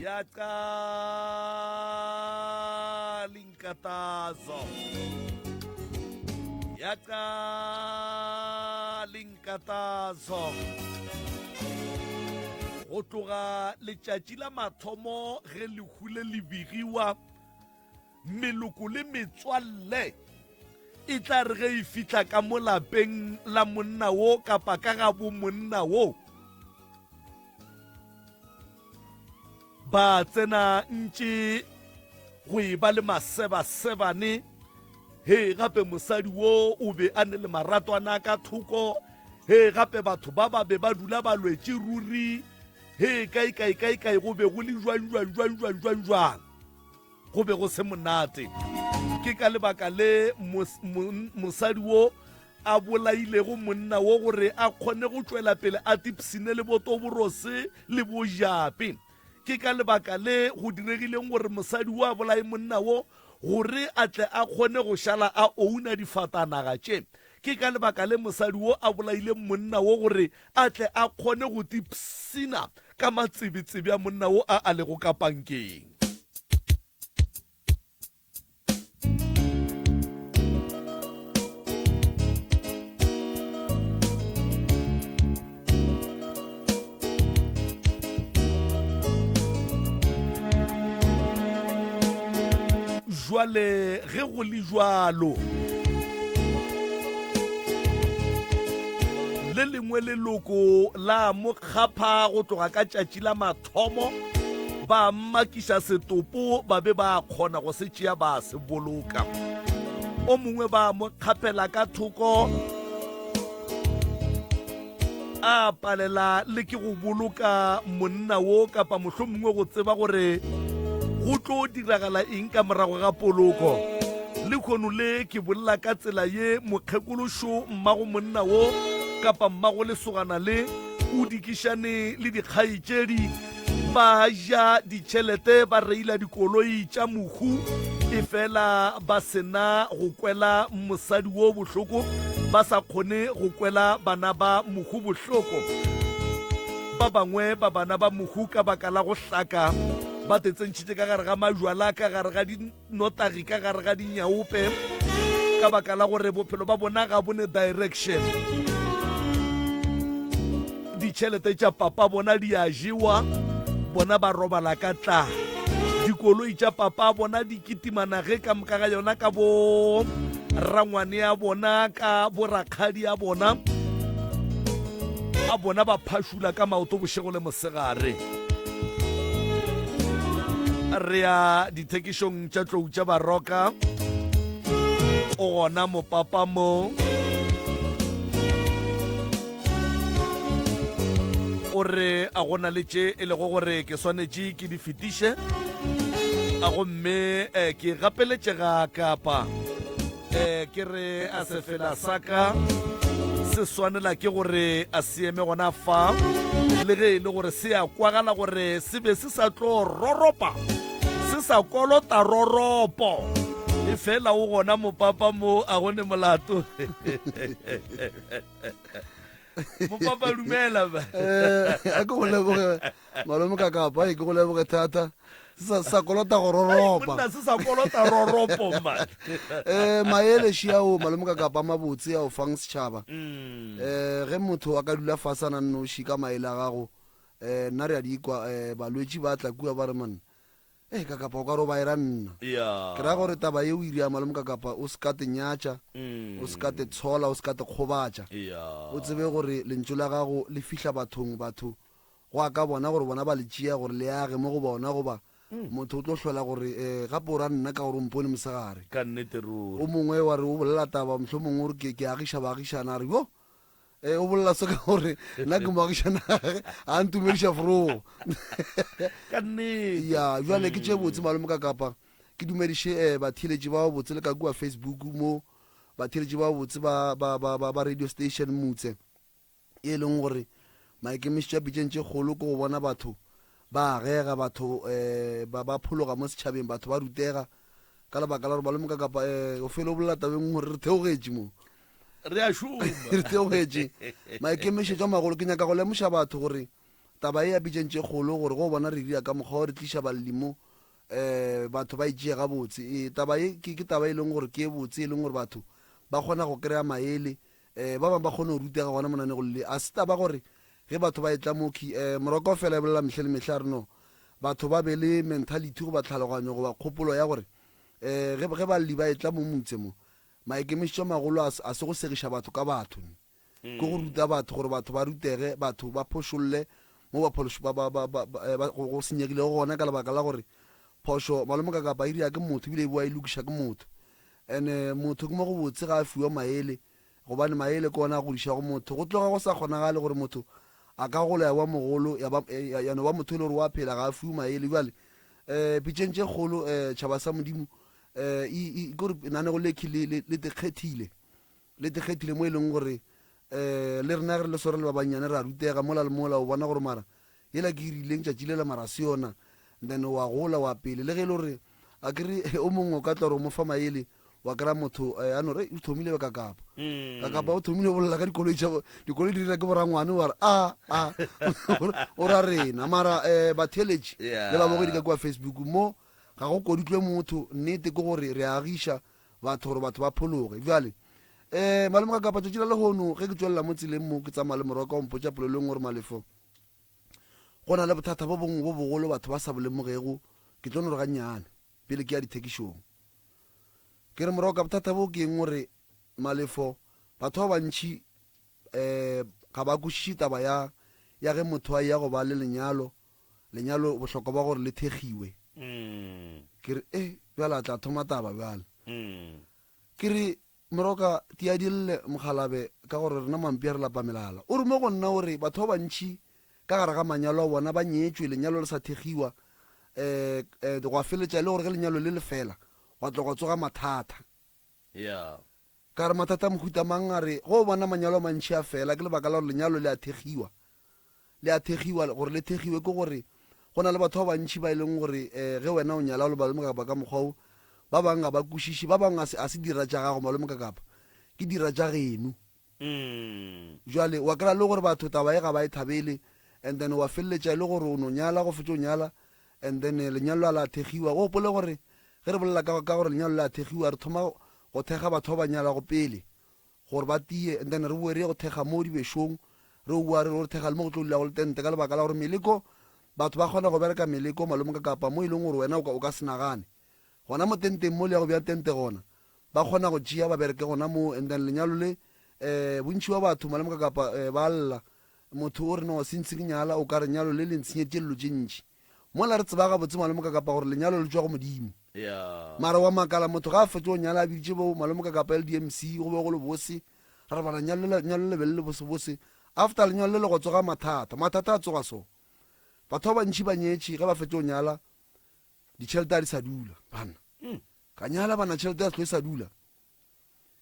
Yaqala inkathazo. Yaqala inkathazo. Go tloga letšatši la mathomo ge lehu le le begiwa meloko le metswalle e tla re ge e fihla ka mo lapeng la monna wo kapa ka ga bo monna wo ba tsena ntše go e ba le masebasebane he gape mosadi wo o be a ne le maratwana ka thoko he gape batho ba ba be ba dula ba lwetše ruri he kae kae kae kae go be go le jwang jwang jwang jwang jwang jwang go be go se monate ke ka lebaka le mosadi wo a bolailego monna wo gore a kgone go tšwela pele a tipsine le botoborose le bojape. Ke ka lebaka le go diregileng gore mosadi wo a bolaye monna wo gore a tle a kgone go šala a ouna difatanaga tše. Ke ka lebaka le mosadi wo a bolaileng monna wo gore a tle a kgone go tipsina ka matsebetsebe a monna wo a a lego ka pankeng. Jwale ge go le jwalo, le lengwe leloko la mo kgapha go tloga ka tšatši la mathomo ba mmakiša setopo ba be ba kgona go se tšea ba se boloka. O mongwe ba mo kgaphela ka thoko a palela le ke go boloka monna wo kapa mohlomongwe go tseba gore go tlo diragala eng ka morago ga poloko. Lehono le ke bolela ka tsela ye mokgekološo mmago monna wo kapa mmago lesogana le o dikišane le dikgaetšedi ba ja ditšhelete ba reila dikoloi tša mohu efela ba sena go kwela mosadi wo bohloko ba sa kgone go kwela bana ba mohu bohloko ba bangwe ba bana ba mohu ka baka la go hlaka ba tetsentšhitše ka gare ga majwala ka gare ga notagi ka gare ga dinyaope ka baka la gore bophelo ba bona ga bone direction ditšhelete tša papa bona di a jewa bona ba robala ka tla dikoloi tša papa bona di kitimana ge ka moka ga yona ka bo rangwane ya bona ka bo rakgadi ya bona a bona ba phašula ka maoto bošego le mosegare Re ya dithekišong tša tlou tša baroka. O gona mopapa mo. O re a gona le tše e lego gore ke swanetše ke di fetiše. A gomme eh, ke gapeletšega kapa Eh, ke re a sefela sa ka se swanela ke gore a se eme gona fa le ge e le gore se a kwagala gore se be se sa tlo roropa se sa kolota roropo e fela o gona mopapa mo a gone molato mopapa dumela ba eh, a ke go leboge malome ka kapa e ke go leboge thata se sa kolota go roropa monna se sa kolota roropo man eh maele šiao malome ka kapa mabotse a o fang setšhaba mm. eh ge motho a ka dula fasana nnoši ka maele a gago eh nna re a di kwa eh balwetši ba tla kua ba re man eh ka kapa o ka ro ba era nna yeah. ke ra gore taba ye o iri ya malome ka kapa o se ka te nyatša mm. o se ka te tshola o se ka te kgobatša yeah. o tsebe gore lentšu la gago le fihla bathong batho Go a ka bona gore bona ba le tšea gore le age mo go bona goba motho o tlo hlola gore um gape o ra nna ka gore o mpone mosegare. Ka nnete ruri. O mongwe wa re o bolela taba mohlomongwe o re ke, ke agiša baagišana a re yo e o bolela se ka gore nna ke moagišana gage a ntumediša forogo. Ka nnete. Ya jwale ke tše botse malome ka kapa ke dumediše um batheeletši ba botse le ka kua Facebook mo batheeletši ba botse ba, ba, ba, ba, ba radio station Mutse. ye e leng gore maikemišetšo a pitšeng tše kgolo ke go bona batho ba agega, batho um ba ba phologa mo setšhabeng, batho ba rutega ka lebaka la gore malome ka kapa um o fele o bolela tabeng gore re theogetše mo. Re a šoma. Re theogetše. Maikemišetšo a magolo ke nyaka go lemoša batho gore. taba e ya pitšeng tše kgolo gore go bona re dira ka mokgwa o re tliša balli mo um batho ba e tšee gabotse. E, taba ye ke, ke taba e leng gore ke e botse e leng gore batho ba kgona go kry-a maele um ba bangwe ba kgone go rutega gona monanegong le. A se taba gore ge batho ba etla mo khi um moroko fela e bolela mehle le mehla a re no batho ba be le mentality goba tlhaloganyo goba kgopolo ya gore um ge, ge balli ba etla mo motse mo maikemišetšo a magolo a, a se go segiša batho ka batho ke go ruta batho gore batho ba rutege, batho ba phošolle mo ba phološ, ba, ba, ba, ba, ba, eh, go, go senyegilego gona ka lebaka la gore phošo malome ka kapa e dira ke motho ebile e boa e lokiša ke motho. Ene motho ke mo go botse ga a fiwa maele gobane maele ke ona a godišago motho. Go tloga go sa kgonagale gore motho a ka gola ya ba mogolo ya ba, eh, ya, ya no ba motho e le gore wa phela ga a fiwe maele. Bjale um pitšeng tše kgolo um tšhaba sa Modimo um e, e, ke gore nanego lekhi le, le, le tekgethile Le te kgethile mo e leng gore um le rena ge re le swere le ba bannyane re a rutega mola le mola, o bona gore mara yela ke e rileng tšatši lela mara se yona, then wa gola wa pele. Le ge e le gore a ke re o mongwe o ka tla gore o mo fa maele wa kry-a motho eh, a no re o thomile be kakapa mm. kakapa o thomile o bolela ka dikoloi tša dikoloi di dira ke borangwane wa re a a o ra rena mara um batheeletši le babogedi ka kua facebook mo ga go koditlwe motho nnete ke gore re agiša batho gore batho ba phologe. Bjale, um malome ka kapa tšatši la lehono ge ke tšwelela mo tseleng mo ke tsamaya le morwa ka o mpotša polelo engwe gore Malefo go na le bothata bo bongwe bo bogolo batho ba sa bo lemogego ke tlo no re gannyane pele ke ya dithekišong. Ke re morwa ka bothata bo ke eng gore Malefo batho ba bantši um ga ba kwešiše taba ya ya ge motho a eya go ba le lenyalo Lenyalo bohlokwa ba gore le thekgiwe. Ke re, E, bjale a tla thoma taba bjale. Ke re, Moroka, tia di lle, mokgalabe, ka gore rena mampia re lapa melala. O re mo go nna o re batho ba bantši ka gare ga manyalo a bona ba nyetšwe, lenyalo le sa thekgiwa, um um gwa feletša e le gore ge lenyalo le le fela, gwa tla gwa tsoga mathata. Yeah. Ka re, Mathata a mohuta mang? A re, Ge o bona manyalo a mantši a fela, ke lebaka la gore lenyalo le a thekgiwa. Le a thekgiwa, gore le thekgiwe ke gore go na le batho ba bantši ba e leng gore um ge wena o nyala o le malome kapa ka mokgwa wo, ba bangwe ga ba kwešiše, ba bangwe a se dira tša gago malome ka kapa ke dira tša geno. Jwale wa kry-a le gore batho taba ye ga ba e thabele and then wa feleletša e le gore o no nyala, go fetša o nyala and then lenyalo a la thekgiwa. O gopole gore ge re bolela ka, ka gore lenyalo le a thekgiwa, re thoma go thekga batho ba ba nyalago pele gore ba tie and then re boe re ye go thekga mo dibešong, re boa re re thekga le mo go tlo dulago le tente ka lebaka la gore meleko, batho ba kgona go bereka meleko malome ka kapa mo e leng gore wena o ka, o ka se nagane. Gona mo tenteng mo le ya go bea tente gona, ba kgona go tšea ba bereke gona moo and then lenyalo le um bontši ba batho malome ka kapa um ba lla. Motho o re no since ke nyala o ka re nyalo le le ntshenyeditše dilo tše ntši. Mola re tseba gabotse malome Kakapa gore lenyalo le tšwa go Modimo. Mara wa makala motho ga a fetša go nyala a biditše bo malome Kakapa LDMC go be go le bose ra re bana nyalo le nyalo le be le le bose bose after lenyalo le le go tsoga mathata. Mathata a tsoga so. Batho ba bantši ba nyetše ge ba fetša go nyala ditšhelete a di sa dula banna. Ka nyala bana tšhelete ya se hlwe e sa dula.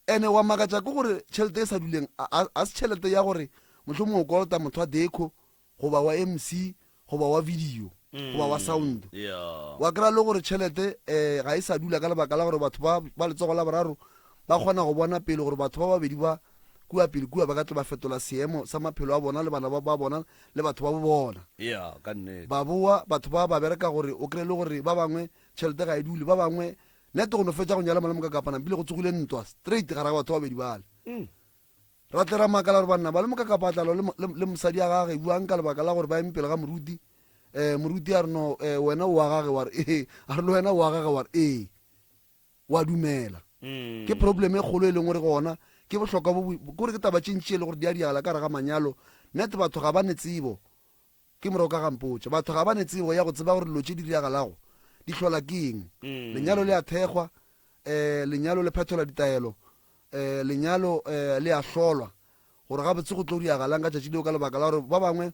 Ene wa makatša ke gore tšhelete e sa duleng a, a se tšhelete ya gore mohlomongwe o kolota motho wa deco goba wa MC goba wa video goba wa sound. Yeah. Wa kry-a le gore tšhelete um ga e sa dula ka lebaka la gore batho ba ba letsogo la boraro ba kgona go bona pele gore batho ba babedi ba kua pele kua ba ka tlo ba fetola seemo sa maphelo a bona le bana ba ba bona le batho ba bo bona. Yeah, ka nnete. Ba boa batho ba ba bereka gore o kry-e le gore ba bangwe tšhelete ga e dule, ba bangwe Nete go no fetša go nyala malome ka kapana bile go tsogile ntwa straight gare ga batho ba babedi bale. Ra tle ra makala gore banna malome ka kapa a tla lwa le, le, le mosadi ya gage buang ka lebaka la gore ba eme pele ga moruti. Eh, moruti a re no, eh, wena o wa gage wa re ee, a re le wena o wa gage wa re ee. Wa dumela. Ke problem e kgolo e leng gore gona ke bohlokwa bo bo kore ke taba tše ntši e le gore di a diagala ka gare ga manyalo. Nete batho ga ba ne tsebo. Ke morago ka ga mpotša. Batho ga ba ne tsebo ya go tseba gore dilo tše di diragalago di hlola ke eng. Lenyalo le a thekgwa, um lenyalo le phethola ditaelo, um lenyalo um le a hlolwa gore gabotse go tlo diragalang ka tšatši leo ka lebaka la gore ba bangwe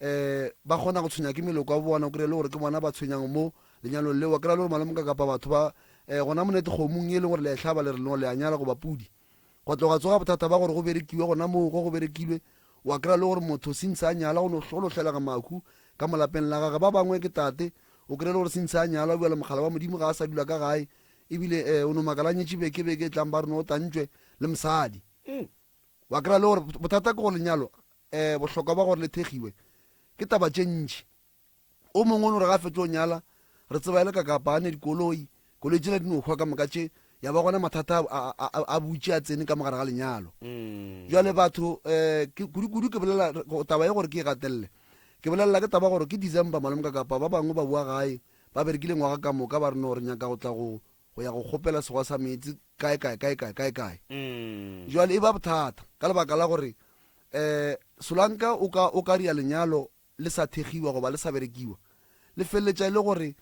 um ba kgona go tshwenya ke meloko ya bona, o kry-e le gore ke bona ba tshwenyang mo lenyalong leo. Wa kry-a le gore malome ka kapa batho ba um gona monete kgomong e leng gore le a e hlaba le re no le a nyala goba pudi. Gwa tloga tsoga bothata ba gore go berekiwe gona moo go go berekilwe, wa kry-a le gore motho since a nyala go no go no hlelega mahu ka mo lapeng la gage. Ba bangwe ke tate, o kry-e le gore since a nyala bjale mogala wa Modimo ga a sa dula ka gae ebile eh, o no makala a nyetše beke beke e tlang ba re no o tantšwe le mosadi. Wa kry-a le gore bothata ke gore lenyalo eh, bohlokwa ba gore le thekgiwe. Ke taba tše ntši. O mongwe o no re ga a fetše go nyala, re tseba e le kakapa a ne dikoloi, koloi tšela di no hwa ka moka tše, ya ba gona mathata a, a, a, a butše a tsene ka mo gare ga lenyalo. Bjale batho, um ke, kudu-kudu ke bolela taba ye gore ke e gatelele. Ke bolelela ke taba gore ke December malome kakapa, ba bangwe ba boa gae, ba berekile ngwaga ka moka, ba re no re nyaka go tla go, go ya go kgopela segwa sa meetse kae kae kae kae kae kae. Jwale e ba bothata ka lebaka la gore um solanka o ka o ka ria lenyalo le sa thekgiwa goba le sa berekiwa, le feleletša e le gore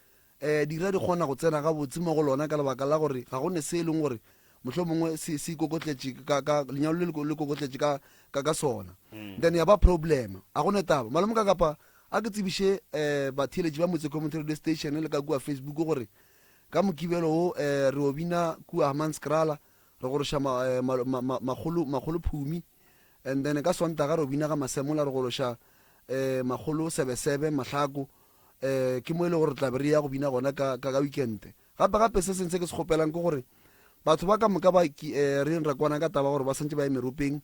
um dira di kgona go tsena gabotse mo go lona ka lebaka la gore ga go ne se e leng gore mohlomongwe se se ikokotletše ka ka lenyalo le le kokotletše ka ka ka sona. Then ya ba problem. A go ne taba. Malome ka kapa a ke tsebiše um batheeletši ba Motse Community Radio Station le ka kua Facebook gore Ka Mokibelo wo re o bina kua Hammanskraal, re goroša makgolo, makgolo Phumi. And then ka Sontaga re o bina ga Masemola, re goroša makgolo Sebesebe, Mahlako. Ke mo e le gore re tla be re ya go bina gona ka, ka, ka weekend. Gape gape se seng se ke se kgopelang ke gore batho ba ka moka ba ke, re ra kwana ka taba gore ba santše ba ye meropeng.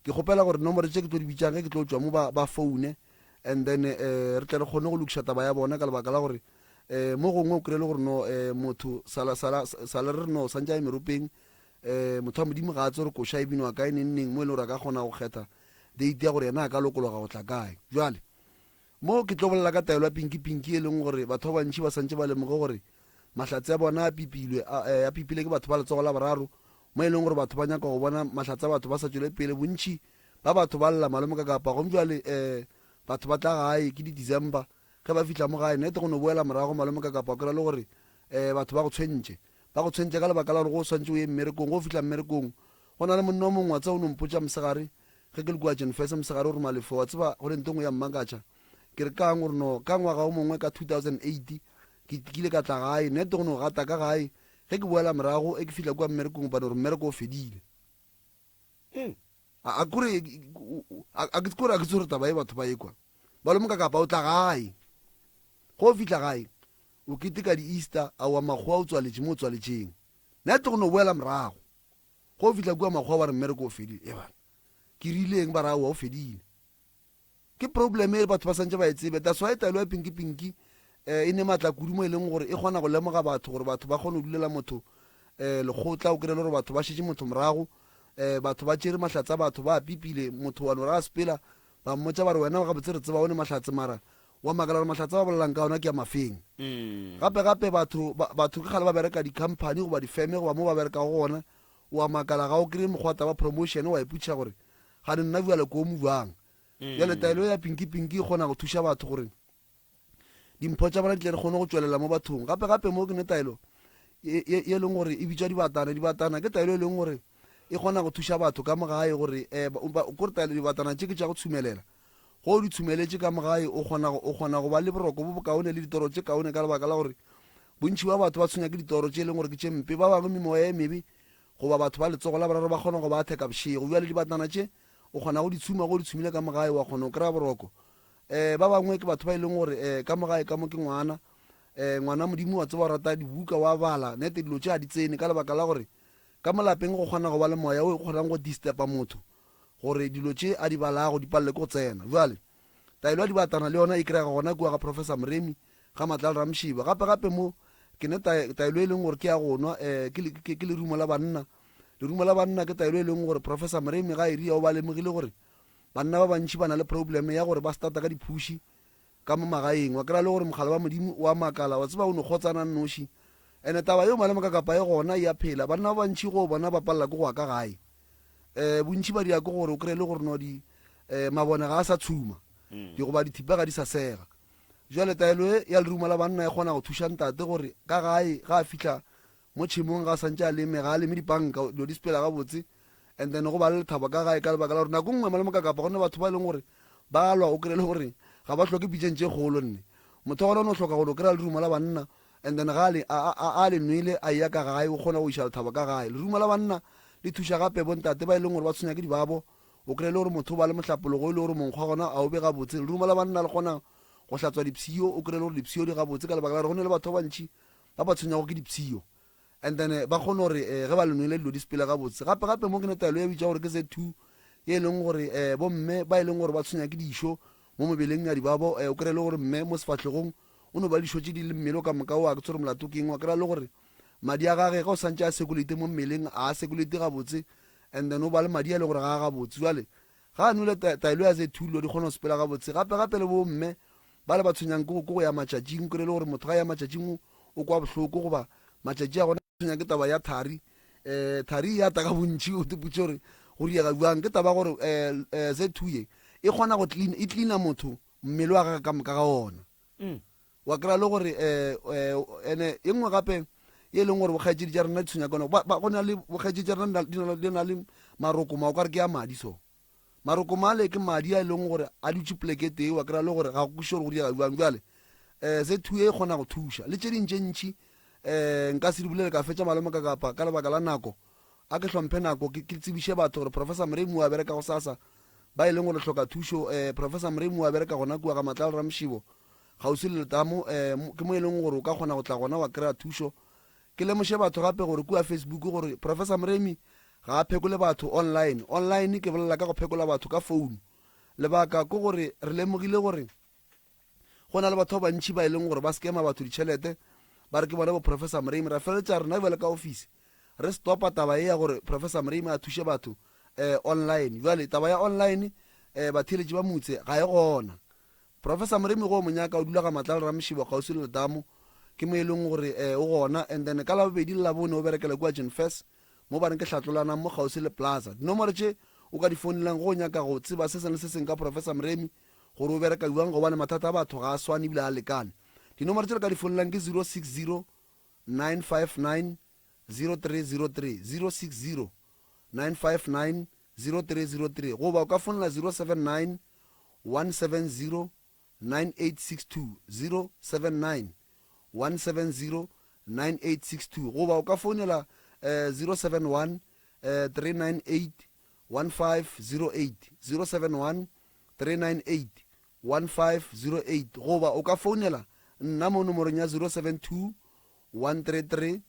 Ke kgopela gore nomoro tše ke tlo di bitšang ge ke tlo tšwa mo ba, ba foune and then re tle re kgone go lokiša taba ya bona ka lebaka la gore um mo gongwe o kry-e le gore no um motho sala sala sala re re no santse a ye meropeng um motho wa modimo ga a tse gore koša e binwa kae neng neng mo e leng gore a ka kgona go kgetha date ya gore yena a ka lokologa go tla kae. Jwale mo ke tlo bolela ka taelo ya pinki pinki e leng gore batho ba bantši ba santse ba lemoge gore mahlatse a bona a pipilwe a pipile ke batho ba letsogo la boraro mo e leng gore batho ba nyaka go bona mahlatse a batho ba sa tšwele pele. Bontši ba batho ba lla malome ka kapa gomme jwale um batho ba tla gae ke di-December. Ge ba fihla mo gae, nete go no boela morago malome ka kapa o kry-a le gore um batho ba go tshwentše. Ba go tshwentše ka lebaka la gore go o swantše o ye mmerekong. Ge o fihla mmerekong, go na le monna o mongwe wa tseba o no mpotša mosegare ge ke le kua Jenfese mosegare o re Malefo wa tseba go ne nto nngwe ya mmakatša. Ke re kang? O re no ka ngwaga o mongwe ka 2008 ke kile ka tla gae, nete go no gata ka gae. Ge ke boela morago e ke fihla kua mmerekong ba no re mmereko o fedile. A kore a ke kore a ke tsore taba e batho ba ekwa. Malome ka kapa o tla gae. Go o fihla gae o keteka di Easter a wa makgowa o tswaletše mo o tswaletšeng. Nna tlo go no boela morago. Go o fihla kua makgowa ba re mmereko o fedile. E bana ke rileng ba re aowa o fedile. Ke problem e batho ba santše ba e tsebe. That's why taelo ya Pinki Pinki eh, e ne matla kudu mo e leng gore e kgona go lemoga batho gore batho ba kgone go dulela motho eh, lekgotla o kry-e le gore batho ba šetše motho morago eh, batho ba tšere mahlatse a batho ba a pipile motho wa no re a sepela ba mmotša ba re wena gabotse re tseba o ne mahlatse mara wa makala gore mahlatse ba bolelang ka ona ke a mafeng. Gape gape batho batho ke kgale ba bereka di-company goba difeme goba mo ba berekago gona wa makala ga o kry-e mokgwa taba promotion wa ipotšiša gore gane nna bjale ko mo bjang. Bjale taelo ya Pinki Pinki e kgona go thuša batho gore dimpho tša bona di tle di kgone go tšwelela mo bathong. Gape gape mo ke ne taelo ye e leng gore e bitšwa dibatana. Dibatana ke taelo e leng gore e kgona go thuša batho ka mo gae gore um kore taelo dibatana tše ke tša go tshumelela. Go o di tshumeletše ka mo gae o kgona o kgona go ba le boroko bo bokaone le ditoro tše kaone ka lebaka la gore bontši ba batho ba tshwenya ke ditoro tše e leng gore ke tše mpe. Ba bangwe memoya e mebe goba batho ba letsogo la boraro ba kgona go ba atheka bošego. Bjale dibatana tše o kgona go di tshuma go di tshumile ka mo gae wa kgona go kry-a boroko. Um ba bangwe ke batho ba e leng gore um ka mo gae ka mo ke ngwana um ngwana Modimo wa tseba o rata dibuka wa bala nete dilo tše a di tsene ka lebaka la gore ka mo lapeng go kgona go ba le moya o kgonang go disturba motho gore dilo tše a di balago di palele ke go tsena. Bjale taelo ya dibatana le yona e kry-ega gona kua ga Professor Moremi ga Matlala Ramshiba. Gape gape mo ke ne taelo e leng gore ke ya go nwa um ke lerumo la banna. Lerumo la banna ke taelo e leng gore Professor Moremi ga e ria o ba lemogile gore Banna ba bantši ba na le problem ya gore ba starta ka diphuši ka mo magaeng. Wa kry-a le gore mogala wa Modimo o a makala, wa tseba o no kgotsana nnoši. Ene taba yeo malome ka kapa e gona e a phela. Banna ba bantši go bona ba palela ke go ya ka gae. Um bontši ba dira ke gore o kry-e le gore no di um mabone ga a sa tshuma, di goba dithipa ga di sa sega. Jwale taelo e ya lerumo la banna e kgona go thuša ntate gore ka gae ga a fihla Mo tšhemong ga a santše a leme, ga a leme dipanka, dilo di sepela gabotse and then go ba le lethabo ka gae ka lebaka la gore nako nngwe malome ka kapa go ne batho ba e leng gore ba lwa o kry-e le gore ga ba hloke pitšeng tše kgolo nne motho wa gona o no hloka gore o kry-a lerumo la banna and then ga a a le nwele a eya ka gae o kgona go iša lethabo ka gae. Lerumo la banna le thuša gape bontate ba e leng gore ba tshwenya ke dibabo o kry-e le gore motho o ba le mohlapologo e le gore monkgo wa gona a o be gabotse. Lerumo la banna le kgona go hlatswa dipshio o kry-e le gore dipshio di gabotse ka lebaka la gore go ne le batho ba bantši ba ba tshwenyago ke dipshio and then eh, ba kgone gore eh, ge ba le nwele dilo di sepele gabotse. Gape gape mo ke ne taelo ya bitša gore ke Z2 ye e leng gore eh, bomme ba e leng gore ba tshwenya ke dišo. mo mebeleng ya dibabo. Um o kry-e le gore mme mo sefahlegong o no ba le dišo tše di le mmele ka moka o a ke tsore molato ke eng. Wa kry-a le gore madi a gage ge o santše a circulate mo mmeleng a a circulate gabotse, and then o ba le madi a le gore ga a gabotse. Jwale ga a nwele taelo ya Z2 dilo di kgona go sepela gabotse. Gape gape le bo mme ba le ba tshwenyang ke go ya matšatšing, kry-e le gore motho ga ya matšatšing o kwa bohloko goba matšatši a gona tshwenya ke taba ya thari. Um thari e ata ka bontši, o tepotše gore go diega bjang. Ke taba gore um Z2 ye e kgona go clean, e cleana motho mmele wa gage ka moka ga ona. Mm. Wa kry-a le gore um ene e nngwe gape ye e leng gore bokgaetšedi tša rena di tshwenya ka yona, go na le bokgaetšedi tša rena di na le marokoma o ka re ke a madi so. Marokoma ale ke madi a e leng gore a dutše poleke tee, wa kry-a le gore ga go kwešiše gore go diega bjang. Bjale um se thu e kgona go thuša le tše ding tše ntši um nka se di bolele ka fetša malome ka kapa ka lebaka la nako. A ke hlomphe nako ke tsebiše batho gore Professor Moremi o a bereka gosasa, ba e leng gore hloka thušo. Um Professor Moremi o a bereka gona kua ga Matlala Ramshibo kgauswi le letamo, um ke mo e leng gore o ka kgona go tla gona wa kry-a thušo. Ke lemoše batho gape gore kua Facebook gore Professor Moremi ga a phekole batho online. Online ke bolela ka go phekola batho ka phone. Lebaka ke gore re lemogile gore go na le batho ba bantši ba e leng gore ba scammer batho ditšhelete ba re ke bona bo Professor Moremi. Ra feleletša rena bjale ka office re stopa taba ye ya gore Professor Moremi a thuše batho um online. Bjale taba ya online um batheeletši ba motse ga e gona. Professor Moremi go o mo nyaka o dula ga Matlala Ramoshibo kgauswi le letamo, ke mo e leng gore eh, o gona. And then ka Labobedi le Labone o berekela kua Jenfes mo ba reng ke Hlatlolanang mo kgauswi le Plaza. Dinomoro tše o ka di fonelang go o nyaka go tseba se sengwe le se sengwe ka Professor Moremi gore o bereka bjang gobane mathata a batho ga a swane ebile ga a lekane. Dinomoro tše le ka di fonelang ke 060 959 0303, 060 959 0303, goba o ka fonela 079 170 9862, 079 170 9862, goba o ka founela eh, 071 eh, 398 1508, 071 398 1508, goba o ka founela nna mo nomorong ya 072 133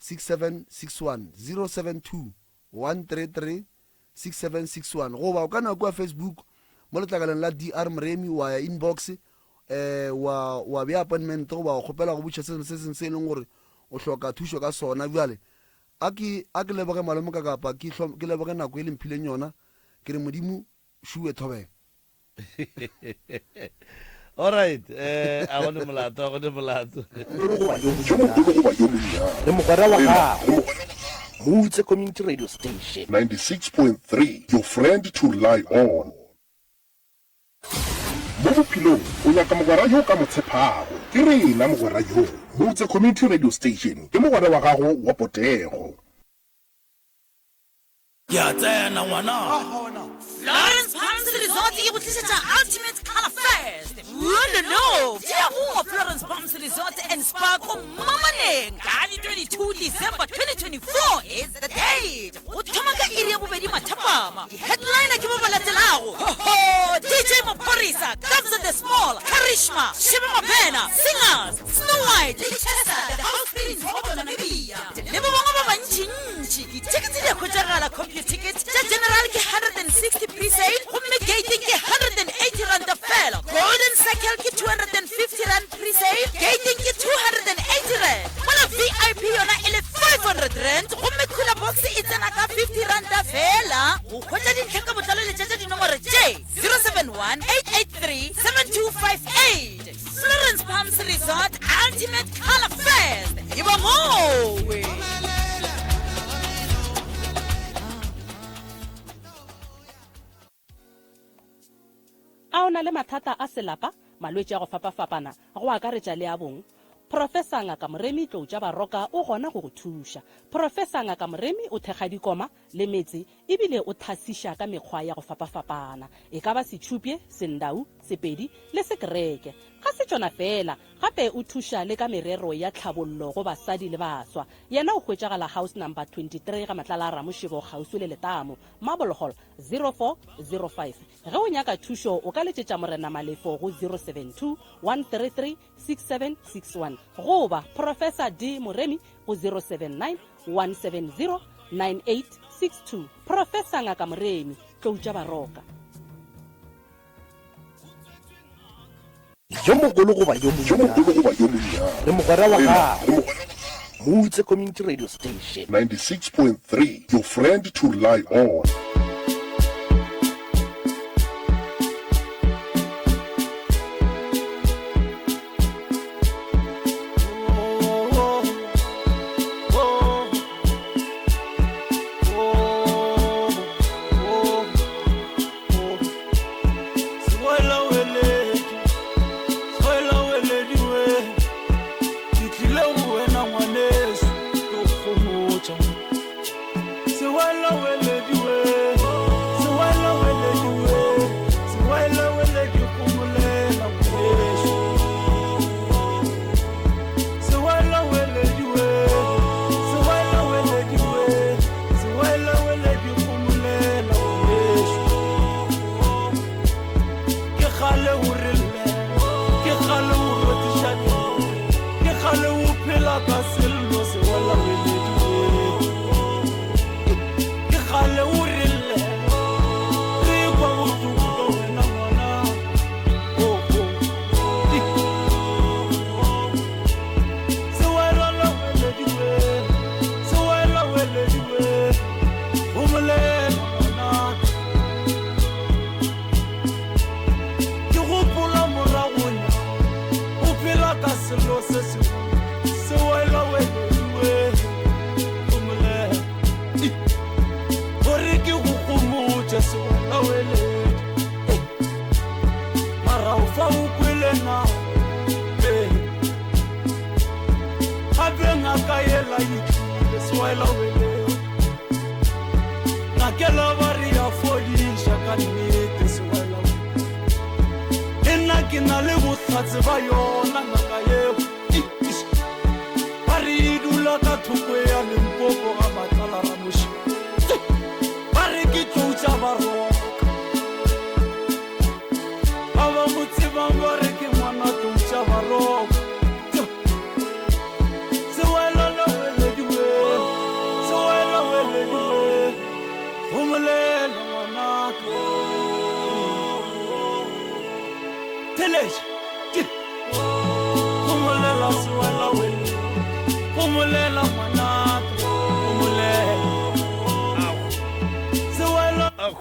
6761, 072 133 6761, goba o ka no ya kua Facebook mo letlakaleng la DR Moremi wa ya inbox eh wa wa bea appointment goba wa kgopela go botšiša se sengwe se sengwe se e leng gore o hloka thušo ka sona. Bjale a ke a ke leboge malome ka kapa ke ke leboge nako e le mphileng yona, ke re Modimo šuwe thobela. Alright, eh a go ne molato, a go ne molato. Yo mogolo goba yo monnyane. Re mogwera wa gago. Moutse Community Radio Station. 96.3 Your friend to rely on. Mo bophelong o nyaka mogwera yo o ka mo tshepago. Ke rena mogwera yoo. Moutse Community Radio Station ke mogwera wa gago wa potego. Ke a tsena ngwana. Florence Palms Resort e go tlišetša Ultimate Color Fest. Wololo! Tšea go Florence Palms Resort and Spa ko Mamaneng ka di 22 December 2024 is the date. Go thoma ka iri ya bobedi mathapama. Di-headliner ke ba ba latelago. Ho ho! DJ Maphorisa, Kabza the Small, Karishma, Shebe Mabena, Singers, Snow White le Chester the House Prince wa go tšwa Namibia le ba bangwe ba bantšintši. Dithekete di a hwetšagala Computicket tša general ke 160 pre-sale gomme gating ke 180 ranta fela. Golden Circle ke 250 rand pre-sale, gating ke 280 rand. Mola VIP yona e le 500 rand gomme cooler box e tsena ka 50 ranta fela. Go hwetša dintlha ka botlalo letšetša dinomoro tše 071 883 7258. Florence Palms Resort Ultimate Color Fest e ba mowe. A o na le mathata a selapa, malwetši a go fapafapana, go akaretša le a bong? Professor Ngaka Moremi Tlou tša Baroka o gona go go thuša. Professor Ngaka Moremi o thekga dikoma le metse ebile o thasiša ka mekgwa ya go fapafapana, e ka ba Setšhupye, Sendau, Sepedi le Sekereke. Ga se tšona feela, gape o thuša le ka merero ya tlhabollo go basadi le baswa. Yena o hwetšagala House Number 23 ga Matlala a Ramošego kgauswi le Letamo, Marble Hall, 0405. Ge o nyaka thušo o ka letšetša Morena Malefo go 072 133 6761 goba Professor D Moremi go 079 170 9862. Professor Ngaka Moremi, Tlou tša Baroka. Yo mogolo goba yo monnyane, re mogwera wa gago. Moutse Community Radio Station. 96.3 Your friend to rely on.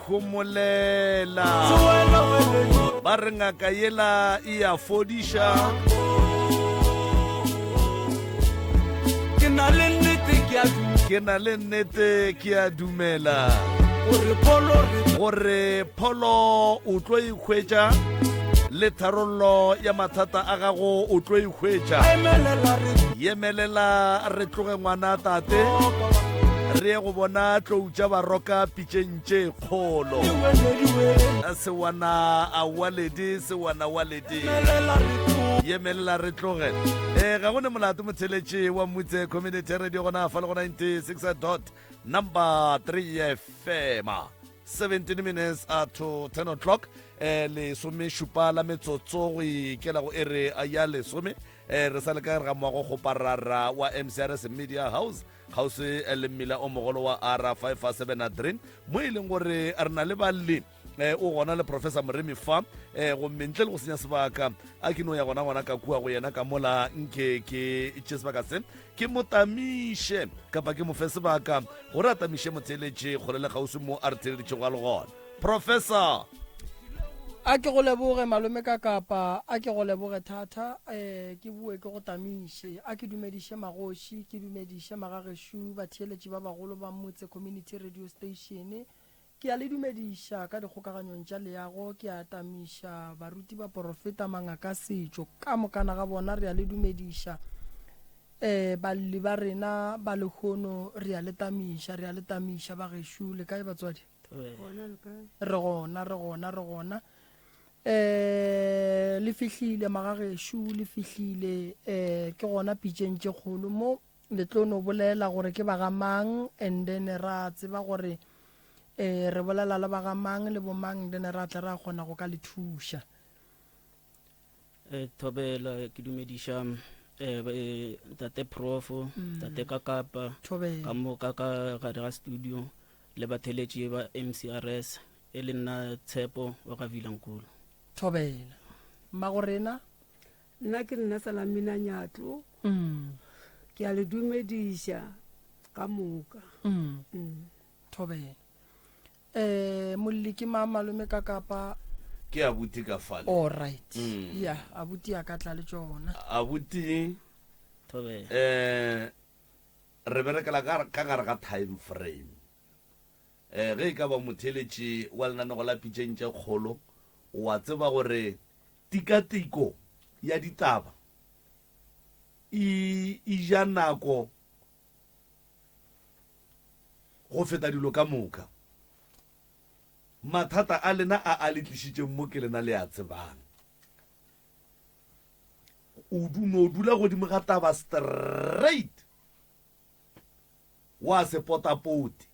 Homolela. Ba re ngaka yela e a fodiša. Ke na le nnete ke a dumela. Ke na le nnete ke a dumela. Gore pholo re Gore pholo o tlo e hwetša le tharollo ya mathata a gago o tlo e hwetša. Emelela re Yemelela re tloge ngwana tate re ye go bona tlou tša baroka pitšeng tše kgolo. Sewana a waledi sewana waledi. Yemelela re tloge. Eh ga go ne molato motheletše wa Mutse Community Radio gona fa le go 96 dot number 3 FM. 17 minutes to 10 o'clock eh lesome šupa la metsotso go ikela go ere ya lesome eh re sa le ka ga moago kgoparara wa MCRS Media House kgauswi le mmila o mogolo wa R573 mo e leng gore re na le balli eh, o gona le professor Moremi fa eh, gomme ntle le go senya sebaka a ke no ya gona gona ka kua go yena ka mola nke ke tše sebaka se ke mo tamiše kapa ke mo fe sebaka gore a tamiše motheeletše kgole le kgauswi mo a re theeleditšego a le gona professor A ke go leboge malome ka kapa a ke go leboge thata um ke boe ke go tamiše a ke dumediše magoši ke dumediše magagešu batheeletši ba bagolo ba motse community radio station ke a le dumediša ka dikgokaganyong tša leago ke a tamiša baruti baporofeta mangaka setšo ka mokana ga bona re a le dumediša um balli ba rena ba lehono re a le tamiša re a le tamiša bagešo le kae batswadi Re gona, re gona, re gona. Eh, le fihlile magagešo, le fihlile eh ke gona pitšeng tše kgolo mo le tlo no bolela gore ke ba ga mang and then ra tseba gore eh re bolela le ba ga mang le bomang then ra tla ra kgona go ka le thuša. Eh, thobela ke dumediša eh, eh, tate profo mm. tate kakapa ka moka ka gare ga studio le batheletši ba mcrs e le nna tshepo wa ga vilankulu thobela mmago rena. Nna ke nna Salamina Nyatlo. Ke a le dumediša ka moka. Thobela. Eh molli ke mang malome ka kapa? Ke abuti ka fale. All right. Ya, abuti a ka tla le tšona. Abuti. Thobela. Eh re berekela ka ka gare ga time frame. Eh ge e ka ba motheletši wa lenanego la Pitšeng tše Kgolo wa tseba gore tikatiko ya ditaba e e ja nako go feta dilo ka moka. Mathata a lena a a le tlišitšeng mo ke lena le a tsebang. O du no dula godimo ga taba straight. Wa se potapote.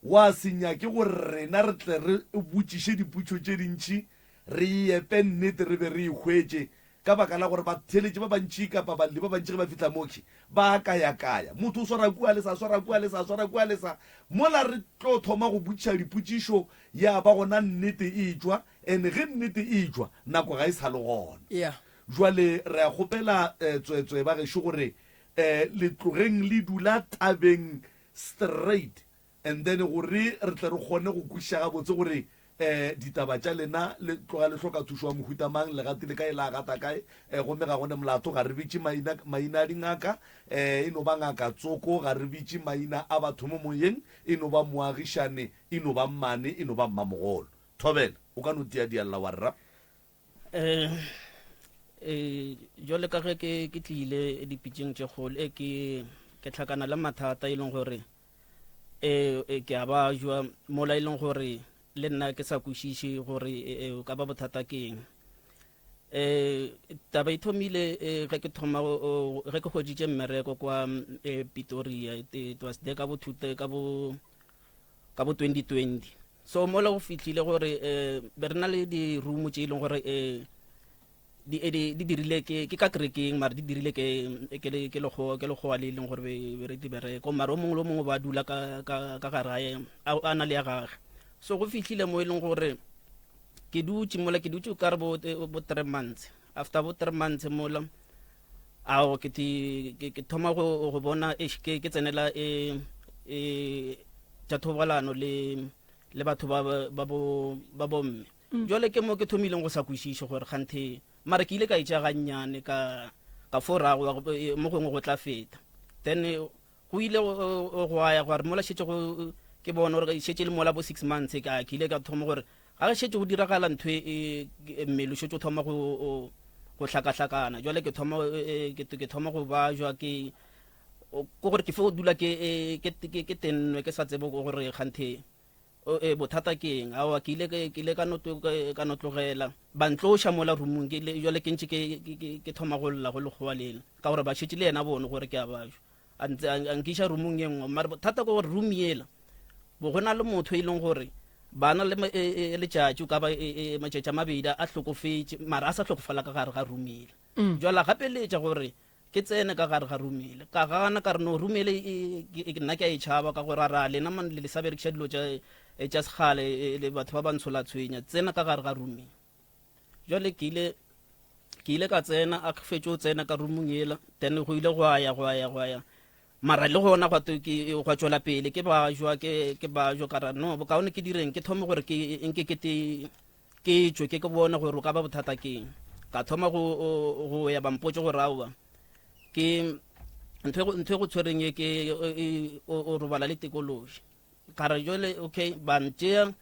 Wa se nyake gore rena re tle re botšiše dipotšo tše dintši, re e epe nnete re be re e hwetše, ka baka la gore batheeletši ba bantši kapa balli ba bantši ge ba fihla mokhwi ba a kayakaya. Motho o swara kua le sa, swara kua le sa, swara kua le sa. Mola re tlo thoma go botšiša dipotšišo ya ba gona nnete e etšwa, and ge nnete e etšwa nako ga e sa le gona. Yeah. Jwale re a kgopela tsweetswee ba gešo gore le tlogeng le dula tabeng straight and then gore re tle re kgone go kwešiša gabotse gore um ditaba tša lena le tloga le hloka thušo wa mohuta mang, le gatile kae, la gata kae, um gomme ga go ne molato, ga re bitše maina, maina a dingaka, um e no ba ngaka tsoko, ga re bitše maina a batho mo moyeng, e no ba moagišane, e no ba mmane, e no ba mmamogolo. Thobela, o ka no tia dialla wa rra. Eh, eh, jwale ka ge ke ke tlile dipitšeng tše kgolo e ke ke tlhakana le mathata e leng gore e e, ke a ba jwa mola e leng gore le nna ke sa kwešiše gore e, e, o ka ba bothata ke eng. Eh taba e thomile eh, ge ke thoma ge ke hweditše mmereko kwa eh, Pretoria, it was there ka bo thute ka bo ka bo 2020. So mola go fihlile gore eh be re na le di room tše e leng gore eh di eh, di di dirile ke ke ka kerekeng, mara di dirile ke ke le ke lekgowa ke lekgowa le e leng gore be be re di bereko, mara o mongwe le o mongwe ba dula ka ka ka gare ga ye, a a na le ya gage. So go fihlile mo e leng gore ke dutše mola, ke dutše ka re bo eh, bo 3 months. After bo 3 months mola ao ke ti ke ke thoma go go bona eish, ke ke tsenela e e tša thobalano le le batho ba ba bo ba bomme. Jwale ke mo ke thomileng go sa kwešiše gore kganthe, mara ke ile ka e tšea gannyane ka ka fo rago mo gongwe go tla feta. Then go ile go ya gore mola šetše go ke bona gore šetše le mola bo 6 months ka ke ile ka thoma gore ga šetše go diragala ntho e, e mmele o šetše o thoma go go hlakahlakana. Jwale ke thoma ke thoma go bajwa ke ko gore ke fo dula ke ke ke tennwe ke sa tsebe gore kganthe bothata ke eng. Aowa, ke ile ke ile ka no ka no tlogela ba ntloša mola roomong, ke ile jwale ke ntše ke ke thoma go lla go lekgowa lela ka gore ba šetše le yena bone gore ke a bajwa, a ntse a nkiša roomong ye nngwe. Mara bothata ke gore room yela bo go na le motho e leng gore bana le letšatši o ka ba matšatši a mabedi a hlokofetše, mara a sa hlokofala ka gare ga room yela. Jwale a gapeletša gore ke tsene ka gare ga room ele, ka gana ka re no room ele nna ke a e tšhaba ka gore a ra lena man le sa berekiša dilo tša tša segale le batho ba bantsho la tshwenya, tsena ka gare ga room. Jwale ke ile ke ile ka tsena, a fetše o tsena ka roomong yela, then go ile gwa ya gwa ya gwa ya, mara le gona gwa to ke gwa tšwela pele ke bajwa ke ke bajwa ka ra no bokaone ke direng, ke thome gore ke nke ke te ke tšwe ke ke bone gore o ka ba bothata keng. Ka thoma go go ya ba mpotše gore aowa ke ntho e ntho e go tshwereng e ke o robala le tikološi. Ka re jwale okay, ba ntšea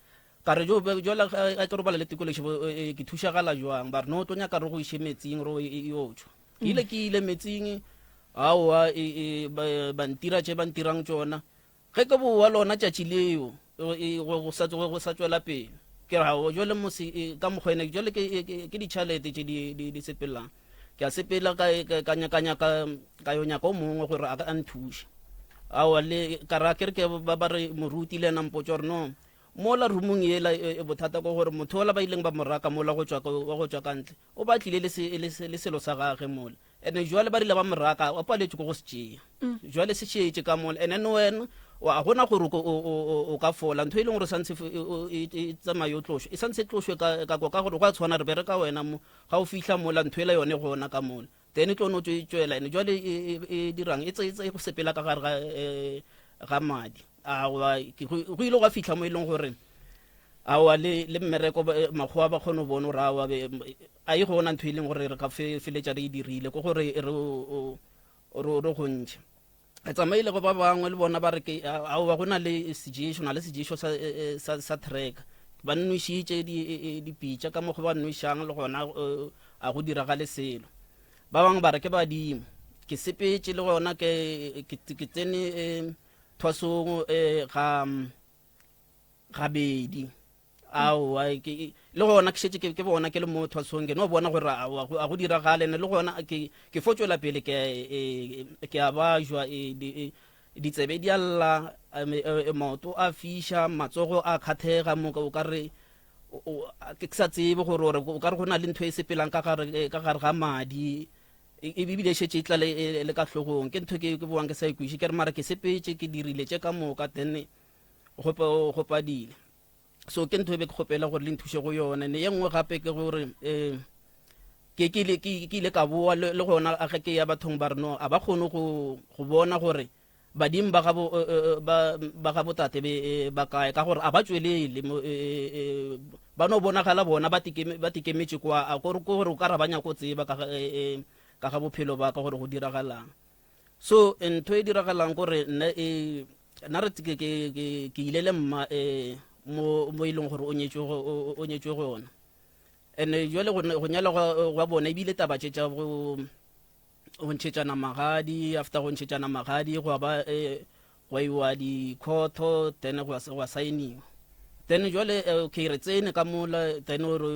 ka re jo jwale ga ke robala le tikološi ke thušagala jwang? Ba re no tlo nyaka re go iše metsing re e yo tšwa. Ke ile ke ile metsing, aowa ba ntira tše ba ntirang tšona. Ge ke bowa lona tšatši leo, go sa go sa tšwela pele. Ke ra o jwale mose ka mokgwene jwale ke ke ditšhalete tše di di di sepelang. Ke a sepela ka ka nyaka nyaka ka yo nyaka o mongwe gore a ka nthuše. Aowa le ka ra ke re ke ba ba re moruti le ena mpotša gore no mola roomong yela bothata ke gore motho ola ba ileng ba mo raka mola go tšwa wa go tšwa ka ntle o ba tlile le le selo sa gage mola. Ene jwale ba rile ba mo raka o paletšwe ke go se tšea. Jwale se šetše ka mola. Ene wena A gona gore o ka fola ntho e leng gore santse e, e, e tsamaye o tlošwe e santse e tlošwe ka ka gore go a tshwana re bereka wena mo ga o fihla mola ntho ela yone gona ka mola then e tlo no tšwela ene jwale e, e dirang e tse go sepela ka gare ga e, ga madi a go ile gwa fihla mo e leng gore aowa le le mmereko makgowa ba kgone go bona gore aowa a e gona ntho e leng gore re ka feletša re e dirile ko gore re re go ntšhe re tsamaile go ba bangwe le bona ba re ke aowa go na le seješo na le seješo sa, e, e, sa, sa tracker ba nwešitše e, dipitša ka mokgwa ba nwešang le gona a go diragale selo ba bangwe ba re ke badimo ke sepetše le gona ke ke tsene thwasong ga gabedi aowa ke le gona ke šetše ke bona ke le mo thwasong ke no bona gore a go diragale ne le gona ke ke fo tšwela pele ke e, ke a bajwa e, e, ditsebe di a lla maoto a fiša matsogo a kgathega moka o ka re ke sa tsebe gore ore o ka re go na le ntho e sepelang ka gare ka gare ga madi ebile e šetše e tla le ka hlogong ke ntho ke boang ke sa ikweše ke re mara ke sepetše ke dirile tše ka moka then go padile so ke ntho e be ke kgopela gore le nthuše go yone ne ye nngwe gape ke gore um ke ke ile ka boa le gona ge ke ya bathong ba re no a ba kgone go bona gore badimo ba gabo eh, eh, ba ba gabo tate be eh, ba kae ka gore a ba tšwelele ba no bonagala bona ba ba tikemetše kwa a gore gore o ka ra ba nyako tseba ka ka ga bophelo ba ka gore go diragalang so ntho e diragalang gore nna e nna re ke ke ke ile le mma eh mo mo e leng gore o nyetšwe o nyetšwe gona ene jwale go nyala gwa bona ebile taba tše tša go go ntšhetšana magadi after go ntšhetšana magadi gwa ba eh, gwa iwa dikhotho then gwa gwa saeniwa then jwale eh, okay re tsene ka mola then o re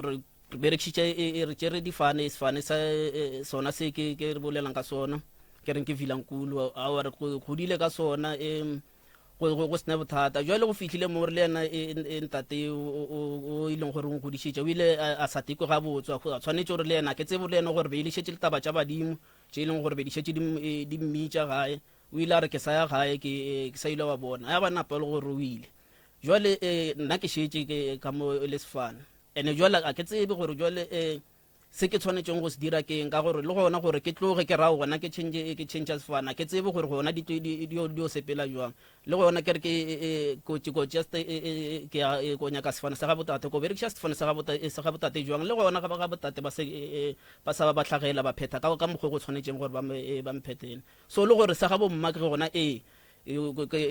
re berekišitše e, e, re tšere difane sefane sa e, sona se ke ke re bolelang ka sona ke reng ke vilankulu awa re godile ka sona um go go sena bothata jwale go fihlile mo re le yena ntate o e leng gore o nkgodišitše o ile a sa tekwe gabotse a tshwanetse gore le yena ke tsebo le yena gore be e le šetše le taba tša badimo tše e leng gore be di šetše di mmitša gae o ile a re ke sa ya gae ke sa ile wa bona ya ba napa le gore o ile jwale nna ke šetše ke ka mo le sefane Ene jwale a ke tsebe gore jwale eh, se ke tshwanetseng go se dira ke eng, ka gore le gona gore ke tloge ke rao gona ke change ke change sefana, ke tsebe gore gona di di di di sepela jwang. Le gona ke re ke eh, ko ko just eh, ke ya ko nyaka sefane sa ga botate, ko berekiša sefane sa ga botate sa ga botate jwang. Le gona ga ba ga botate ba se ba sa ba ba hlagela ba phetha ka ka mokgwa go tshwanetseng gore ba ba mphethele. So le gore sa ga bomma ke gona ee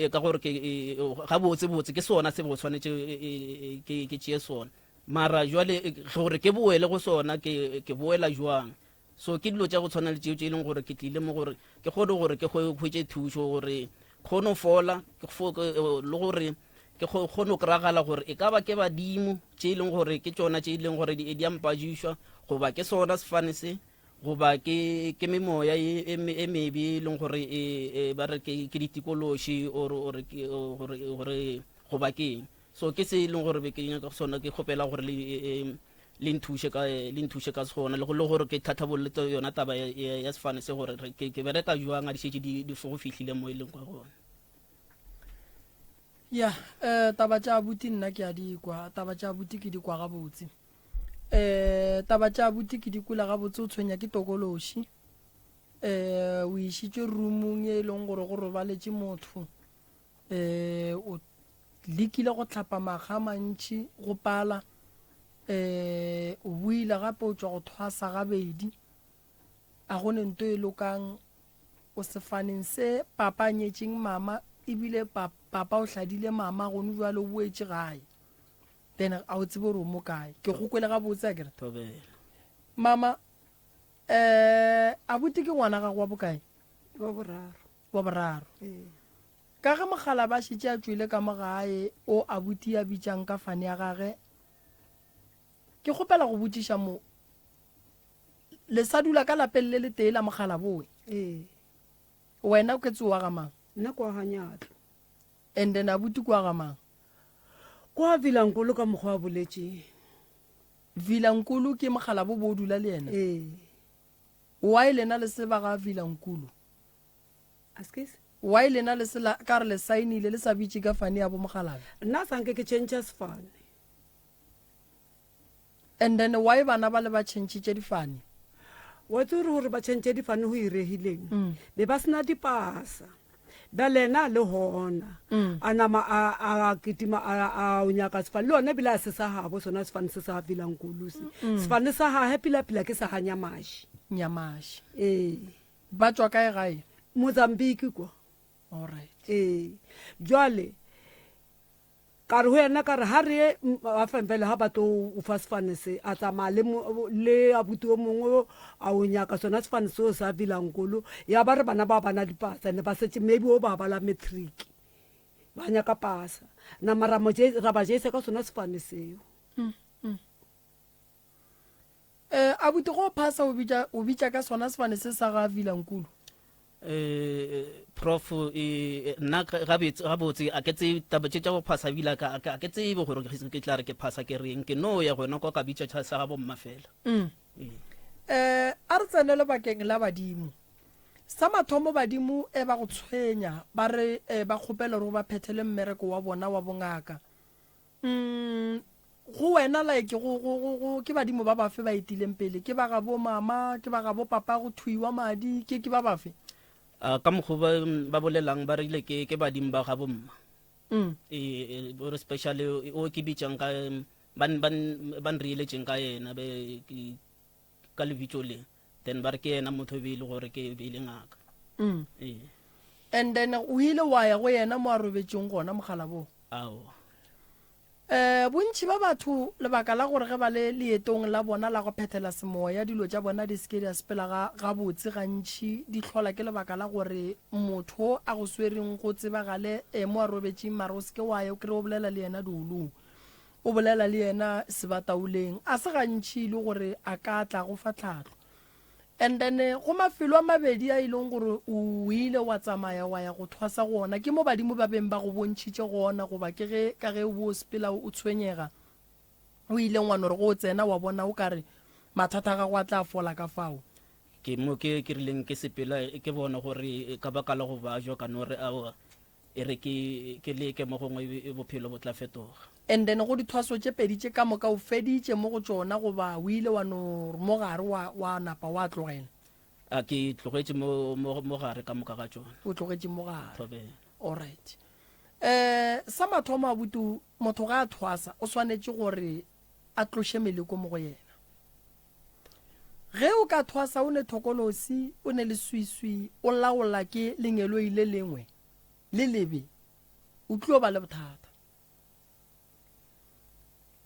ka gore ke gabotse botse ke sona se bo tshwanetse ke ke tšee sona mara jwale gore ke boele go sona ke ke boela jwang so ke dilo tša go tshwana le tšeo tše e leng gore ke tlile mo gore ke kgone gore ke hwetše thušo gore kgone fola le gore ke kgone go kry-agala gore e ka ba ke badimo tše e leng gore ke tšona tše e leng gore di a mpadišwa goba ke sona sefane se goba ke ke memoya e, e, e mebe e leng gore e, e ba re ke ke ditikološi or or ke gore gore goba ke eng so ke se e leng gore be ke nyaka go sona ke kgopela gore le le nthuše ka le nthuše ka sona le go le gore ke tlhatlhabolle yona taba ya sefane se gore ke ke bereka jwang a di šetše di di go fihlile mo e leng kwa gona. Ya eh taba tša abuti nna ke a di kwa taba tša abuti ke di kwa gabotse. um taba tša abuti ke di kwele gabotse o tshwenya ke tokološi um o išitšwe roomong e leng gore go robaletše motho um o lekile go hlapa makga a mantši go pala um o boile gape o tšwa go thwasa gabedi a go ne nto e lokang o sefaneng se papa a nyetšeng mama ebile papa o hladile mama gone jwale o boetše gae Then a o tsebe gore o mo kae. Ke go kwele gabotse a kere. Thobela. Mama, eh, abuti ke ngwana gago wa bokae? Wa boraro. Wa boraro. Ee. Ka ge mogala ba šetše a tšwele ka mo gae o abuti a bitšang ka fane ya gage, ke kgopela go botšiša mo, le sa dula ka lapeng le letee la mogala bowe? Ee. Wena o ke tsowa ga mang? Nna kwa ga Nyatlo. And then abuti kwa ga mang? Kwa Vilankulu ka mokgwa a boletšeng. Vilankulu ke mokgalabo bo o dula le yena? Ee. Why lena le se ba ga Vilankulu? Askies? Why lena le se la ka re le saenile le sa bitše ka fane ya bo mokgalabje? Nna sa nke ke tšhentšha sefane. And then why bana ba le ba tšhentšhitše difane? Wa tseba gore ba tšhentšhe difane go iregileng? Mm. Be ba sena dipasa. Bjale yena a le gona. Mm. A nama a a kitima a a o nyaka sefane. Le yona ebile a se sa gabo sona sefane se sa Vilankulu se. Mm. Sefane sa gage pila pila ke sa ga Nyamashi. Nyamashi. Ee. Ba tšwa kae gae? Mozambique kwa. Alright. Ee. Jwale ka re go yena ka re ha re ye Afenvele ha ba tlo o fa sefane se a tsamaya le le abuti o mongwe a o nyaka sona sefane seo sa Vilankulu ya ba re bana ba bana dipasa ne ba setse maybe o ba bala matric ba nyaka pasa nama ra mo ra ba jesa ka sona sefane seo. Mm, mm. Eh, abuti go phasa o bitša o bitša ka sona sefane se sa ga Vilankulu? Eh, prof eh, nna gabotse a ke tsebe taba tše tša go phasa ebile a ke tsebe gore ke tla re ke phasa ke reng ke no ya gona kwa ka bitša sa ga bomma fela mm. ee. Eh, a re tsene lebakeng la badimo sa mathomo badimo e ba go tshwenya ba re eh, ba kgopela gore ba phethele mmereko wa bona wa bongaka Mm, go wena like go, go, go, go, ke badimo ba bafe ba etileng pele? Ke ba gabo mama, ke ba gabo papa go thuiwa madi, ke, ke ba bafe? Uh, ka mokgwa ba, ba bolelang ba rile ke, ke badimo ba gabo mma. Mm. E, e, gore specially o ke bitsang ka ban ban ban reeletšeng ka yena be ke, ka lebitso le then ba re ke yena motho e be e le gore ke be e le ngaka. Mm. Ee. And then o ile wa ya go yena mo a robetšeng gona mogala bo? Aowa. Um bontši ba batho lebaka la gore ge ba le leetong la bona la go phethela semoya dilo tša bona di se ke di a sepela ga gabotse gantši di hlola ke lebaka la gore motho a go swereng go tsebagale um mo a robetšeng mara o se ke wa ya o kry-e o bolela le yena diolong o bolela le yena sebataoleng a se gantši e le gore a ka tla go fa tlhahlo And then go mafelo a mabedi a e leng gore o ile wa tsamaya wa ya go thwasa go ona, ke mo badimo ba beng ba go bontšhitše gona, goba ke ge ka ge o bo o sepela o tshwenyega, o ileng wa no re go o tsena wa bona o ka re mathata a gago a tla fola ka fao. Ke mo ke ke rileng ke sepela ke bona gore ka baka la go bajwa ka no re aowa E re ke, ke leke mo gongwe bophelo bo tla fetoga. And then go dithwaso tše pedi tše ka moka o feditše mo go tšona goba o ile wa no re mo gare wa, wa napa wa tlogela? A ke tlogetše mo, mo, mo gare ka moka ga tšona. O tlogetše mo gare. Thobela. Alright. Eh, sa mathomo abuti, motho ga a thwasa o swanetše gore a tloše meleko mo go yena. Ge o ka thwasa o ne thokolosi, o ne leswiswi, o laola ke lengeloi le lengwe le lebe, o tlo ba le bothata.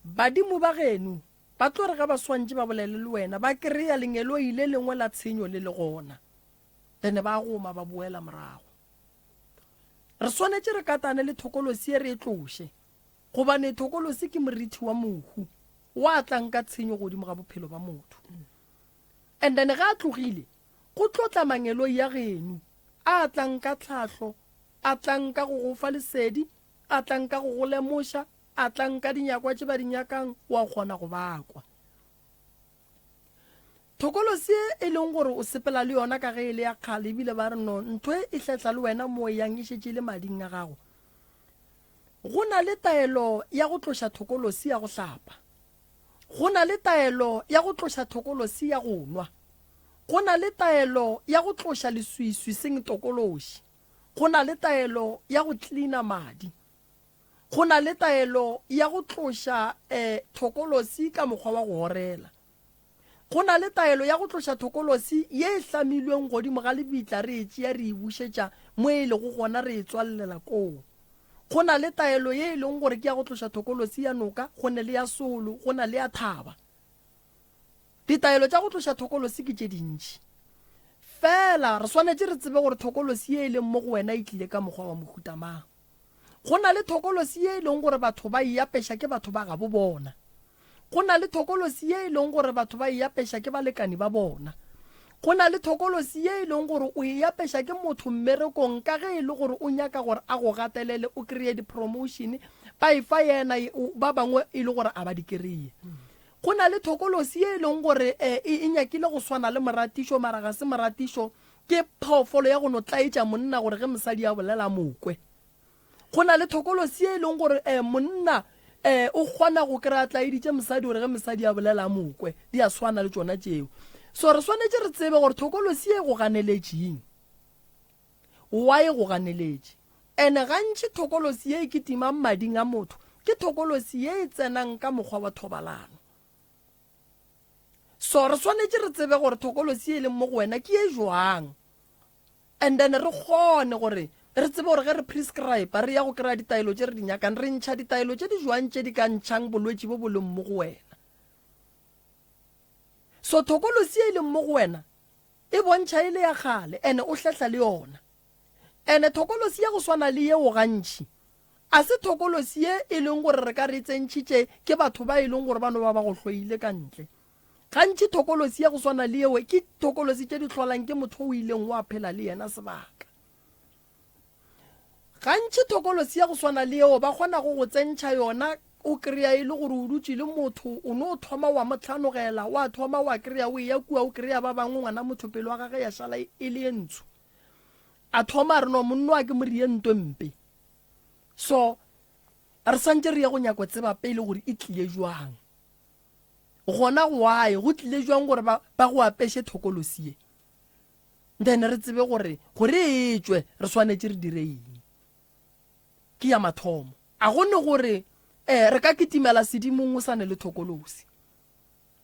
Badimo ba geno ba tlo re ge ba swantše ba bolele le wena, ba kry-a lengeloi le lengwe la tshenyo le le gona, then ba goma ba boela morago. Re swanetše re katane le thokolosi e re e tloše. Gobane thokolosi ke morithi wa mohu wa tlang ka tshenyo godimo ga bophelo ba motho. And then ge a tlogile, go tlo tla mangeloi a geno a tlang ka tlhahlo, a tlang ka go go fa lesedi, a tlang ka go go lemoša, a tlang ka dinyakwa tše ba di nyakang, wa kgona go ba kwa. Thokolosi e e leng gore o sepela le yona ka ge e le ya kgale ebile ba re no ntho e e hletla le wena mo e yang e šetše e le mading a gago. Go na le taelo ya go tloša thokolosi ya go hlapa. Go na le taelo ya go tloša thokolosi ya go nwa. Go na le taelo ya go tloša leswiswi seng tokološi. Go na le taelo ya go tlina madi. Go na le taelo ya go tloša eh, thokolosi ka mokgwa wa go orela. Go na le taelo ya go tloša thokolosi ye e hlamilweng godimo ga lebitla re e tšea re e bušetša mo e lego gona re e tswalelela koo. Go na le taelo ye e leng gore ke ya go tloša thokolosi ya noka, go ne le ya solo, go na le ya thaba. Ditaelo tša go tloša thokolosi ke tše dintši. Fela re swanetše re tsebe gore thokolosi ye e leng mo go wena e tlile ka mokgwa wa mohuta mang. Go na le thokolosi ye e leng gore batho ba e apeša ke batho ba gabo bona. Go na le thokolosi ye e leng gore batho ba e apeša ke balekani ba bona. Go na le thokolosi ye e leng gore o e apeša ke motho mmerekong ka ge e le gore o nyaka gore a go gatelele o kreye di-promotion, ba e fa yena ba bangwe e le gore a ba di kreye. Go na le thokolosi ye e leng gore e, e nyakile go swana le moratišo mara ga se moratišo. Ke phoofolo ya go no tlaetša monna gore ge mosadi a bolela a mo kwe. Go na le thokolosi ye e leng gore um monna um o kgona go kry-a tlaeditše mosadi gore ge mosadi a bolela a mo kwe. Di a swana le tšona tšeo. So re swanetše re tsebe gore thokolosi ye e go ganeletšeng. Why go ganeletše? Ene gantši thokolosi ye e kitimang mading a motho ke thokolosi ye e tsenang ka mokgwa wa thobalano. So re swanetše re tsebe gore thokolosi ye e leng mo go wena ke ye jwang. And then re kgone gore re tsebe gore ge re prescribe re ya go kry-a ditaelo tše re di nyakang, re ntšha ditaelo tše di jwang tše di ka ntšhang bolwetši bo bo leng mo go wena. So thokolosi ye e leng mo go wena e bontšha e le ya kgale ene o hlehla le yona. Ene thokolosi ya go swana le yeo gantši a se thokolosi ye e leng gore re ka re e tsentšhitše ke batho ba e leng gore ba no ba ba go hloile ka ntle. Gantši thokolosi ya go swana le yeo ke thokolosi tše di hlolang ke motho o ileng wa phela le yena sebaka. Gantši thokolosi ya go swana le yeo ba kgona go go tsentšha yona o kry-a e le gore o dutše le motho o no thoma wa mo hlanogela wa thoma wa kry-a o eya kua o kry-a ba bangwe ngwana motho pelo ya gage ya šala e le ye ntsho a thoma a re no monno a ke mo rie nto mpe so re santše re ye go nyako tseba pele gore e tlile jwang gona why go tlile jwang gore ba ba go apeše thokolosi ye Then re tsebe gore gore e tšwe re swanetše re dire eng. Ke ya mathomo. A go ne gore eh, re ka kitimela sedimong o sa ne le thokolosi.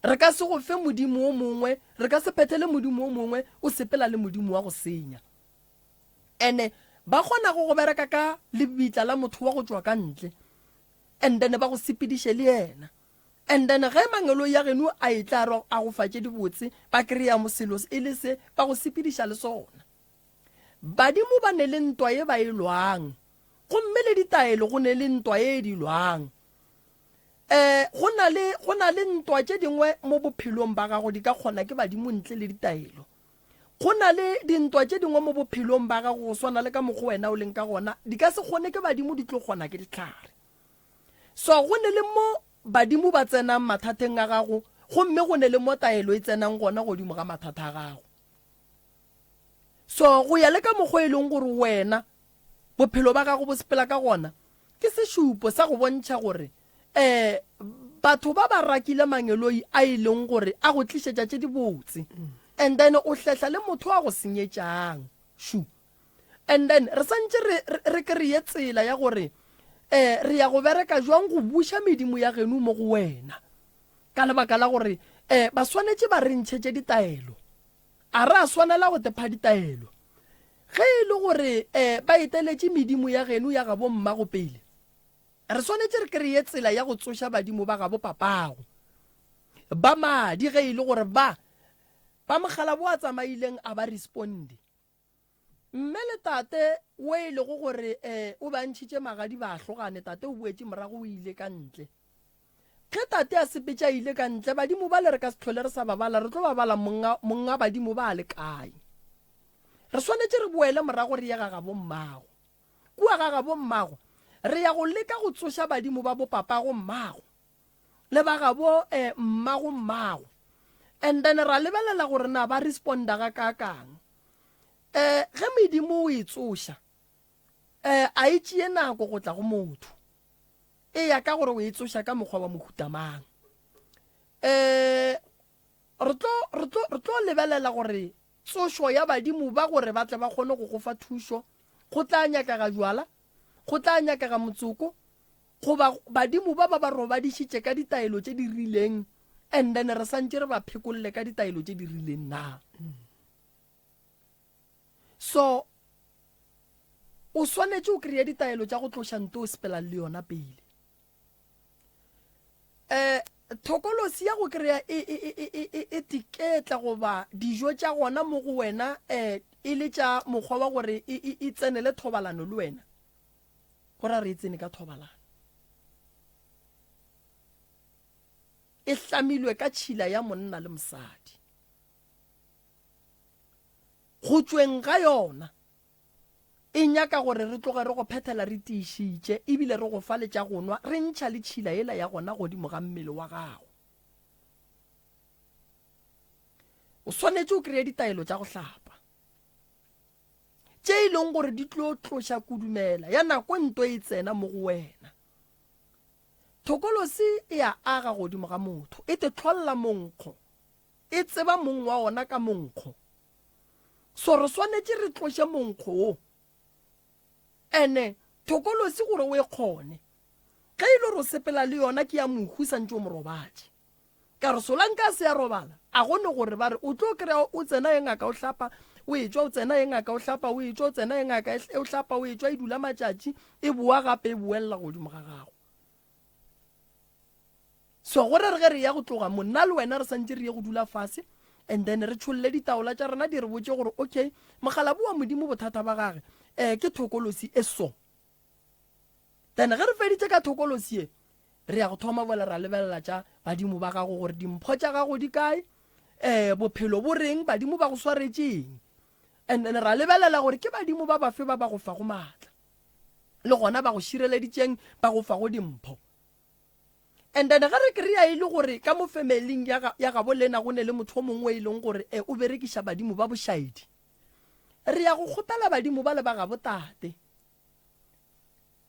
Re ka se go fe modimo o mongwe, re ka se phethele modimo o mongwe o sepela le modimo wa go senya. Ene ba kgona go go bereka ka lebitla la motho wa go tšwa ka ntle and then ba go sepediše le yena. And then ge mangeloi ya geno a etla a a go fa tše dibotse, ba kry-a mo selo e le se, ba go sepediša le sona. Badimo ba ne le ntwa ye ba e lwang, gomme le ditaelo go ne le ntwa ye di lwang. Um go na le, go na le ntwa tše dingwe mo bophelong ba gago di ka kgona ke badimo ntle le ditaelo. Go na le dintwa tše dingwe mo bophelong ba gago go swana le ka mokgwa wena o leng ka gona, di ka se kgone ke badimo di tlo kgona ke dihlare. So go ne le mo badimo ba tsenang mathateng a gago, gomme go ne le mo taelo e tsenang gona godimo ga mathata a gago. So go ya le ka mokgwa e leng gore wena bophelo ba gago bo sepela ka gona, ke sešupo sa go bontšha gore um batho ba ba rakile mangeloi a e leng gore a go tlišetša tše dibotse, and then o hlehla le motho a go senyetšang. Shu. And then re santše re, re, re kry-e tsela ya gore um re ya go bereka jwang go buša medimo ya geno mo go wena. Ka lebaka la gore um ba swanetše ba re ntšhetše ditaelo. A re a swanela go tepha ditaelo. Ge e le gore um ba eteletše medimo ya geno ya gabo mmago pele, re swanetše re kry-e tsela ya go tsoša badimo ba gabo papago ba madi ge e le gore ba ba mogala bo a tsamaileng a ba responde. Mme le tate wo e lego gore eh, o be a ntšhitše magadi ba ahlogane, tate o boetše morago o ile ka ntle. Ge tate a sepetše a ile ka ntle, badimo bale re ka se hlole re sa ba bala, re tlo ba bala monga, monga badimo ba le kae? Re swanetše re boele morago re ye ga gabo mmago. Kua ga gabo mmago, re ya go leka go tsoša badimo ba bopapago mmago. le ba gabo eh, mmago mmago and then ra lebelela gore na ba responda ga kaakang eh ge medimo o e tsoša eh a e tšee nako go tla go motho e ya ka gore o e tsoša ka mokgwa wa mohuta mang eh re tlo re tlo re tlo lebelela gore tsošo ya badimo ba gore ba tle ba kgone go go fa thušo go tla nyakega jwala go tla nyakega motsoko goba badimo ba ba ba robadišitše ka ditaelo tše di rileng and then re santše re ba phekolle ka ditaelo tše di rileng na so o swanetše o kry-e ditaelo tša go tloša nto o sepelang le yona pele um thokolosi ya go kry-a e, e, e, e, e, e tiketla goba dijo tša gona mo go wena um e le tša mokgwa wa gore e, e, e tsenele thobalano le wena Go ra re e tsene ka thobalano. E hlamilwe ka tšhila ya monna le mosadi. Go tšweng ga yona, e nyaka gore re tloge re go phethela re tiišitše ebile re go fa le tša go nwa, re ntšha le tšhila yela ya gona godimo ga mmele wa gago. O swanetše o kreye ditaelo tša go hlapa. tše e leng gore di tlo tloša kudumela ya nako nto e tsena mo go wena. Thokolosi e a aga godimo ga motho, e te hlolla monkgo, e tseba mong wa ona ka monkgo. So re swanetše re tloše monkgo wo. Ene thokolosi gore o e kgone, ge e le gore o sepela le yona ke ya mohu santše o mo robatše. Ka re Solanka a se a robala, a go ne gore ba re o tlo kry-a o tsena ye ngaka o hlapa o etšwa, o tsena ye ngaka o hlapa o etšwa, o tsena ye ngaka o hlapa o etšwa, e dula matšatši e boa gape e boelela godimo ga gago. So go re re ge re ya go tloga mo, nna le wena re santše re ye go dula fase and then re tšholle ditaola tša rena di re botše gore okay, mokgalabo wa Modimo bothata ba gage um ke thokolosi e so. Then ge re feditše ka thokolosi ye, re ya go thoma boela ra lebelela tša badimo ba gago gore dimpho tša gago di kae, um bophelo bo reng, badimo ba go swaretše eng. And then ra lebelela gore ke badimo ba bafe ba ba go fago maatla, le gona ba go šireleditšeng, ba go fago dimpho. And then ge re kry-a e le gore ka mo familing ya, ya gabo lena go ne le motho o mongwe e leng gore eh, o berekiša badimo ba bošaedi, re ya go kgopela badimo ba le ba gabo tate.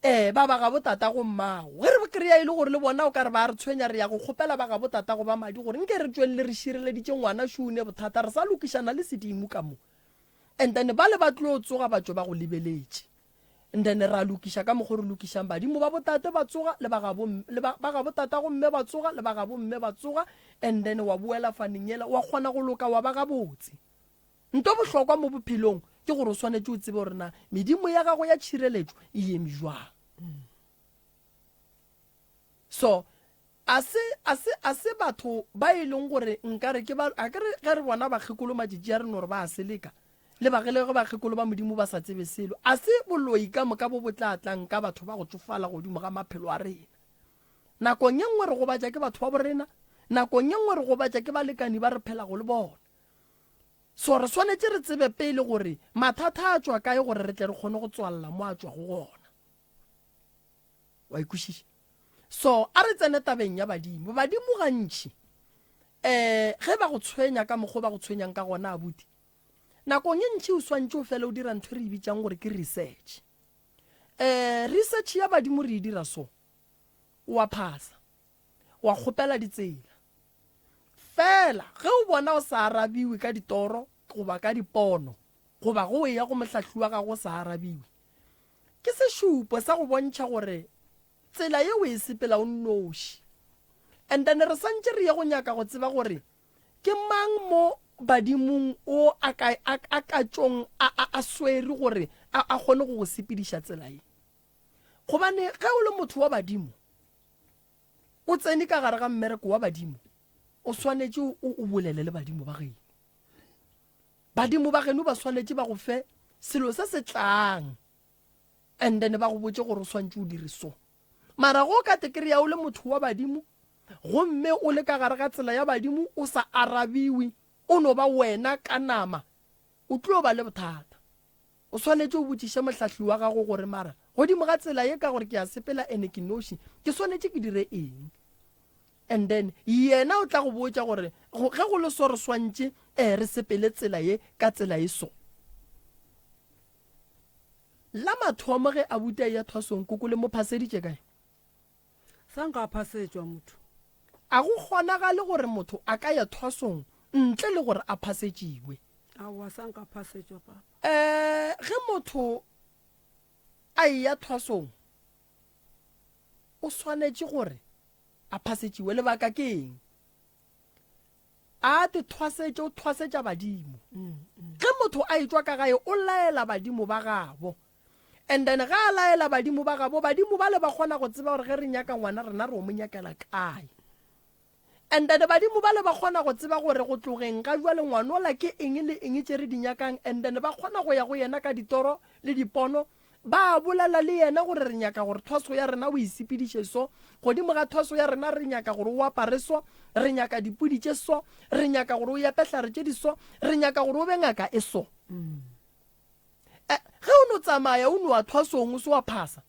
Ee, ba ba gabo tatago mmago. Ge re kry-a e le gore le bona o ka re ba re tshwenya, re ya go kgopela ba gabo tatago ba madi gore nke re tšweng le re šireleditše ngwana šo o ne bothata, re sa lokišana le sedimo ka mo. And then bale ba tlo tsoga ba tšwe ba go lebeletše. And then ra lokiša ka mokgo re lokišang badimo ba botate ba tsoga le ba gabo le ba, ba gabo tatago mme ba tsoga le ba gabo mme ba tsoga and then wa boela faneng yela wa kgona go loka wa ba gabotse. Nto bohlokwa mo bophelong ke gore o swanetše o tsebe gore na medimo ya gago ya tšhireletšo e eme jwang. So a se a se a se batho ba e leng gore nkare ke ba a ke re ge re bona bakgekolo matšatši a re no re ba a seleka le bagele ge bakgekolo ba modimo ba sa tsebe selo. A se boloi ka moka bo bo tla tlang ka batho ba go tšofala godimo ga maphelo a rena. Nakong ye nngwe re gobatša ke batho ba borena, nakong ye nngwe re gobatša ke balekani ba re phelago le bona. So re swanetše re tsebe pele gore mathata a tšwa kae gore re tle re kgone go tswalela mo a tšwago gona. Wa ikwešiša? So a re tsene tabeng ya badimo. Badimo gantši um ge ba go tshwenya ka mokgwa ba go tshwenyang ka gona abuti, nakong e ntši o swantše o fele o dira ntho e re e bitsang gore ke research. Um research ya badimo re e dira so, o a phasa, wa kgopela ditsela. Fela ge o bona o sa arabiwe ka ditoro goba ka dipono, goba ge o eya go mohlahli wa gago o sa arabiwe, ke sešupo sa go bontšha gore tsela ye o e sepela o nnoši. And then re santše re ye go nyaka go tseba gore ke mang mo badimong o a ka, a, a ka tšong a, a, a swere gore a, a kgone go go sepediša tsela ye. Gobane ge o le motho wa badimo, o tsene ka gare ga mmereko wa badimo, o swanetše o, o bolele le badimo ba geno. Badimo ba geno ba swanetše ba go fe selo se se tlang, and then ba go botše gore o swantše o dire so. Mara go ka te kry-a o le motho wa badimo, gomme o le ka gare ga tsela ya badimo o sa arabiwe, o no ba wena ka nama, o tlo ba le bothata. O swanetše o botšiše mohlahli wa gago gore, Mara, godimo ga tsela ye ka gore ke a sepela ene ke noši, ke swanetše ke dire eng? And then yena o tla go botša gore ge go le so re swantše eh, re sepele tsela ye ka tsela e so. La mathomo ge abuti a eya thwasong, koko le mo phaseditše kae? Sa nka phasetšwa motho. A go kgonagale gore motho a ka ya thwasong ntle le gore a phasetšiwe. Aowa, sa nka phasetšwa papa. Eh, ge motho a eya thwasong o swanetše gore a phasetšiwe. Lebaka ke eng? A te thwasetše, o thwasetša badimo. Ge motho a etšwa ka gae o laela badimo ba gabo. And then ge a laela badimo ba gabo, badimo bale ba kgona go tseba gore ge re nyaka ngwana rena re o mo nyakela kae. And then badimo bale ba kgona go tseba gore go tlogeng ga jwale ngwanola ke eng le eng tše re di nyakang, and then ba kgona go ya go yena ka ditoro le dipono, ba bolela le yena gore re nyaka gore thwaso ya rena o e sepediše so, godimo ga thwaso ya rena re nyaka gore o apare so, re nyaka dipudi tše so, re nyaka gore o epe hlare tše di so, re nyaka gore o be ngaka e so. Eh, ge o no tsamaya o no a thwasong o se wa phasa,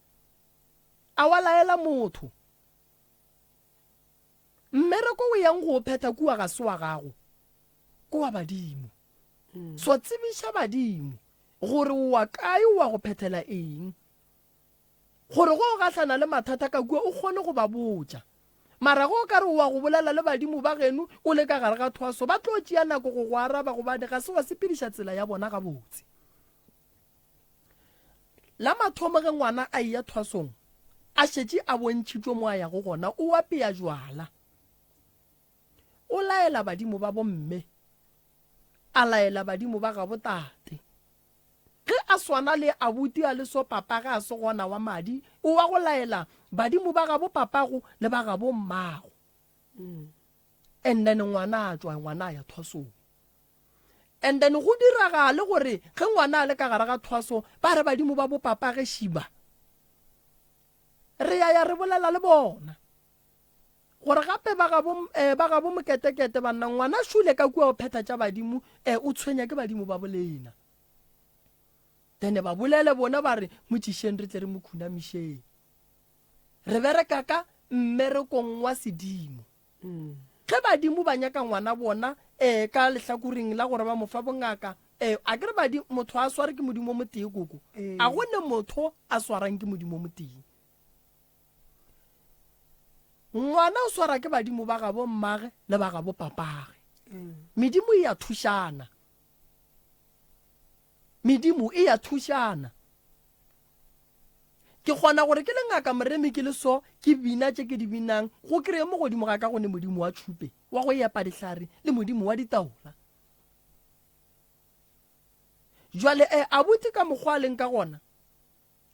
a wa laela motho. Mmereko o yang go o phetha kua ga se wa gago, ke wa badimo. So tsebiša badimo. Gore o wa kae o wa go phethela eng. Gore ge o gahlana le mathata ka kua o kgone go ba botša. Mara ge o ka re o wa go bolela le badimo ba geno o le ka gare ga thwaso, ba tlo tšea nako go go araba gobane ga se wa sepediša tsela ya bona gabotse. La mathomo ge ngwana a eya thwasong, a šetše a bontšhitšwe mo a yago gona, o apea jwala. O laela badimo ba bomme, a laela badimo ba gabo tate. Ge a swana le abuti a le so papa ge a se gona wa madi, o wa go laela badimo ba gabo papago le ba gabo mmago. And then ngwana a tšwa, ngwana a ya thwasong. And then go diragale gore ge ngwana a le ka gare ga thwaso, ba re badimo ba bo papage šiba. Re ya ya re bolela le bona. Gore gape ba gabo, eh, ba gabo moketekete banna, ngwana šule ka kua o phetha tša badimo, eh, o tshwenya ke badimo ba bolena. Then ba bolele bona ba re, mo tšišeng re tle re mo khunamišeng. Re bereka ka mmerekong wa sedimo. Ge badimo ba nyaka ngwana bona, eh, ka lehlakoreng la gore ba mo fa bongaka, eh, a ke re badi, motho a sware ke modimo o motee koko. A go ne motho a swarang ke modimo o motee. Ngwana o swara ke badimo ba gabo mmage le ba gabo papage. Medimo e a thušana. Medimo e a thušana. Ke kgona gore ke le ngaka Moremi ke le so ke bina tše ke di binang go kry-e mo godimo ga ka go ne modimo wa tšhupe wa go epa dihlare le modimo wa ditaola. Jwale e abuti ka mokgwa a leng ka gona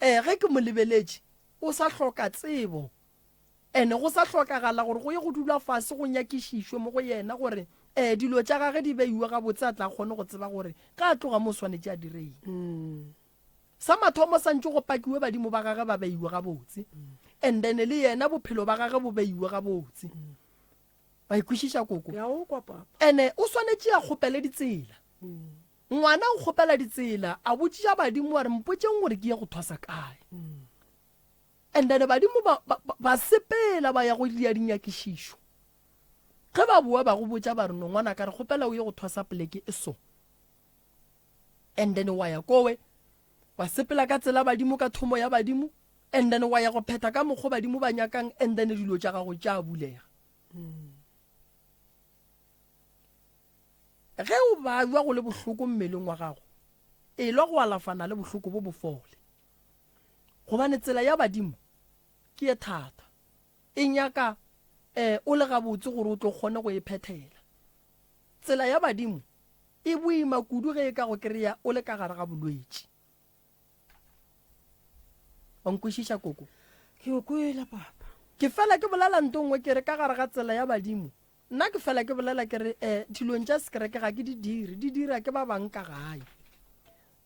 Ee, ge ke mo lebeletše, o sa hloka tsebo. Ene go sa hlokagala gore go ye go dulwa fase go nyakišišwe mo go yena gore ee dilo tša gage di beiwe gabotse a tla kgone go tseba gore ge a tloga mo o swanetše a dire eng. Sa mathomo santše go pakiwe badimo ba gage ba beiwe gabotse and then le yena bophelo ba gage bo beiwe gabotse. Wa e kwešiša koko? Ke a go kwa papa. Ene o swanetše a kgopele ditsela. Ngwana o kgopela ditsela, a botšiša badimo a re, Mpotšeng gore ke ye go thwasa kae. And then badimo ba, ba, ba sepela ba ya go dia dinyakišišo. Ge ba boa ba go botša ba re, No ngwanaka re kgopela o ye go thwasa poleke e so. And then wa ya kowe, wa sepela ka tsela badimo ka thomo ya badimo, and then wa ya go phetha ka mokgo badimo ba nyakang, and then dilo tša gago tša bulega. Ge o babja go le bohloko mmeleng wa gago, elwa go alafana le bohloko bo bo fole. Gobane tsela ya badimo ke ye thata, e nyaka um o le gabotse gore o tlo kgone go e phethela. Tsela ya badimo e boima kudu ge e ka go kry-a o le ka gare ga bolwetši. Wa nkwešiša koko? Ke o kwela papa. Ke fela ke bolela nto nngwe ke re ka gare ga tsela ya badimo Nna ke fela ke bolela ke re, eh, dilong tša sekereke ga ke di dire, di dira ke ba bang ka gae.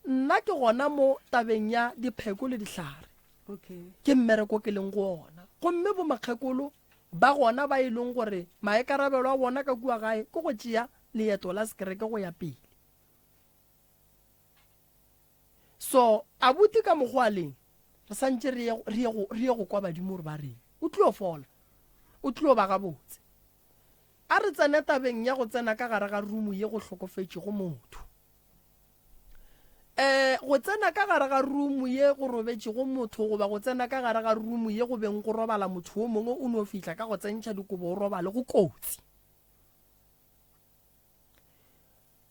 Nna ke gona mo tabeng ya dipheko le dihlare. Okay. Ke mmereko ke leng go ona. Gomme bomakgekolo ba gona ba e leng gore maikarabelo a bona ka kua gae ke go tšea leeto la sekereke go ya pele. So, abuti ka mokgwa a leng, re santše re ye, re ye go, re ye go kwa badimo gore ba reng. O tlilo fola. O tlilo ba gabotse. A re tsene tabeng ya go tsena ka gare ga rumu ye go hlokofetšego motho. Eh, go tsena ka gare ga rumu ye go robetšego motho goba go tsena ka gare ga rumu ye go beng go robala motho wo mongwe o no fihla ka go tsentšha dikobo o robale go kotsi.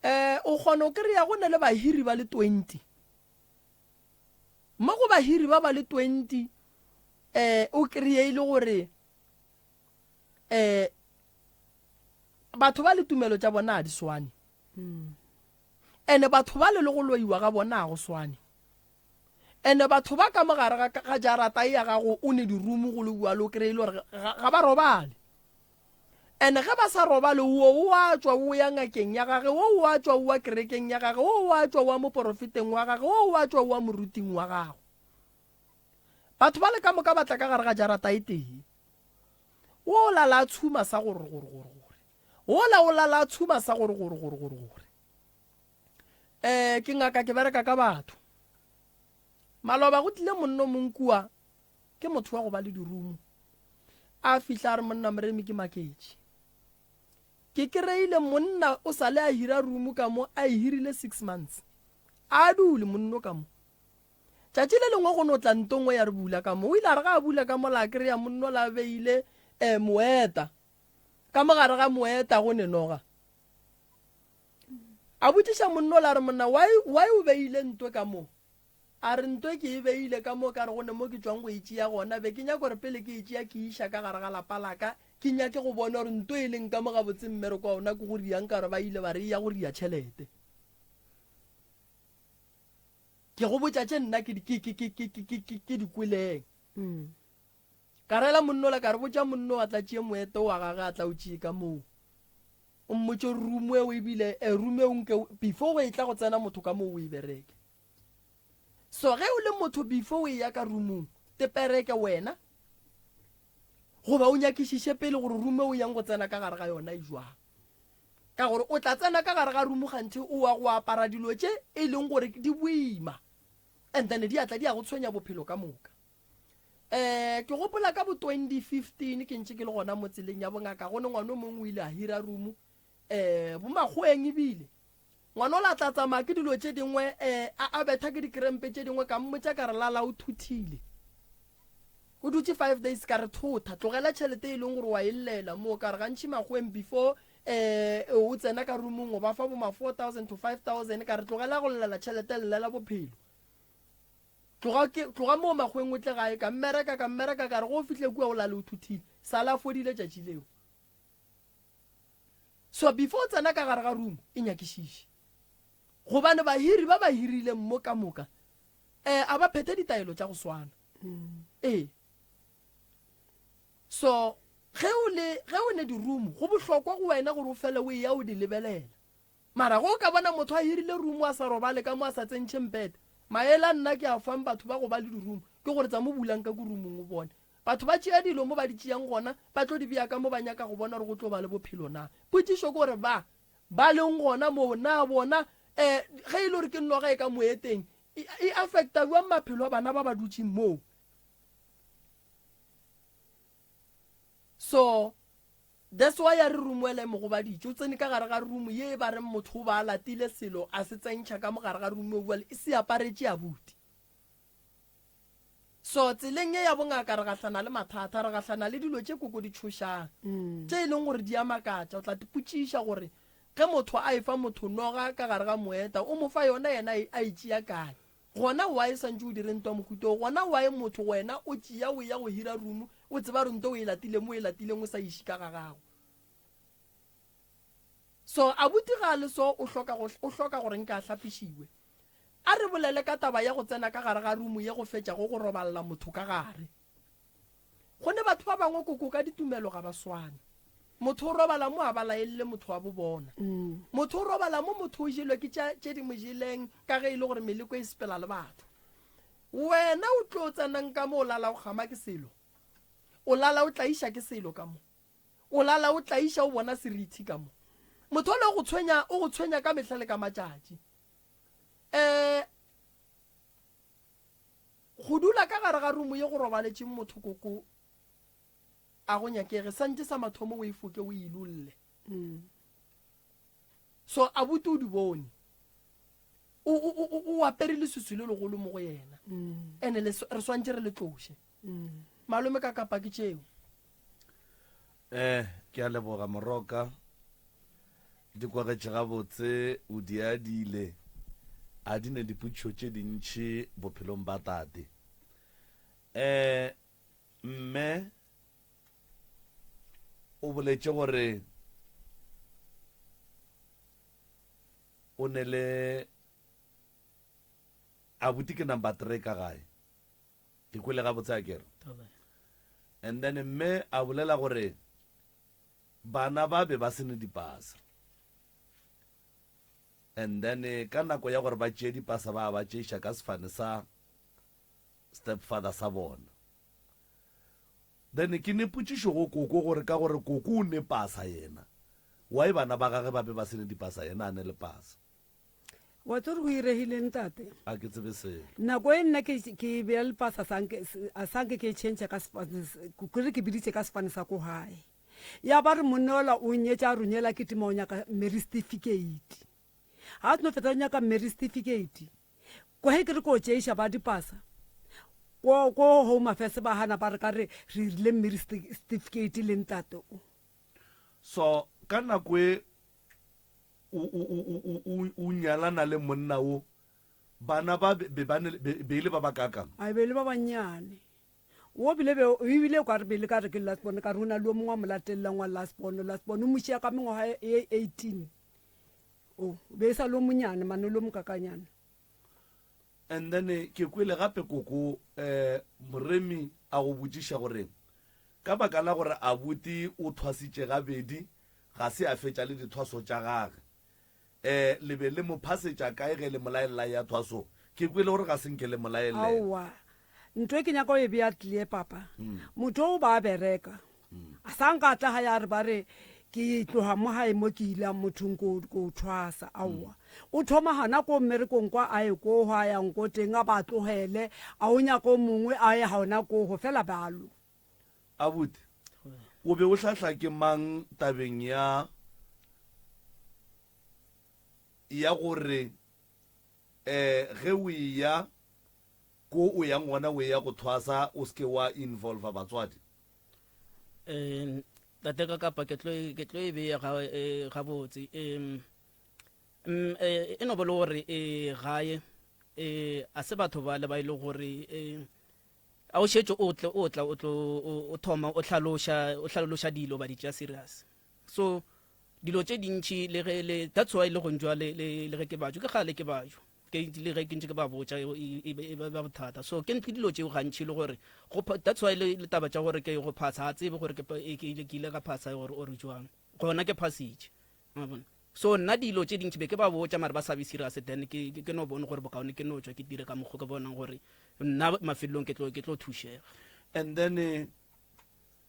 Eh, o kgona go kry-a go na le bahiri ba le 20. Mo go bahiri ba ba le 20, eh, o kry-e e le gore eh, batho ba le tumelo tša bona ga di swane. Ene batho ba le le go loiwa ga bona ga go swane. Ene batho ba ka mo gare ga, ga jarata ya gago o ne dirumu go le bjalo o kry-e e le gore ga, ga ba robale. And ge ba sa robale, wo o a tšwa o ya ngakeng ya gage, wo o a tšwa o ya kerekeng ya gage, wo o a tšwa o ya moporofeteng wa gage, wo o a tšwa o ya moruting wa gagwe. Batho bale ka moka ba tla ka gare ga jarata e tee. Wo o lala a tshuma sa gore gore gore gore. Wola o lala a tshuma sa gore gore gore gore gore. Eh, ke ngaka ke bereka ka batho. Maloba go tlile monno mong kua Ke motho wa go ba le dirumo. A fihla a re monna Moremi ke maketše. Ke kereile monna o sa le a hira rumo ka mo a e hirile six months. A dule monno ka mo. Tšatši le lengwe go no tla nto nngwe ya re bula ka mo. O ile a re ga a bula ka mola a kry-a monno la beile um moeta. Ka mo gare ga moeta go ne noga. A botšiša monno la re monna why, why o beile ntwe ka mo? A re ntwe ke e beile ka mo ka re go ne mo ke tšwang go e tšea gona be ke nyaka gore pele ke e tšea ke iša ka gare ga lapa la ka ke nyake go bona gore ntwe e leng ka mo gabotse mmereko wa ona ke go riang ka gore ba ile ba re e ya go ria tšhelete. Ke go botša tše nna ke ke ke ke ke ke ke ke di kweleng. Mm. Ka rela monnola ka re botša monno a tla tšee moeto wa gage a tla o tšee ka moo. O mmotše room eo ebile eh, room eo nke before go e tla go tsena motho ka moo o e bereke. So ge o le motho before o eya ka roomong tepereke wena goba o nyakišiše pele gore room eo o yang go tsena ka gare ga yona e jwang. Ka gore o tla tsena ka gare ga rumu kganthe o wa go apara dilo tše e leng gore di boima and then di a tla di a go tshwenya bophelo ka moka. Um ke gopola ka bo 2015 ke ntše ke le gona mo tseleng ya bongaka go ne ngwana o mongwe o ile a hira rumu um bomakgoeng ebile ngwana o la tla tsamaya ke dilo tše dingwe um a betha ke dikrempe tše dingwe ka mmotša ka re lala o thuthile O dutše five days ka re thotha, tlogela tšhelete e leng gore wa e llela moo ka re gantši makgoweng before eh o tsena ka roomong o ba fa bo ma 4000 to 5000 ka re tlogela go llela tšhelete llela bophelo. Tloga ke tloga moo makgoweng o tle gae ka mmereka ka mmereka ka re go o fihle kua o lale o thuthile. Sala a fodile tšatši leo. So before o tsena ka gare ga room e nyakišiše. Gobane bahiri ba ba hirileng mo ka moka eh a ba phethe ditaelo tša go swana. Ee. So ge o le ge o ne di-room go bohlokwa go wena gore o fele o eya o di lebelela. Mara ge o ka bona motho a hirile room a sa robale ka mo a sa tsentšhe mpete, maele a nna ke a fang batho ba go ba le di-room ke gore tsa mo bulang ka ko roomong o bone. Batho ba tšea dilo mo ba di tšeang gona ba tlo di bea ka mo ba nyaka go bona gore go tlo ba le bophelo na. Potšišo ke gore ba ba leng gona moo na bona um ge e le gore ke noga e ka moeteng E, e affecta bjang maphelo a bana ba ba dutšeng moo? So, that's why ya re room ela e mo gobaditše. O tsene ka gare ga room ye e ba reng motho o ba a latile selo a se tsentšha ka mo gare ga room eo bjale e se aparetše abuti. So tseleng ye ya bongaka re gahlana le mathata, re gahlana le dilo tše koko di tšhošang, tše e leng gore di a makatša. O tla ipotšiša gore ge motho a efa motho noga ka gare ga moeta, o mo fa yona yena a e tšea kae? Gona why swantše o dire ntwa mohuta wo? Gona why motho wena o tšea o eya go hira room o tseba gore nto o e latile mo o e latileng o sa iše ka ga gago? So abuti ga a le so o hloka go o hloka gore nka a hlapišiwe. A re bolele ka taba ya go tsena ka gare ga rumu ye go fetšago go roballa motho ka gare. Go ne batho ba bangwe koko ka ditumelo ga ba swane. Motho o robala mo a ba laelle motho wa bo bona. Motho o robala mo motho o jelwe ke tša tše di mo jeleng ka ge e le gore meleko e sepela le batho. Wena o tlo tsenang ka mo o lala o kgama ke selo. O lala o tlaiša ke selo ka mo. O lala o tlaiša o bona serithi ka mo. Motho ole o go tshwenya, o go tshwenya ka mehla le ka matšatši. Um go dula ka gare ga rumo ye go robaletšeng motho koko a go nyakege, santše sa mathomo o e foke o e ilolle. So abuti o di bone. O, o, o, o apere leswiswi le legolo mo go yena. Ene le, re swantše re le tloše. Malome ka kapa ke tšeo. Eh, ke a leboga Moroka. Di kwagetše gabotse, o di adile. A di ne dipotšišo tše dintši bophelong ba tate. Eh, mme o boletše gore o ne le abuti ke number 3 ka gae. Ke kwele gabotse a kere? And then mme a bolela gore bana ba be ba se ne dipasa. And then ka nako ya gore ba tšee dipasa ba ba tšeiša ka sefane sa stepfather sa bona. Then ke ne potšišo go koko gore ka gore koko o ne pasa yena, why bana ba gage ba be ba se ne dipasa yena a ne le pasa? Wa tsore go iregile ntate? A ke tsebe selo. Nako e nna ke ke bea lepasa sanke a sanke ke change ka sefane ke re ke biditse ka sefane sa ko gae. Ya ba re monna ola o nyetša a runyela ke tima o nyaka marriage certificate. Ha a seno fetsa o nyaka marriage certificate. Ko ge ke re ko tšeiša ba dipasa ko ko Home Affairs ba gana ba re ka re re irile marriage certificate le ntate o. So ka nako e o o o o o o nyalana le monna o bana ba be ba ne be e le ba ba kakang? A e be e le ba bannyane. O bile be ebile o ka re be le ka re ke last born ka re o na le o mongwe wa mo latelelang wa last born last born o mo šia ka mengwaga e 18 o be e sa le o monyane mane o le o mokakanyana. And then ke kwele gape koko eh Moremi a go botšiša gore ka baka la gore abuti o thwasitše gabedi ga se a fetša le dithwaso tša gage eh le be le mo phasetša kae ge le mo laelela ya thwasong? Ke kwele gore ga se nke le mo laelela. Aowa ntho e ke nyaka go e bea clear papa motho o ba bereka A sa nka a tla gae a re ba re ke tloga mo gae mo ke ilang mothong ko ko thwasa aowa. O thoma gona ko mmerekong kwa a ye ko go a yang ko teng a ba tlogele a o nyaka o mongwe a ye gona ko go fela bjalo. Abuti, o be o hlahla ke mang tabeng ya ya gore eh ge o eya ko o yang gona o eya go thwasa o se ke wa involva batswadi? Um tate ka kapa ke tlo e, ke tlo e beya ga e, gabotse um mm, e, e no bo le gore e gae e a se batho ba le ba ile e gore e a o šetše o tle o tla o tlo o thoma o hlaloša o hlaloša dilo ba di tšea serious so dilo tše dintši le ge le that's why le gong jwale le le ge ke bajo ke gale ke bajo ke le ge ke ntše ke ba botša e, e, e, e ba bothata so ke ntle dilo tšeo gantši le gore go that's why le le taba tša gore ke go phasa a tsebe gore ke ke ile ke ile ka phasa gore o re jwang gona ke phasitše wa bona so nna dilo tše dintši be ke ba botša mare ba sa be serious then ke ke no bone gore bokaone ke no tšwa ke dire ka mokgwa ke bonang gore nna mafelelong ke tlo ke tlo thušega and then eh,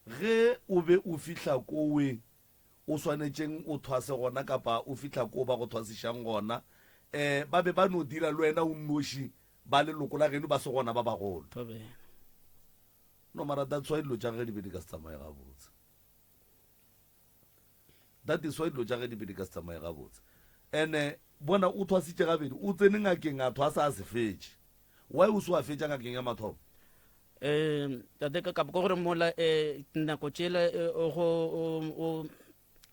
ge o be o fihla kowe o swanetšeng o thwase gona kapa o fihla koo ba go thwasišang gona, um ba be ba no dira le wena o nnoši, ba leloko la geno ba se gona ba bagolo. Thobela. No mara that's why dilo tša gage di be di ka se tsamaye gabotse. That is why dilo tša gage di be di ka se tsamaye gabotse. Ene bona o thwasitše gabedi, o tsene ngakeng a thwasa a se fetše. Why o se wa fetša ngakeng ya mathomo? Um tate ka ka gore mola um nako tšela eh, go o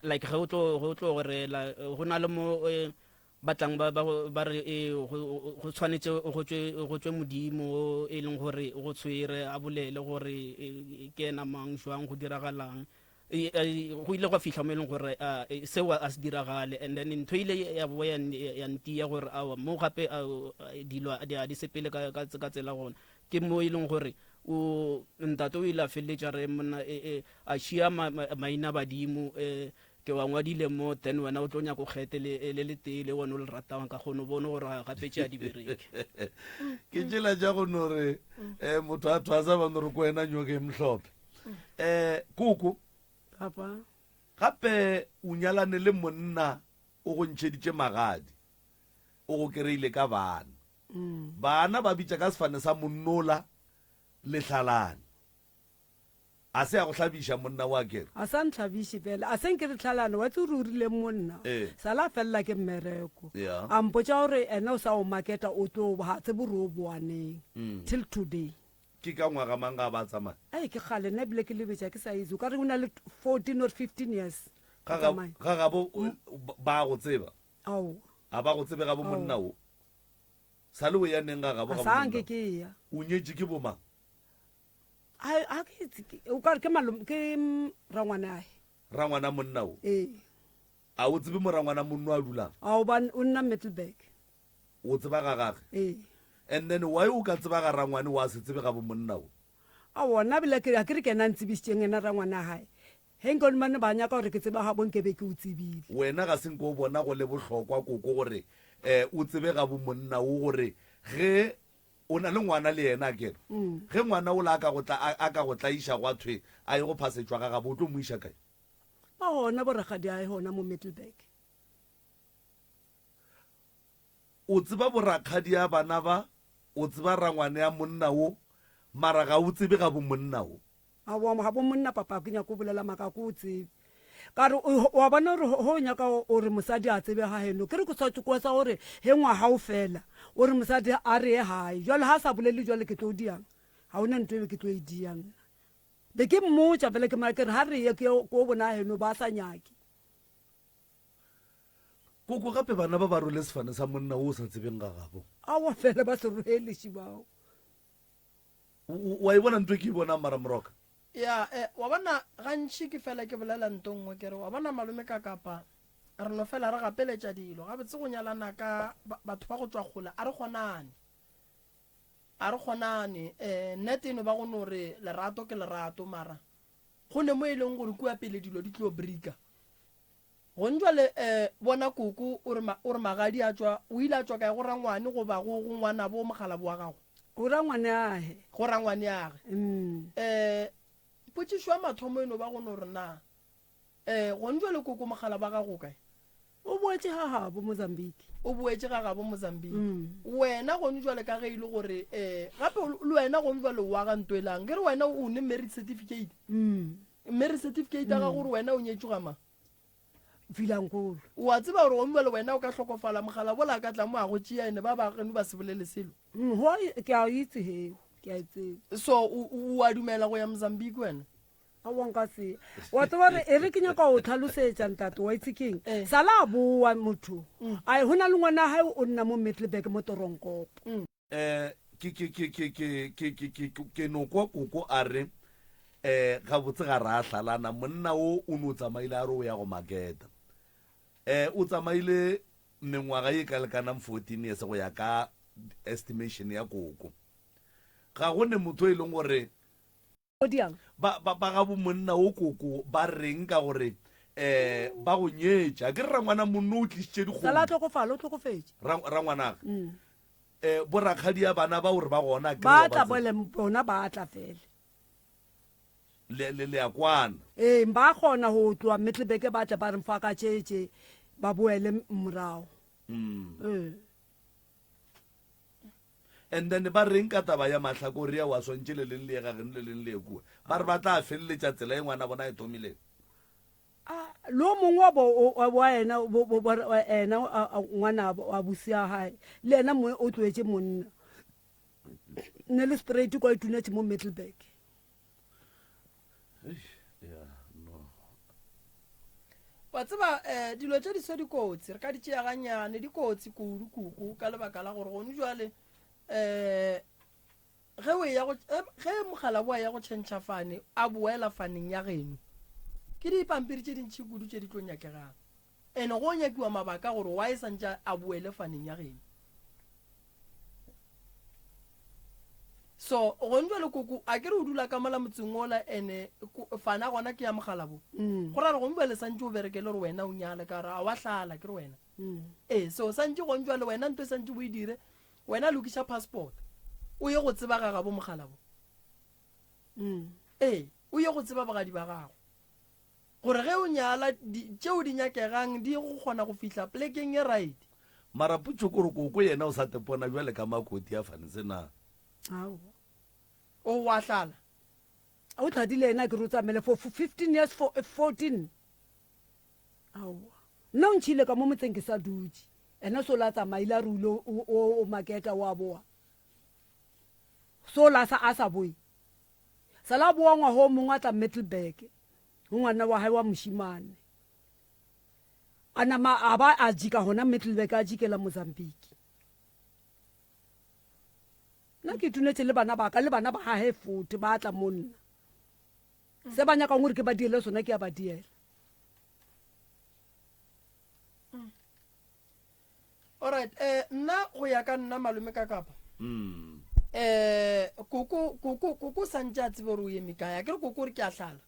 like ge o tlo ge o tlo go reela go na le mo eh, ba tlang ba ba ba re eh, go tshwanetse go tswe go tswe modimo e leng gore go tshwere a bolele gore ke ena mang jwang go diragalang go ile gwa fihla mo e leng gore seo a se diragale and then ntho ile ya boa ya ntia gore awa mo gape dilo a di sepele ka tsela gona ke mo e leng gore o ntate o ile a feleletša re monna e, e, a šia maina badimo um ke wa ngwadile mo then wena o tlo nyaka o kgethe le le letee le wena o le ratang ka kgone o bone gore gape tše a di bereke ke tšela tša go no re um motho a thwasa ba no re ko wena nyoke mhlophe um koko papa gape o nyalane le monna o go ntšheditše magadi o go kereile ka bana mm. bana ba bitša ka sefane sa monnola lehlalane a se a go hlabiša monna wa kere a sa ntlhabiše fela a se nke re tlhalane wa tse o re o rileng monna eh. sala a felela ke mmereko yeah. a mpotša gore ene o sa o maketa o tlo ga tsebe gore o boaneng mm. till today Ke ka ngwaga mang ga ba tsamaya? Ai ke kgale nna ebile ke lebetša ke sa itse o ka re o na le 14 or 15 years. Ga ga ga gabo ba go tseba? Aowa. A ba go tsebe gabo monna o? Sa le o ya neng ga gabo ga monna? Sa ke ya. O nyetše ke bo mang? Ai a ke itse o ka re ke malome ke rangwane ae. Rangwana monna o? Ee. A o tsebe mo rangwana monno a dulang? Ao ba o nna Middelburg. O tseba ga gage? Ee. And then why o ka tseba ga rangwane wa se tsebe ga bo monna o? Aowa nna bile ke, ga ke re ke yena a ntsebisitšeng yena rangwane a gae. Ge nke mane ba nyaka gore ke tsebe ga bo nke be ke o tsebile. Wena ga se nke o bona go le bohlokwa koko gore eh o tsebe ga bo monna o gore ge o na le ngwana le yena akere ge ngwana ola a ka go tla a ka go tlaiša gwa thwe a ye go phasetšwa ga gabo o tlo mo iša kae? Ba gona bo rakgadiae gona mo Middelburg. O tseba borakgadi a bana ba, o tseba rangwane a monna wo, mara ga o tsebe ga bo monna wo. Aowa, ga bo monna papa, ga ke nyake go bolela maaka, ga ke o tsebe. Ka re, O, wa bona gore go o nyaka o re mosadi a tsebe ga geno. Ke re ke sa kwa sa gore ge ngwaga o fela, o re mosadi a re ye gae. Jwale ga a sa bolele jwale ke tlo diang? Ga o na ntho e be ke tlo e dia nna. Be ke mmotša fela ke mara ke re ga re ye ke yo ko bona geno ba sa nyake. Koko gape bana ba ba rwele sefane sa monna wo o sa tsebeng ga gabo. Aowa fela ba se rwele šibao. Wa e bona ntho e ke e bonang mara Moroka? Ya, eh, wa bona, gantši ke fela ke bolela nto nngwe ke re, wa bona malome ka kapa, re no fela re gapeletša dilo. Gabotse go nyalana ka batho ba go tšwa kgole, a re kgonane. A re kgonane. Eh, nnete e no ba go no re lerato ke lerato, mara go ne mo e leng gore kua pele dilo di tlo brika. Gong jwale eh, bona koko o re, o re magadi a tšwa, o ile a tšwa kae go rangwane goba go, go ngwanabo mokgalabo wa gago? Go rangwaneage. Go rangwaneage. Mm. Eh, potšišo ya mathomo e no ba go no re na, eh, gong jwale koko mokgalabo wa gago o kae? O boetše ga gabo Mozambique. O boetše ga gabo Mozambique. Mm. Wena gong jwale ka ge e le gore eh, gape le wena gong jwale o aga nto elang, ke re wena o ne marriage certificate. Mm. Marriage certificate ya gago gore wena o nyetšwe ga mang? Vilankulu. O a tseba gore gomme bjale wena o ka hlokofala, mogala bola a ka tla mo a go tšea ene ba ba geno ba se bolele selo. Mm, ho ke a itse heo, ke a e tseba. So o o a dumela go ya Mozambique wena? Aowa nka se. Wa tseba gore e re ke nyaka go tlhalosetša ntate wa itse keng? Eh. Sala a boa motho. Ai ho na le ngwana hae o nna mo Middelburg mo Toronkopo. Eh, ke ke ke ke ke ke ke ke ke ke no kwa koko a re eh gabotse ga ra hlalana monna o o no tsamaile a re o ya go maketa eh o tsamaile mengwaga ye ka lekanang 14 years go ya ka estimation ya koko ga go ne motho e leng gore O diang? Ba, ba, ba gabo monna wo koko ba reng ka gore um ba go nyetše? A ke re rangwana monno o tlišitše dikgomo. Sala a hlokofala, o hlokofetše. Ra, rangwanaka. Um borakgadi ya bana ba o re ba gona, a ke re Ba wa ba tla tseba. bole, bona ba tla fele. Le, le, le a kwana. Ee, ba kgona go tloga Middelburg ba tle ba re mfaka tše, tše, ba boele morago. Ee. And then ba reng ka taba ya mahlakore ao a swantše le leng le ye ga geno le leng le ye kua? Ba re ba tla feleletša tsela e ngwana bona a e thomileng. A, le o mongwe wa bo, wa, wa ena, bo, bo, bo, wa ena, a, a, ngwanabo, abusi ya gae, le ena mo o tloetše monna. Ne le straight kwa e tunetše mo Middelburg. Wa tseba um dilo tše di so dikotsi re ka di tšea gannyane, di kotsi kudu kuku ka lebaka la gore gone jwale um ge o eya go ge mogala boa ya go tšhentšha fane a boela faneng ya geno ke dipampiri tše dintšhi kudu tše di tlo nyakegang ene go nyakiwa mabaka gore why santše a boele faneng ya geno So gone jwale koko a ke re o dula ka mola motseng ola ene fana gona ke ya mogala bo. Mm. Go ra re gone jwale santse o berekele gore wena o nyale ka gore a wa hlala ke re wena. Mm. Ee so santse gone jwale wena nto e santse o e dire wena lokiša passport o ye go tseba ga gabo mogala bo. Mm. Ee o ye go tseba bogadi ba gago. Gore ge o nyala, di, tšeo di nyakegang di go kgona go fihla plekeng e right. Mara potšo kore koko yena o sa tepona bjale ka makoti a fanetse na? Aowa. O wa hlala? O hladile yena akere o tsamaile for 15 years for 14. Aowa. Nna o ntšhile ka mo motseng ke sa dutše. Ena sola a tsamaile a re o ile o, o, o maketa o a boa. Sola a sa, a sa boe. Sala a boa ngwaga o mongwe a tla Middelburg go ngwana wa hae wa mošimane. A nama a ba a jika gona Middelburg a jikela Mozambique. Nna ke itunetše le bana ba ka le bana ba gae fote ba tla mo nna. Se ba nyakang gore ke ba diele sona ke a ba diela. Alright, eh nna go ya ka nna malome ka kapa. Mm. Eh koko koko koko santse a tsebe gore o eme kae. A ke re koko re ke a hlala.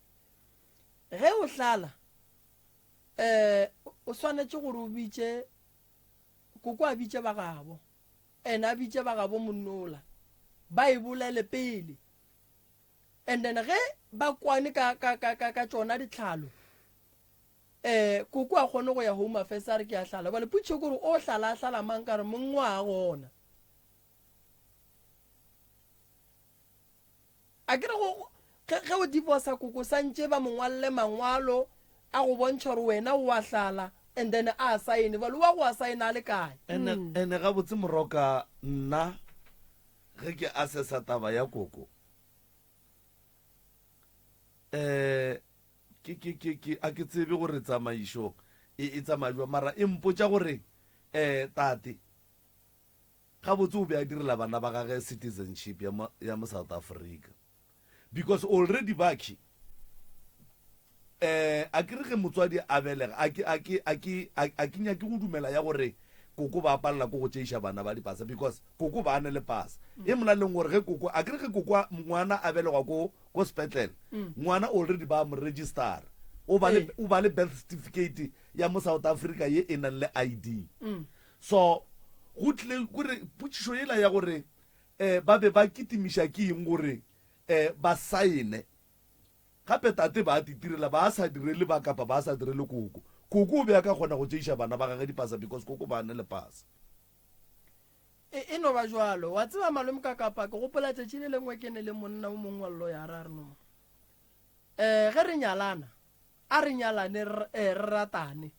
Ge o hlala eh o swanetše gore o bitše koko a bitše ba gabo. Ene a bitše ba gabo monnola. Ba e bolele pele. And then ge ba kwane ka ka ka ka ka tšona ditlhalo Eh, koko a kgone go ya Home Affairs a re ke a hlala. Bjale potšišo ke gore o hlala a hlala mang ka gore mong wa gona. A ke re go ge ge o divorce koko santše ba mo ngwalle mangwalo. A go bontšha gore wena o a hlala and then a saene. Bjale wa go a saena a le kae? Ene, ene gabotse Moroka nna ge ke assessa taba ya koko, eh, ke, ke, ke, ke, a ke tsebe gore tsamaišo e, e tsamaya jwang, mara e mpotša gore, eh, tate, gabotse o be a direla bana ba gage citizenship ya mo, ya mo South Africa. Because already bakhi, eh, a ke re ge motswadi a belega, a ke, a ke, a ke, a, a ke nyake go dumela ya gore koko ba palela ko go tšeiša bana ba dipasa, because koko ba ne le pasa. E molaleng gore ge koko, a ke re ge koko a, ngwana a belegwa ko, ko sepetlele, ngwana already ba mo registera. O ba le, o ba le birth certificate ya mo South Africa ye e nang le ID. So, go tlile, kore potšišo yela ya gore, eh, ba be ba kitimiša ke eng gore, eh, ba saene? Gape tate ba a titirela, ba a sa direle ba kapa ba a sa direle koko. Koko o be a ka kgona go tšeiša bana ba gage dipasa because koko ba ne le pasa. E, e no ba jwalo. Wa tseba malome ka kapa, ke gopola tšatši le lengwe ke ne le monna o mongwe wa lawyer a re no, eh, ge re nyalana, a re nyalane re, eh, re ratane.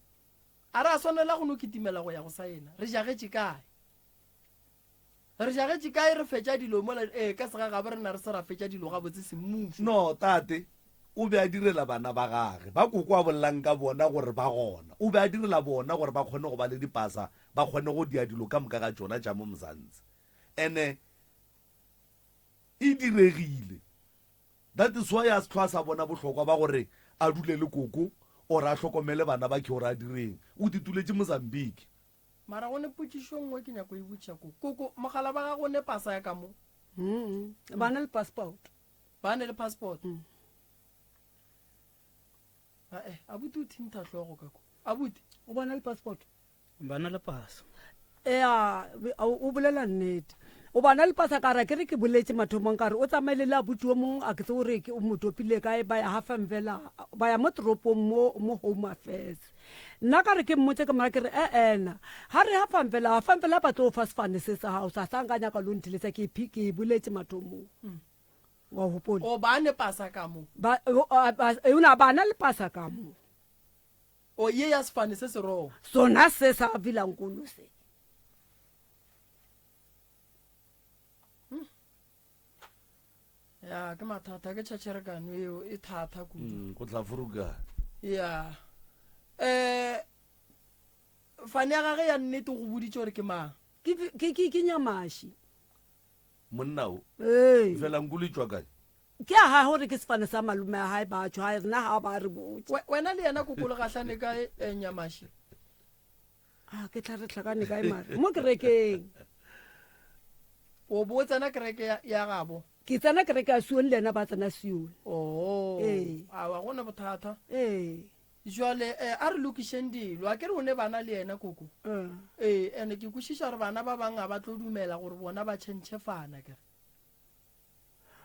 A re a swanela go no kitimela go ya go saena. Re jagetše kae? Re jagetše kae re fetša dilo mola ee ka segagabo rena re se ra fetša dilo gabotse semmušo. No tate o be a direla bana ba gage ba koko a bolelang ka bona gore ba gona. O be a direla bona gore ba kgone go ba le dipasa ba kgone go dia dilo ka moka ga tšona tša mo Mzansi. Ene e diregile. That is why a se hlwa a sa bona bohlokwa ba gore a dule le koko or a hlokomele bana ba khe or a direng. O tituletše Mozambique. Mara go ne potšišo nngwe ke nyako e botšiša koko. Koko, mogala ba gago o ne pasa ya ka mo? Mm, ba ne le passport. Ba ne le passport? Mm. Ae, abuti o thintha hlogo ka ko. Abuti. O bona le passport? Ba na le pasa. Ea, o bolela nnete. O bana le pasa ka re ke re ke boletše mathomong ka re o tsamaile le abuti o mongwe a ke tsebe gore ke o mo topile kae ba ya Hafamvela ba ya mo toropong mo mo Home Affairs. Nna ka re ke mmotse ke mora ke re e-ena ga re Hafamvela Hafamvela ba tlo fa sefane se sa gago sa sa nka nyaka lo ntheletsa ke ke e boletše mathomong. Wa gopola? O ba ne pasa ka mo. Ba o na bana le pasa ka mo. O ye ya sefane se se roo. Sona se sa Vilankulu se. Hmm. Ya ke mathata ke tšhatšherekano eo e thata kudu. Mm, go hlafuruka. Ya. Eh fane ya gage ya nnete go boditše gore ke mang. Ke ke ke ke nyamashi. Monna o. Ee. Velankulu e tšwa kae? Ke a gae gore ke sefane sa malome a gae ba tšwa gae rena ga ba re botse. Wena le yena koko le gahlane kae eh, Nyamashi? A ke tla re hlakane kae mare mo kerekeng. O bo tsena kereke ya, ya gabo? Ke tsena kereke ya Sione le yena ba tsena Sione. Oh. Ee. Awa go ne bothata. Ee. Jwale eh, a re lokišeng dilo. A ke re o ne bana le yena koko? Uh. Ee, ene ke kwešiša gore bana ba bang ga ba tlo dumela gore bona ba tšhentšhe fana kere.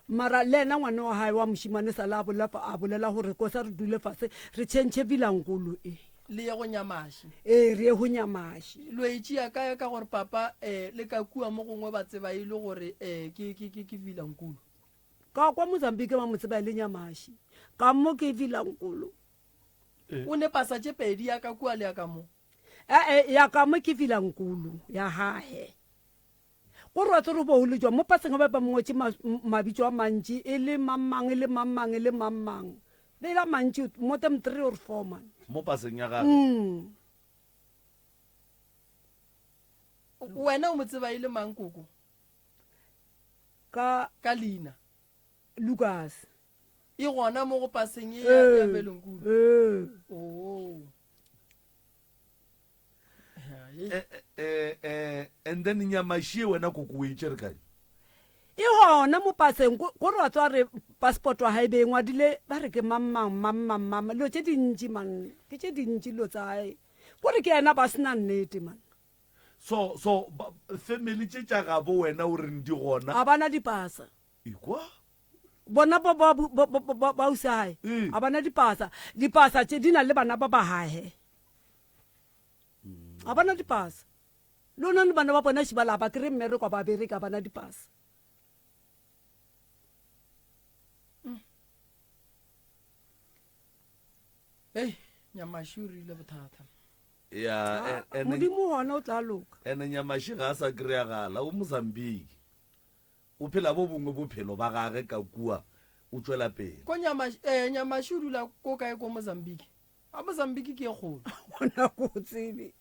Mara le yena ngwana wa gae wa mošemane sala a bolela a bolela gore kosa re dule fase re tšhentšhe vilankolo e. Le ye go Nyamaši. Ee, re ye go Nyamaši. Lo e tšea kae ka gore papa eh, le ka kua mo gongwe ba tseba e le gore eh, ke, ke, ke, ke vilankolo? Ka kwa Mozambique ba mo tseba e le Nyamaši. Ka mo ke vilankolo. O ne pasa tše pedi, ya ka kua le ya ka mo. E-e, ya ka mo ke vilankolo ya gae. Go re wa tsere bo le jwa mo paseng ba ba mongwetše mabitso a mantši e le mang mang e le mang mang e le mang mang be la mantši more than 3 or 4 man mo paseng ya gagwe. Mm. Wena o mo tseba e le mang koko? Ka ka leina. Lucas. E gona mo go paseng e ya ya Velonkulu. Ee. Oh. Eh, eh, eh, and then nyamašie wena koko o e tšere kae? E gona mo paseng ko re wa tswa re passport wa gae be e ngwadile ba re ke mang mang mang mang mang dilo tše dintši man ke tše dintši dilo tsa gae ko re ke yena ba sena nnete man. So so family tše tša gabo wena o reng di gona? A bana dipasa. Ikwa? Bona ba ba ba ba ba ausi gae a bana dipasa dipasa tše di na le bana ba ba gae. A bana dipasa. Le ona le bana ba bona šibala ba kry mmereko ba bereka bana dipasa. Hey. Nyamaši o rile bothata. Ya, Ah, e- ene modimo gona o tla loka ene Nyamaši ga a sa kry-agala, o Mozambique. O phela bo bongwe bophelo ba gage ka kua, o tšwela pele. Ko Nyamaši, eh, Nyamaši o dula ko kae ko Mozambique? A Mozambique ke e kgolo. Gona ko o tsebe.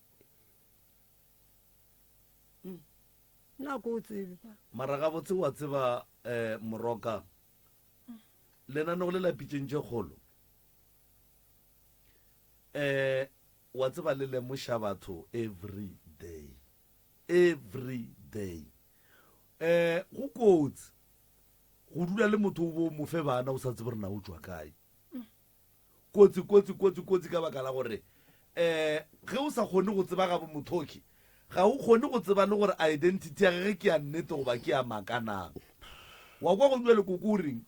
Nna ko o tsebe. Mara gabotse wa tseba eh, Moroka, lenaneo le la pitšeng tše kgolo eh wa tseba le lemoša batho every day every day eh go kotsi go dula le motho o bo mo fe bana o sa tsebe gore na o tšwa kae kotsi kotsi kotsi kotsi ka baka la gore um ge o sa kgone go tseba gabo mothoki ga o kgone go tseba le gore identity ya gage ke ya nnete goba ke ya maaka na wa kwa go bjale koko o reng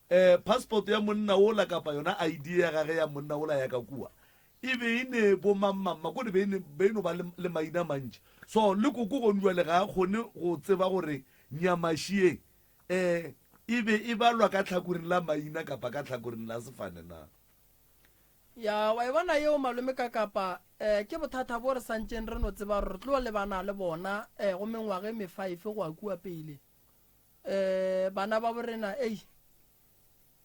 um passport ya monna ola kapa yona id ya gage ya monna ola ya ka kua e be e ne bo mammamma kore be e be e no ba le maina mantši so le koko gone jale ga a kgone go tseba gore nyamašie um e be e balwa ka tlhakoring la maina kapa ka tlhakoring la sefane na? Ya, wa e bona yeo malome ka kapa um ke bothata bo re santšeng re no tseba gore re tlo lebana le bona um go mengwaga e mefaefe go ya kua pele. Um bana ba borena ei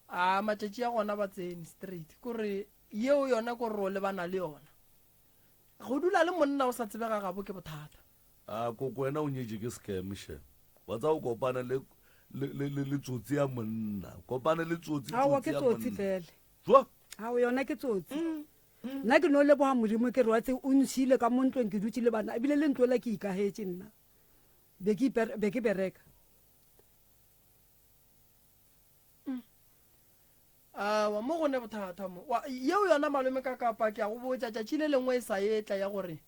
a matšatši a gona ba tsene straight kore yeo yona kore ro lebana le yona. Go dula le monna o sa tsebe ga gabo ke bothata. A koko wena o nyetše ke scam she. Wa tseba o kopane le le le le, le tsotsi ya monna. Kopane le tsotsi Aowa tsotsi ke ya tsotsi monna. fele. Jwa. Ao yona ke tsotsi. Nna ke no leboga Modimo ke re wa tse o nsiile ka mo ntlong ke dutše le bana ebile le ntlo la ke ikagetše nna. Be ke be ke bereka. Aowa mo go ne bothata mo. Wa, yeo yona malome ka kapa ke a go botša tšatši le lengwe e sa etla ya gore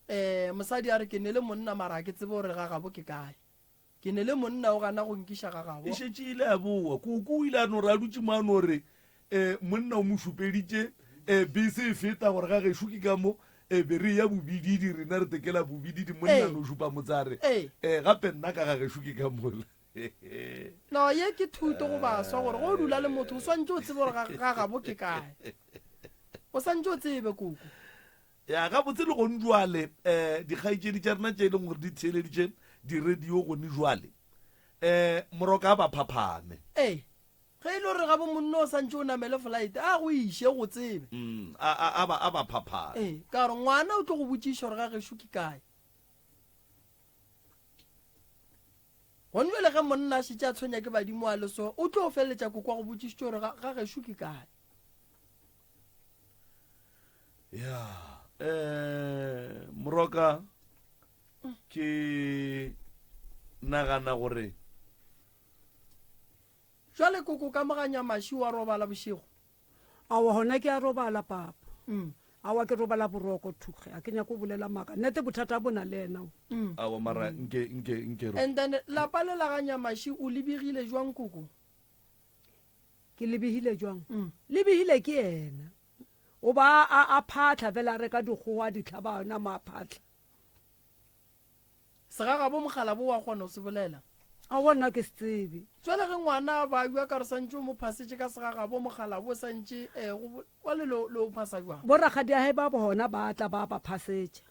um mosadi a re ke ne le monna mara ga ke tsebe gore ga gabo ke kae. Ke ne le monna o gana go nkiša ga gabo. E šetše e ile ya boa. Koko o ile a no re a dutše mo a no re um monna o mo šupeditše um bese e feta gore ga gešo ke ka mo um be re ya bobididi rena re tekela bobididi monna a no šupa motse a re um gape nna ka ga gešo ke ka mola. No, ye ke thuto go baswa gore go dula le motho o swantše o tsebe gore ga gabo ke kae. O swantše o tsebe koko. Ya gabotse le gone jwale um dikgaetšedi tša rena tše e leng gore di theeleditše di-radio gone jwale um moroka a ba phaphame. Ee, ge e le gore gabo monna o santše o namele flight a go iše go tsebe. Mm, a, a, a ba, a ba phaphame. Ee, ka gore ngwana o tlo go botšiša gore ga gešo ke kae. Gone bjale ge monna a šetše a tshwenya ke badimo a le so, o tlo feleletša koko a go botšišitše gore ga, ga gešo ke kae. Ya, eh, Moroka, ke nagana gore. Jwale koko ka moganya maši wa robala bošego? Aowa gona ke a robala papa. Aowa ke robala boroko thukge a ke nyake go bolela maaka. Nnete bothata bo na le yena o. Aowa mara nke nke nke And then lapa le la ga Nyamaši o le begile jwang koko? Ke le begile jwang? Le begile ke yena. O ba a a phatla fela a reka dikgogo a di hlaba yona mo a phatla. Segagabo mokgalabo wa kgona go se bolela. Aowa nna ke se tsebe. Jwale ge ngwana a babja ka re santše o mo phasetše ka segagabo mokgalabo o santše eh, go bjale lo lo phasa bjang? Bo rakgadiahe ba bona ba tla ba ba phasetša.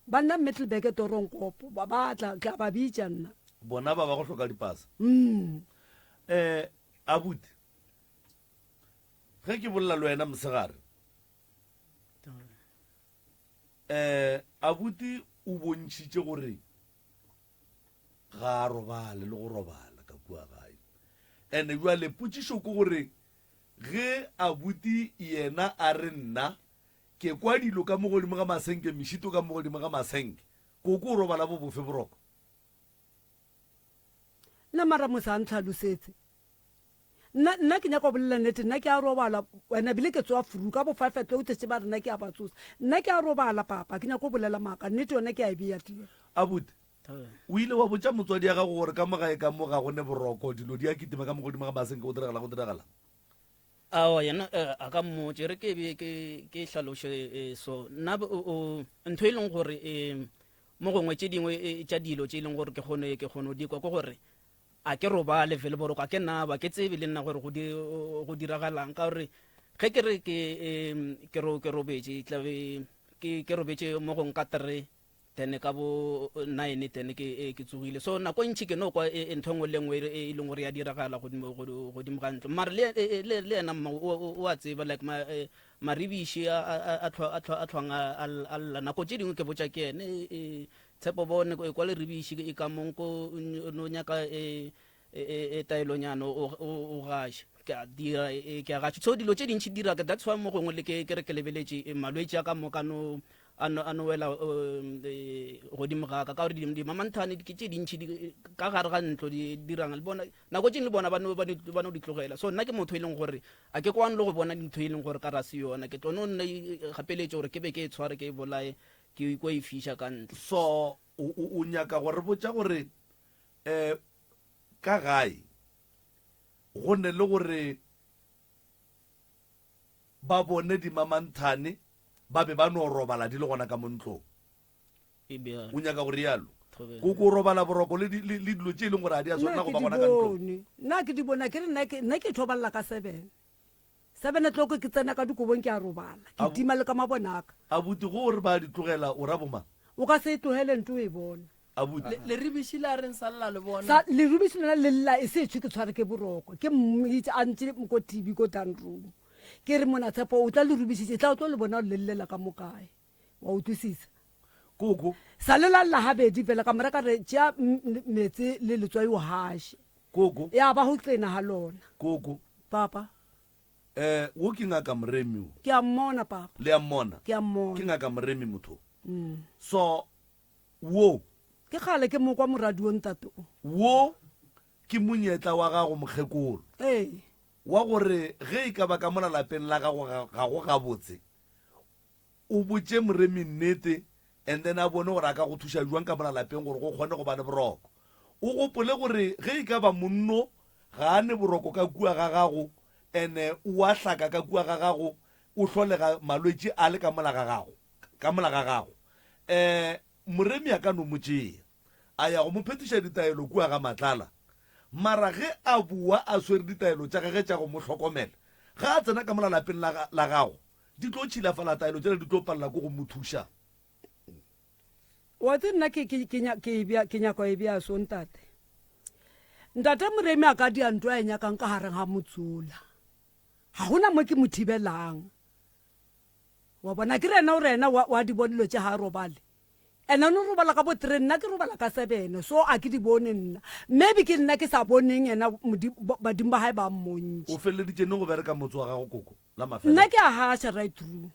Ba nna Middelburg Toronkopo ba ba tla ke a ba bitša nna. Bona ba ba go hloka dipasa. Mm. Eh abuti ge ke bolela le wena mosegare um abuti o bontšhitše gore ga a robale le go robala ka kua gae and-e bjale potšišo ke gore ge abuti yena a re nna ke kwa dilo ka mo godimo ga masenke mešito ka mo godimo ga masenke koko o robala bo bofe boroko Nna mara mose a ntlhalosetse Nna, nna ke nyaka go bolela nnete, nna ke a robala, wena bile ke tsoa furu ka bo five o'clock tšatši ba re nna ke a ba tsosa. Nna ke a robala, papa, ke nyaka go bolela maaka, nnete yona ke a e bea clear. Abuti, o ile wa botša motswadi ya gago gore ka mo gae ka mo ga go ne boroko, dilo di a kitima ka mo godimo ga masenke, go diragala, go diragalang? Aowa, yena eh, a ka mmotša, e re ke be ke ke hlaloše eh, so nna o, o, ntho e leng gore eh, mo gongwe tše dingwe eh, tša dilo tše e leng gore ke kgone ke kgone go di kwa ke gore A ke robale fele boroko, a ke naba, ke tsebe le nna gore go, di, go diragalang ka gore Ge ke re ke ke ro ke robetše tla be ke ke robetše mo gong ka three then ka bo nine then ke ke tsogile. So nako e ntši ke no kwa ntho e nngwe le nngwe e leng gore ya diragala godimo godimo ga ntlo. Mara le le le yena mma o a tseba like ma maribiši a a a a tlhwang a lla nako tše dingwe ke botša ke ene Tshepo bone kwa leribiši e ka mong ko no nyaka e e taelonyana o gaše ke a dira ke a gaše. So dilo tše dintši dira that's why mo gongwe le ke ke re ke lebeletše malwetši a ka moka no a no a no wela godimo ga ka ka gore dimamanthane ke tše dintši ka gare ga ntlo di dirang le bona nako tše le bona ba no ba no di tlogela. So nna ke motho e leng gore a ke kwane le go bona ntho e leng gore ka ra se yona ke tlo no nna gapeletše gore ke be ke e tshware ke e bolaye ke ikwa e fiša ka ntle. So o nyaka go re botša gore um ka gae go ne le gore ba bone dimamanthane ba be ba no robala di le gona ka mo ntlong? E bjalo. O nyaka go rialo? Thobela. Koko o robala boroko le, le, le dilo tše e leng gore ga di a Nna swanela ke go ba di gona ka ntlong? bone nna ke di bona ke re nna ke nna ke thobalela ka seven 7 o'clock ke tsena ka dikobong ke a robala ke tima le ka mabone a ka. Abuti go re ba di tlogela o ra bomang? O ka se e tlogele nto o e bona. Abuti. Leribiši la reng sa lla le bona? Sa leribiši lona le lla e se tšhwe ke tshware ke boroko ke mmitše a ntše ko TV ko down room ke re mona Tshepo o tla leribišitše tla o tlo le bona le llela ka mo kae wa utlwisisa. Koko. Sa le la lla gabedi fela ka mo reka re tšea meetse le letswai o gaše. Koko. Ya ba go qena ga lona. Koko. Papa. Eh, wo ke Ngaka Moremi wo. Ke a mmona, papa. Le a mmona? Ke a mmona. Ke Ngaka Moremi motho. Mm. So, wo. Ke kgale ke mo kwa moradi wo ntate o. Wo ke monyetla wa gago mokgekolo. Ee. Wa gore ge e ka ba ka mola lapeng la gago ga go gabotse, o botše Moremi nnete and then a bone gore a ka go thuša bjang ka mola lapeng gore go kgone go ba le boroko. O gopole gore ge e ka ba monno ga a ne boroko ka kua ga gago and o a hlaka ka kua ga gago, o hlolega malwetši a le ka mola ga gago, ka mola ga gago. Um Moremi a ka no mo tšea a ya go mo phetiša ditaelo kua ga Matlala, mara ge a boa a swere ditaelo tša gage tša go mo hlokomela, ga a tsena ka mola lapeng la, la gago, Di tlo tšhilafala taelo tšela di tlo palela ko go mo thuša. Wa tse nna ke, ke, ke, ke, e bea, ke nyaka e bea so ntate. Ntate Moremi a ka dia ntho a e nyakang ka gareng ga motsola. Ga gona mo ke mo thibelang. Wa bona ke rena o rena wa, wa di bona dilo tše ga a robale. Ena no robala ka bo three nna ke robala ka sebene so a ke di bone nna. Maybe ke nna ke sa boneng yena badimo ba gae ba mmontšha. O feleleditše neng go bereka motse wa gago koko? la mafelelo. Nna ke a gaša right through.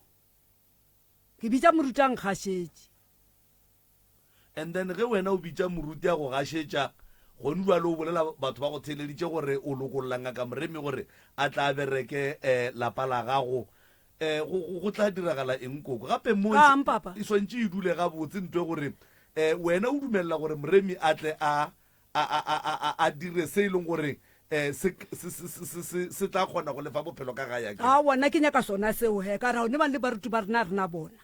Ke bitša moruti a nkgašetše. And then ge wena o bitša moruti a go gašetša, gone bjale o bolela batho ba go theeleditše gore o lokolla Ngaka Moremi gore a tla a bereke eh, lapa la gago. Eh, go, go, go tla diragala eng koko? Gape mo Kang, papa? e swantše e dule gabotse ntwe gore eh, wena o dumelela gore Moremi a tle a a, a, a, a, a, a dire se e leng gore um se, se, se, se, se, se, se tla kgona go lefa bophelo ka gae akere. Aowa, nna ke nyaka sona seo he, ka re ga o ne bang le baruti ba rena, rena bona.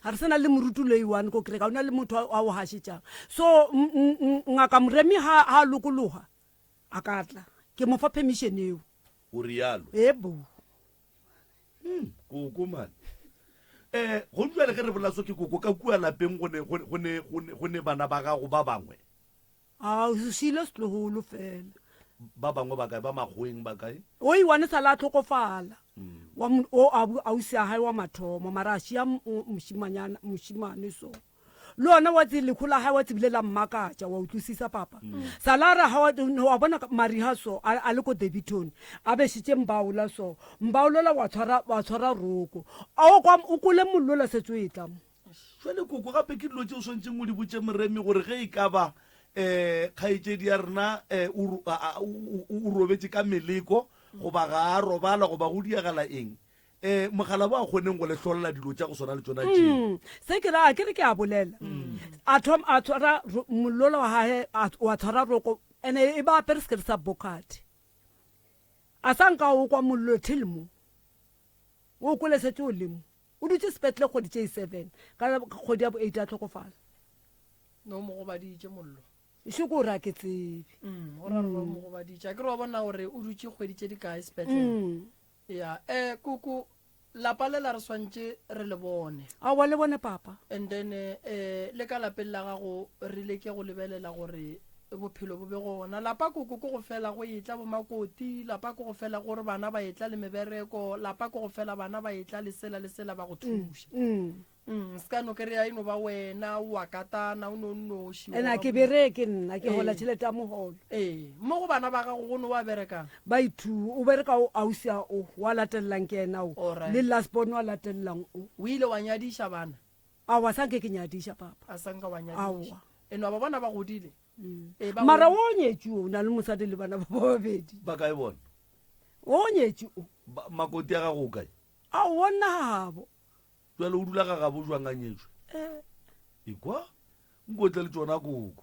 Ga re sa na le moruti le one ko kereke, ga o na le motho a o gašetšang. So, Ngaka Moremi ha, ha a lokologa, a ka tla. Ke mo fa permission eo. O realo? Ee, bo. Hmm, koko man. Eh, go jwale ge re bolela so ke koko ka kua lapeng go ne go ne go ne go ne bana ba gago ba bangwe. A o siile setlogolo fela. Ba bangwe ba kae ba makgoeng ba kae? O iwane sa la tlhokofala. Hmm. Wa o ausi a hae wa mathomo mara a šia mošimanyana mošimane so. Le ona wa tse lekho la hae wa tsebile la mmakatša wa utlwisisa papa mm. sala re ha wa bona mariha so a le ko Daveyton a bešitše mbaola so mbaolola wa tshwara wa tshwara roko a o kwa o kole mollo la setse o e tla mo jwale koko gape ke dilo tse o swanetseng o di botše moremi gore ge e ka ba um kgaetšedi ya rena um o robetše ka meleko goba ga a robala goba go diagala eng Eh, mogala bo a kgoneng go le hlolela dilo tša go swana le tšona tše. Mm, se ke ra ke re ke a bolela. Mm. A thom a tshwara mollola wa hae wa tshwara roko ene e ba apere sekere sa bokati. A sa nka o kwa mollo till mo. O kwele setse o le mo. O dutse sepetlele kgwedi tše 7 ka kgwedi ya bo 8 a tlhokofala. No mo gobaditše mollo. Šo ko re a ke tsebe. Mm, o ra re ba mo gobaditše. A ke re wa bona gore o dutše kgwedi tše di kae sepetlele. Mm. Ya, eh koko lapa le la re swantše re le bone. Aowa le bone papa. And then eh le ka lapeng la gago re leke go lebelela gore bophelo bo be gona. Lapa koko ke go fela go etla bo makoti, lapa ke go fela gore bana ba etla le mebereko, lapa ke go fela bana ba etla le sela le sela ba go thuša. Mm. Mm, se ka no kry-a e no ba wena o a katana o ne o nnoši ene a ke bereke nna ke gola tšhelete ya mogolo ee mo go bana ba gago go ne wa berekang ba ithu o bereka o ausi a o wa latelelang ke ena o Alright. le last born wa latelelang o o ile wa nyadiša bana aowa sa nke ke nyadiša papa a sa nka wa nyadiša Aowa. eno ba bona ba godile Ee, ba mara godile. o nyetše o na le mosadi le bana ba babedi ba kae bona o nyetše o Ba- makoti a gago o kae aowa nna gagabo Jwale o dula ga gabo jwang a nyetšwe? Eh. Ekwa, nkotle le tšona koko.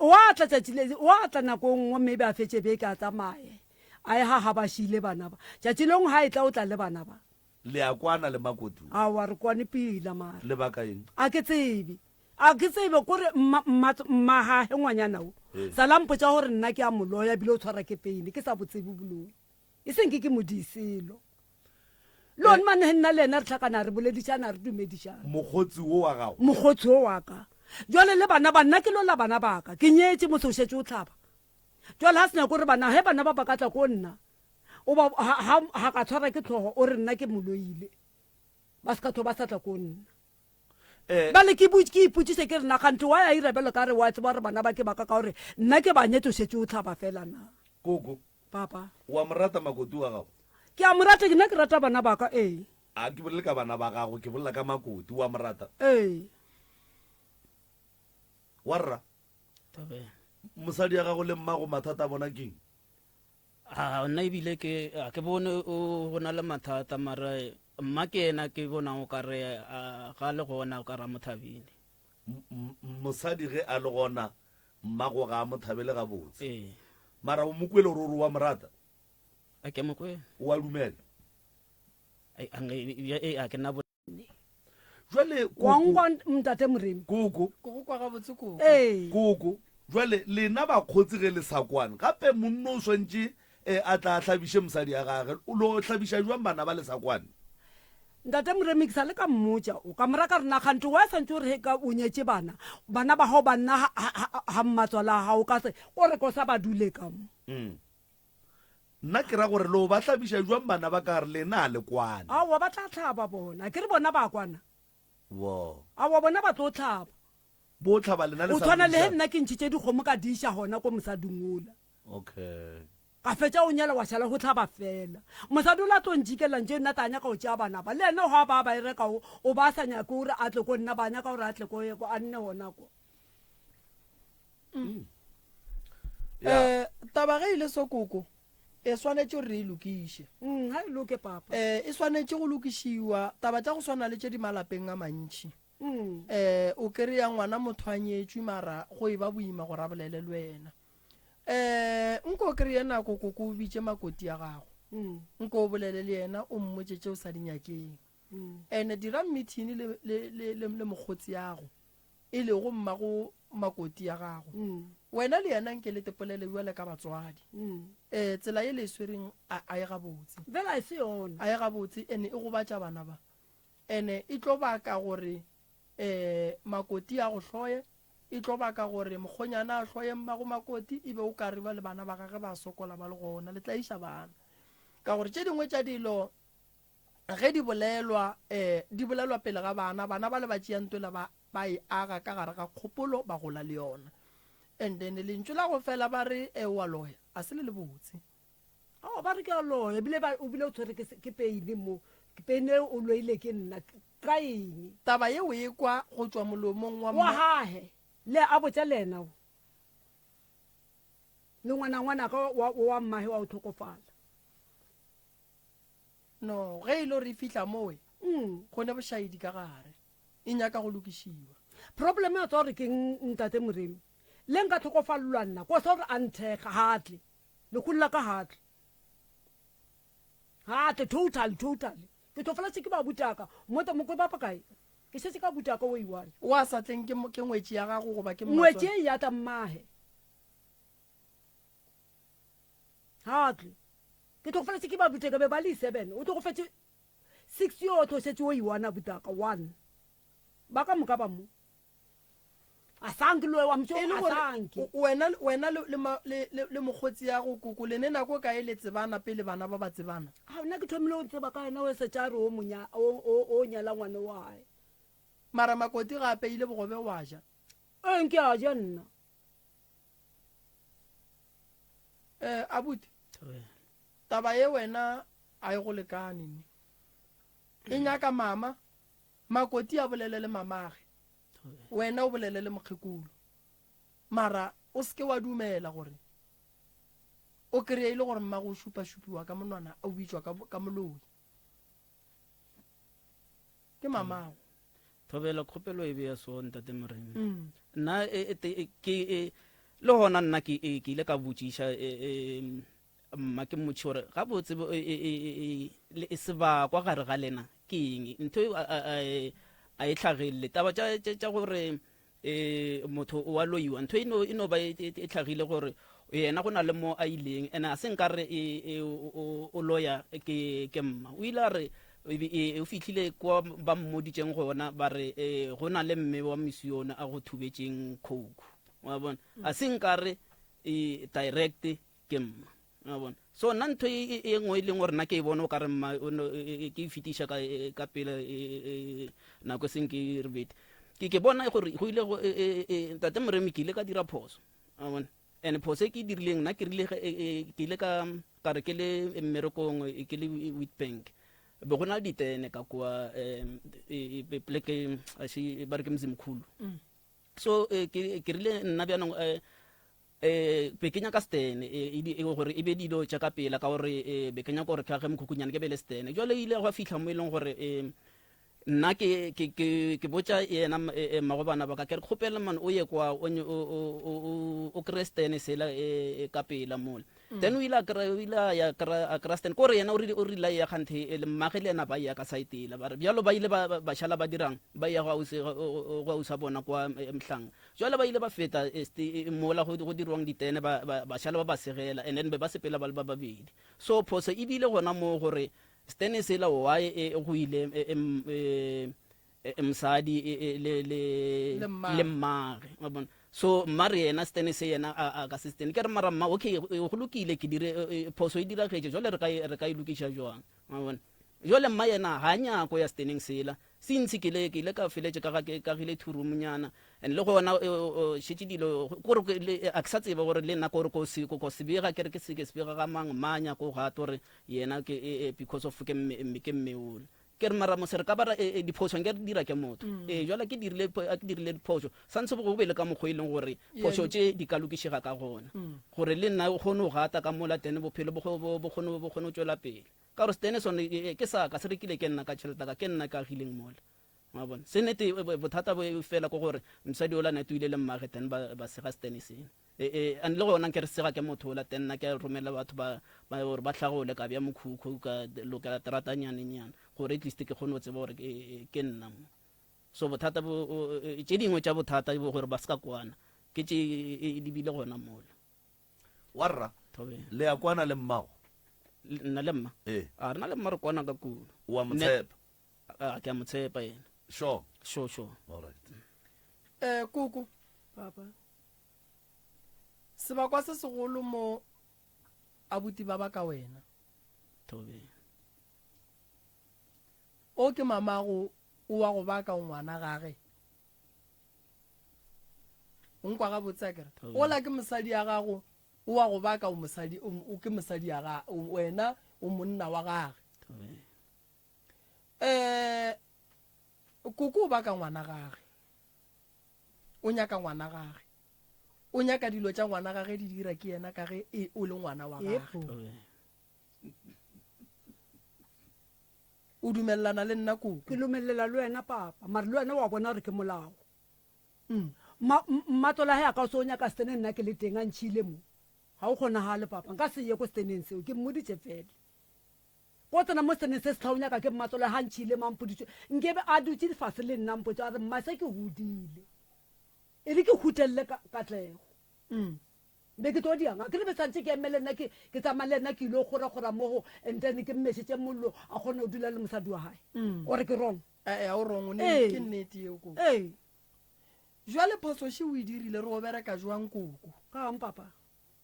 Wa tla tšatši le, wa tla nako e nngwe maybe a fetše beke a tsamaye. A ye ga ga ba šile bana ba. Tšatši lengwe ga e tla o tla le bana ba. Le a kwana le makoti o? Aowa re kwane pila mara. Lebaka eng? A ke tsebe. A ke tsebe kore mma mma mmagage ngwanyana o. Ee. Sala mpotša gore nna ke a mo loya bile o tshwara ke pain ke sa bo tsebe boloi. E seng ke ke modiselo. Le one mane ge nna le yena re tlhakana re boledišana re dumedišana. Mokgotsi wo wa gago? Mokgotsi wo wa ka. Jwale le bana ba nna ke lola bana ba ka. Ke nyetše mose o šetše o hlaba. Jwale ga se nyako gore bana ge bana ba ba ka tla ko nna o ba ha ha ha ka tshwara ke tlhogo o re nna ke mo loile. Ba se ka tho ba sa tla ko nna. Eh. Bjale ke bu ke ipotšiše ke re na kganthe wa ya ira bjalo ka re wa tseba gore bana ba ke ba ka ka gore nna ke ba nyetše o šetše o hlaba fela na? Koko. Papa. O a mo rata makoti wa gago? Ke a mo rata, ke nna ke rata bana ba ka, ee. A ke bolele ka bana ba gago, ke bolela ka makoti, o a mo rata? Ee. Wa rra? Thobela. Mosadi ya gago le mmago mathata a bona keng? A nna ebile ke a ke bone o go na le mathata mara mma ke yena ke bonang o ka re ga le gona o ka ra mo thabile. Mosadi ge a le gona Mmago ga a mo thabele gabotse. Ee. Mara o mo kwele gore o re o a mo rata? A ke mo kwele. O a dumela? Ai, a nge- e- e- a ke na bo Jwale Wa koko, nkwa ntate Moremi? koko, Ke go kwa gabotse koko. Ee. koko, jwale lena bakgotsi ge le sa kwane, gape monna o swantše eh, a tla a hlabiše mosadi ya gage. O lo hlabiša jwang bana ba le sa kwane? Ntate Moremi ke sa le ka mmotša o ka mora ka re na kganthe wa swantše o re ka o nyetše bana bana ba gago ba nna ga mmatswala a gago ka se o re ko sa ba dule ka mo. Mm. Nna ke ra gore lo ba hlabiša jwang bana ba ka re lena a le kwane. Aowa ba tla hlaba bona ke re bona ba kwana. Wo. Aowa bona ba tlo hlaba. Bo hlaba lena le O sa tshwana le he boledišana. nna ke ntšhitše dikgomo ka di iša gona ko mosading ola. Okay. Ka fetša o nyala wa šala go hlaba fela. Mosadi ola tlo ntšikela ntše nna tla nyaka go tšea bana ba. Le yena gwa ba ba e reka o, o ba sa nyake gore a tle ko nna ba nyaka gore a tle ko ko a nne gona ko. Mm. Yeah. Eh, taba ge e le so koko e swanetše gore re e lokiše. Mm, ha e loke papa. Eh, e swanetše go lokišiwa taba tša go swana le tše di malapeng a mantši. Mm. Eh, o kry-a ngwana motho a nyetšwe mara go e ba boima gore a bolele le wena. Eh, nko o kry-e nako koko o bitše makoti ya gago. Mm. Nko o bolele le yena o mmotše tše o sa di nyakeng. Mm. Ene dira meeting le, le, le, le, le mokgotsi yago e lego mmago makoti ya gago. Mm. Wena le yena nke le tepolele bjale ka batswadi. Mm. Eh, tsela ye le e swereng a, a e gabotse. Fela e se yona. A e gabotse ene e gobatša bana ba. Ene e tlo baka gore um makoti a go hloye, e tlo baka gore mokgonyana a hloye mmago makoti, e be o ka re ba le bana ba gage ba sokola ba le gona, le tlaiša bana. Ka gore tše dingwe tša dilo ge di bolelwa, um di bolelwa pele ga bana, bana ba le ba tšea ntwela ba, ba e aga ka gare ga kgopolo ba gola le yona. And then lentšu la go fela ba re e o a loya, a se le le botse. Ao ba re ke a loya ebile ba o bile o tshwere ke ke peine mo peine eo o loile ke nna ka eng. Taba ye o e kwa go tšwa molomong wa Wa gage le a botša le yena o le ngwana ngwanaka wa wa mmahe wa o tlhokofala. No ge e le gore e fihla mowe Mm. go ne bošaedi ka gare e nyaka go lokišiwa. Problem ya tswa gore ke ntate Moremi le nka tlhokofalelwa nna ko sa gore a nthekga ga tle. Lekgolo la ka ga tle. Ga tle, totally, totally. Ke tlo fela se ke ba butaka. Mota mo ko bapa kae? Ke šetše ka butaka o iwane. O a sa tleng ke, ke ngwetši ya gago goba ke Ngwetši e ya tla mmahe. Ga a tle. Ke tlogofaletše ke ba butaka be ba le 7. O tlogofetše 6 yo o tlo šetše o iwana butaka 1. Ba ka moka ba mo. A sanke loe wa motšo E le a gore sanke. o- wena wena le le ma- le le le mokgotsi ya go koko le ne nako kae le tsebana pele bana ba ba tsebana? A nna ke thomile go tseba ka yena o setša a re o monya o o o nyala ngwana wa hae. Mara makoti ga apeile bogobe wa ja. Eng ke a ja nna. Eh abuti. Taba ye wena a e go lekane ne. E nyaka mama Makoti a bolele le mamage, wena o bolele le mokgekolo. Mara o se ke wa dumela gore o kreye e le gore mmago o šupašupiwa ka monwana o bitšwa ka, ka moloi. Ke mamago. Thobela kgopelo e beya so ntate Moremi. Mm. Nna e, e, e, ke e, le gona nna ke e, ke ile ka botšiša e, e, Mma ke mmotši gore gabotse e, e, e, sebakwa gare ga lena ke eng ntho e, a e tlhagelele taba tša gore um motho o a loiwa ntho e no ba e tlhagile gore yena go na le mo a ileng ene a se nka re o loya ke mma o ile a re o fitlhile kwa ba mmoditseng gona ba re go na le mme wa misione a go thubetšeng coke wa bona a se nka re direct ke mma wa bona so nna ntho e, e, e nngwe e leng gore nna ke e bone o ka re mma ke e fetiša ka, ka pele nako e seng ke re bete ke ke bona gore go ile go ntate moremi ke ile ka dira phoso wa bona and phoso e ke e dirileng nna ke rile ke ile ka ka re ke le mmerekong ke le witbank be go na le ditene ka kua um pleke ba re ke mzimkhulu mm. so ke rile nna bjanong um Eh, be ke nyaka stene e, e, e, gore e be dilo tša ka pela ka gore e, be ke nyaka gore ke age mokhukhunnyane ke be le stene jale ile gwa fitlha mo e leng gore e, nna ke ke ke ke botša yena mmago bana ba ka ke re kgopela man o ye kwa o o o kry stene sela ka pela mola mm. then o ile a kry o ile a ya a kry stene kore yena o rile o rile ya kganthe le mmage le yena ba ya ka saetela ba re bjalo ba ile ba ba šala ba dirang ba ya go ausi go ausa bona kwa mhlang Jwale ba ile ba feta mola go go dirwang ditene ba, ba, ba šala ba ba segela and then be ba sepela ba le ba babedi. So phoso e bile gona moo gore stene sela why e go ile e, e, e, mosadi e, le, le, le mmage. Wa bona? So mma re yena stene se yena a, a ka se stene. Ke re mara mma okay go lokile ke dire phoso e diragetše jwale re ka re ka e lokiša jwang? Wa bona? Jwale mma yena ga a nyako ya steneng sela. Since ke ile ke ile ka feletše ka ga ke kagile two room nyana and le gona šetše dilo kore a ke sa tseba gore le nna kore ko se ko se bega ke re ke se ke se bega ga mang mma nyako ga to re yena ke because of ke mme ke mme ole ke re mara mose re ka ba ra diphoso nke re dira ke motho mm. ee jwale ke dirile ke dirile diphoso santse go be le ka mokgwa e leng gore phoso tše di ka lokišega ka gona mm. gore le nna o kgone go gata ka mola tene bophelo bo kgone bo kgone go tšwela pele Ka gore setene sone ke sa ka, se rekile ke nna ka tšhelete ka, ke nna ke agileng mola. Wa bona? Se nete bothata bo fela ke gore mosadi ola nete o ile le mmage then ba ba sega setene sena. E, e, and le gona nke re sega ke motho ola then nna ke romela batho ba ba gore ba hlagole ka bja mokhukhu ka lokela terata nyane nyane gore at least ke kgone go tseba gore ke ke nna mo. So bothata bo tše dingwe tša bothata bo gore ba se ka kwana ke tše di bile gona mola. Wa rra, le ya kwana le mmago? Nna le mma? Ee. A rena le mma re kwana ka kudu. O a mo tshepa? A ke a mo tshepa yena. Sure. Sure, sure. All right. Eh, koko. Papa. Sebakwa se segolo mo abuti ba ba ka wena. Thobela. O ke mamago o wa go baka o ngwana gage. O nkwa gabotse akere? Ola ke mosadi ya gago, o wa go baka o mosadi, o ke mosadi ya ga, wena o monna wa gage. Eh, koko o baka ngwana gage. O nyaka ngwana gage. O nyaka dilo tša ngwana gage di dira ke yena ka ge e o le ngwana wa gage. O dumelelana le nna koko? Ke lumelela le wena papa, mare le wena wa bona gore ke molao. Mma, mmatlola ge a ka so nyaka setene nna ke le teng a ntšhile mo. Ga o kgonagale papa, nka se ye ko seteneng seo, ke mmoditše fele. Ko tsena mo seneng se setlha o nyaka ke mmatswale ga ntšhile mampoditšwe nkebe a dutše fase le nna mpotša a re mma se ke godile e re ke hutelele katlego. Mm. Be ke tlo diang a ke re be santše ke eme le nna ke ke tsamaya le nna ke ile go kgora mo go and then ke mmešetše mollo a kgone go dula le mosadi wa gae. Mm. Ore ke wrong? Eh, eh, o wrong ne ke nnete eo koko. Ee. Jwale phoso še o e dirile re o bereka jwang koko? Ka eng papa?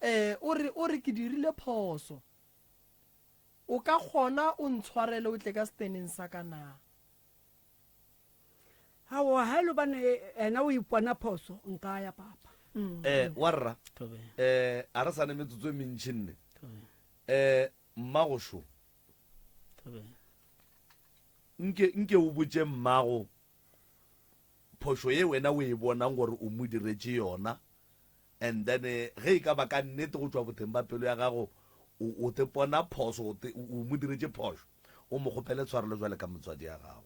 Eh, o re o re ke dirile phoso. O ka kgona o ntshwarele o tle ka steneng sa ka na? Aowa, ha e le gobane ena o ipona phoso, nka ya papa. Eh, warra, eh, a re sa ne metsotso e mentši nne. Eh, mmago šo. Nke, nke o botše mmago phošo ye wena o e bonang gore o mo diretše yona. And then ge e ka ba ka nnete go tšwa boteng ba pelo ya gago o, o te pona phoso, o te, o mo diretše phošo, o mo kgopele tshwarelo jwale ka motswadi ya gago.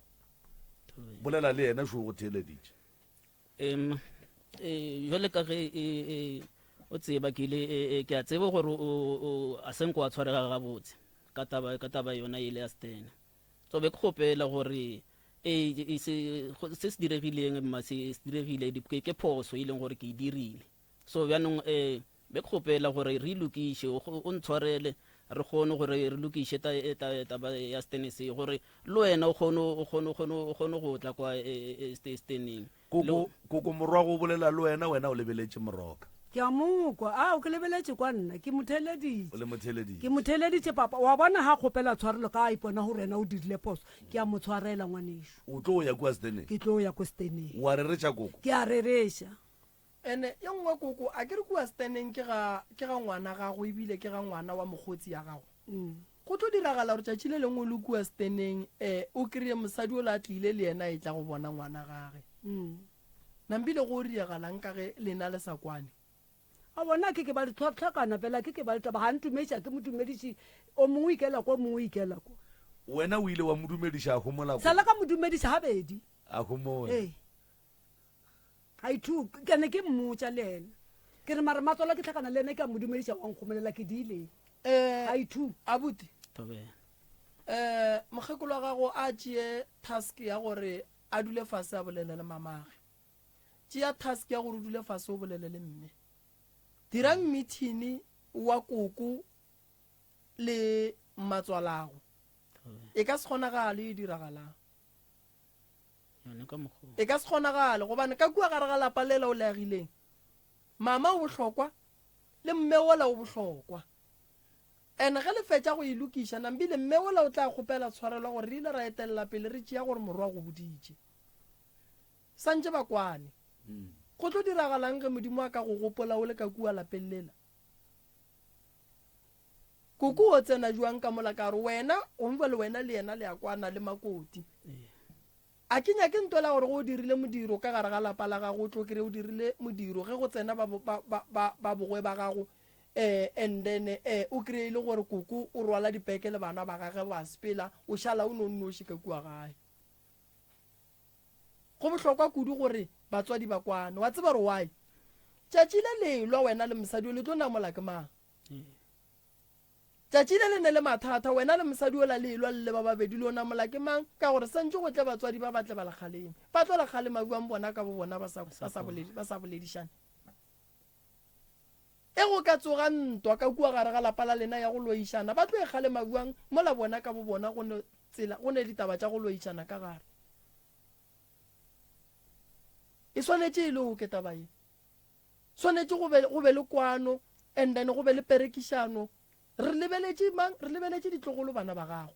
Bolela le yena šo o go theeleditše. Um, e, jwale ka ge e, e, o tseba ke ile e, e, ke a tseba gore o, o, a se nko wa tshwarega gabotse ka taba, ka taba yona ile ya Stene. So be ke kgopela gore ee se se se diregileng mma se se diregile ke phoso e leng gore ke e dirile so bjanong um be ke kgopela gore re lokiše o ntshwarele re kgone gore re lokiše taba ya stene se gore le wena o kgone o kgone o kgone o kgone go tla kwa e, e, e, steneng Koko, koko morwago o bolela le wena, wena o lebeletše moroka. Ke a mo kwa. Ao, ke lebeletše kwa nna. Ke mo theeleditše. O le mo theeleditše. Ke mo theeleditše, papa. Wa bona, ga a kgopela tshwarelo ka a ipona gore yena o dirile phoso, ke a mo tshwarela, ngwanešu. O tlo ya kua steneng? Ke tlo ya ko steneng. O a rereša, koko? Ke a rereša. Ene ye nngwe koko, a ke re kua steneng ke ga, ke ga ngwana gago ebile ke ga ngwana wa mokgotsi ya gago. Go tlo diragala gore tšatši le lengwe o le kua steneng um o kry-e mosadi ola a tlile le yena a etla go bona ngwana gage. Nampile go diregalang ka ge lena le sa kwane? A bona ke ke ba le tlhwatlhwakana fela ke ke ba le taba ga ntumetša ke mo dumediše o mongwe o ikela kwa o mongwe o ikela kwa. Wena o ile wa mo dumediša a homola kwa? Sala ka mo dumediša gabedi. A homola. Ee. I too ke ne ke mmotša le ena ke re mara matswalo ke tlhakana le ena ke a mo dumediša wa nkgomelela ke diileng Eh, I too abuti Thobela. eh mokgekolo wa gago a tšee task ya gore a dule fase a bolele le mamage tšea task ya gore o dule fase o bolele le mme dirang meeting wa koko le mmatswalago e ka se kgonagale e diragalang Yone ka mokgwa. E ka se kgonagale gobane ka kua gare ga lapa lela o le agileng, mama o bohlokwa le mme wola o bohlokwa. And ge le fetša go e lokiša, Nambile, mme wola o tla kgopela tshwarelo gore re ile ra etelela pele re tšea gore morwa o go boditše. Santše ba kwane. Go tlo diragalang ge Modimo a ka go gopola o le ka kua lapeng lela? Koko o tsena jwang ka mola ka gore wena gongwe le wena le yena le a kwana le makoti. A ke nyake ntwela gore go o dirile modiro ka gare ga lapa la gago o tlo kry o dirile modiro ge go tsena ba ba ba ba ba bogwe ba gago eh and then eh o kry e le gore koko o rwala dipeke le bana ba gage ba sepela o šala o no nnoši ka kua gae. Go bohlokwa kudu gore batswadi ba kwane. Wa tseba gore why? Tšatši le lelwa wena le mosadi o le tlo namola ke mang? Tšatši le le ne le mathata, wena le mosadi ola le elwa le le ba babedi, le o namola ke mang? Ka gore santše go tle batswadi ba ba tle ba le kgaleme. Ba tlo le kgalema bjang bona ka bobona ba sa, ba sa boledi, ba sa boledišane? E go ka tsoga ntwa ka kua gare ga lapa la lena ya go loišana, ba tlo e kgalema bjang mola bona ka bobona go ne tsela, go ne ditaba tša go loišana ka gare? E swanetše e loke taba ye. Swanetše go be, go be le kwano and then go be le perekišano. Re lebeletše mang? Re lebeletše ditlogolo bana ba gago.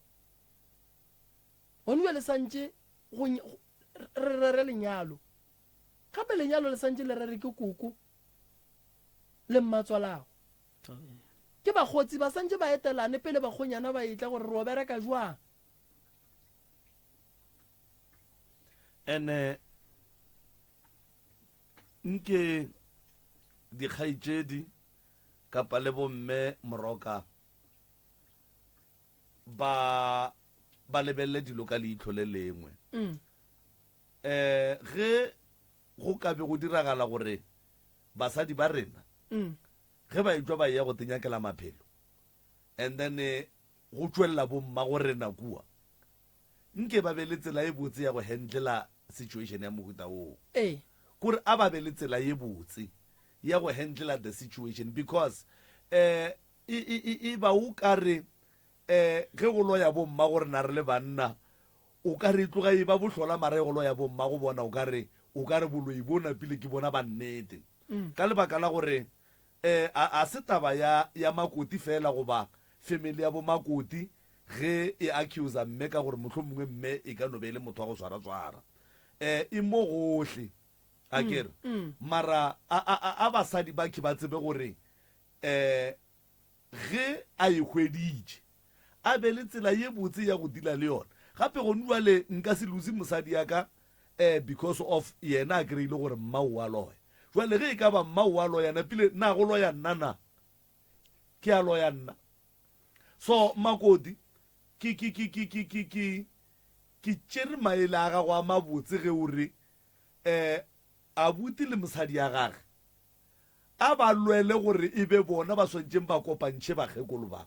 Gone bjale santše go, re rere lenyalo. Gape lenyalo le santše le rere ke koko le mmatswalago. Ke bakgotsi ba santše ba etelane pele bakgonyana ba etla gore re o bereka jwang. Ene Nke dikgaetšedi kapa le bomme moroka ba ba lebelele dilo ka leihlo le lengwe. Mm. Eh ge go ka be go diragala gore basadi ba rena mm. ge ba etšwa ba eya go tenyakela maphelo and then eh, go tšwelela bommagorena kua, nke ba be le tsela e botse ya go handlela situation ya mohuta woo. Ee. Kore a ba be le tsela ye botse ya go handlela the situation because eh e e e e ba o ka re eh ge go loya bomma gore na re le banna o ka re e tloga e ba bohlola mara e go loya bomma go bona o ka re o ka re boloi bo napile ke bona ba nnete ka lebaka la gore eh a a se taba ya ya makoti fela goba family ya bo makoti ge e accuser mme ka gore mohlomongwe mme e ka no be e le motho wa go swara-swara um e mo gohle a ke re mara a, a, a, a basadi ba ke ba tsebe gore um ge a e hweditše a be le tsela ye botse ya go dila le yona gape gone jwale nka se lose mosadi ya ka um because of yena a kry-ile gore mma o a loya jwale ge e ka ba mma o a loya napile na go loya nna na ke a loya nna So Makoti, ke, ke, ke, ke, ke, ke, ke, ke tšere maele a gago a mabotse ge o re, eh, abuti le mosadi ya gage a ba lwele gore e be bona ba swantšeng ba kopantšhe bakgekolo ba.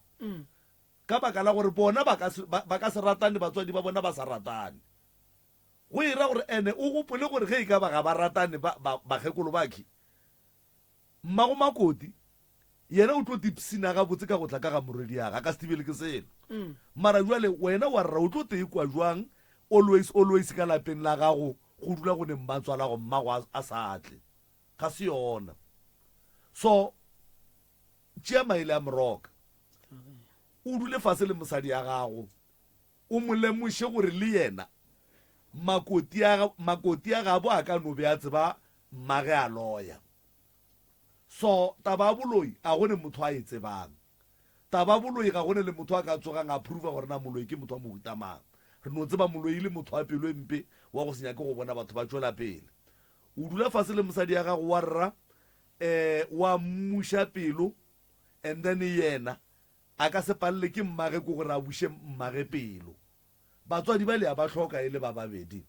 Ka baka la gore bona ba ka se, ba, ba ka se ratane batswadi ba bona ba sa ratane. Go e ra gore ene o gopole gore ge e ka ba ga ba ratane ba, ba, bakgekolo ba khe, Mmago Makoti yena o tlo tipshina gabotse ka go tla ka ga morwediage, a ka se thibele ke selo. Mara bjale wena wa rra o tlo tekwa jwang always always ka lapeng la gago go dula go ne mmatswalago mmago a, a sa tle? Ga se yona. So tšea maele a Moroka. O dule fase le mosadi ya gago o mo lemoše gore le yena Makoti a, Makoti a gabo a ka no be a tseba mmage a loya. So taba ya boloi a go ne motho a e tsebang. Taba ya boloi ga go ne le motho a ka tsogang a prova gore na moloi ke motho wa mohuta mang. Re no tseba moloi e le motho wa pelo e mpe wa go se nyake go bona batho ba tšwela pele. O dula fase le mosadi ya gago wa rra eh wa mmuša pelo and then yena a ka se palele ke mmage ko gore a buše mmage pelo. Batswadi ba le a ba hloka e le ba babedi.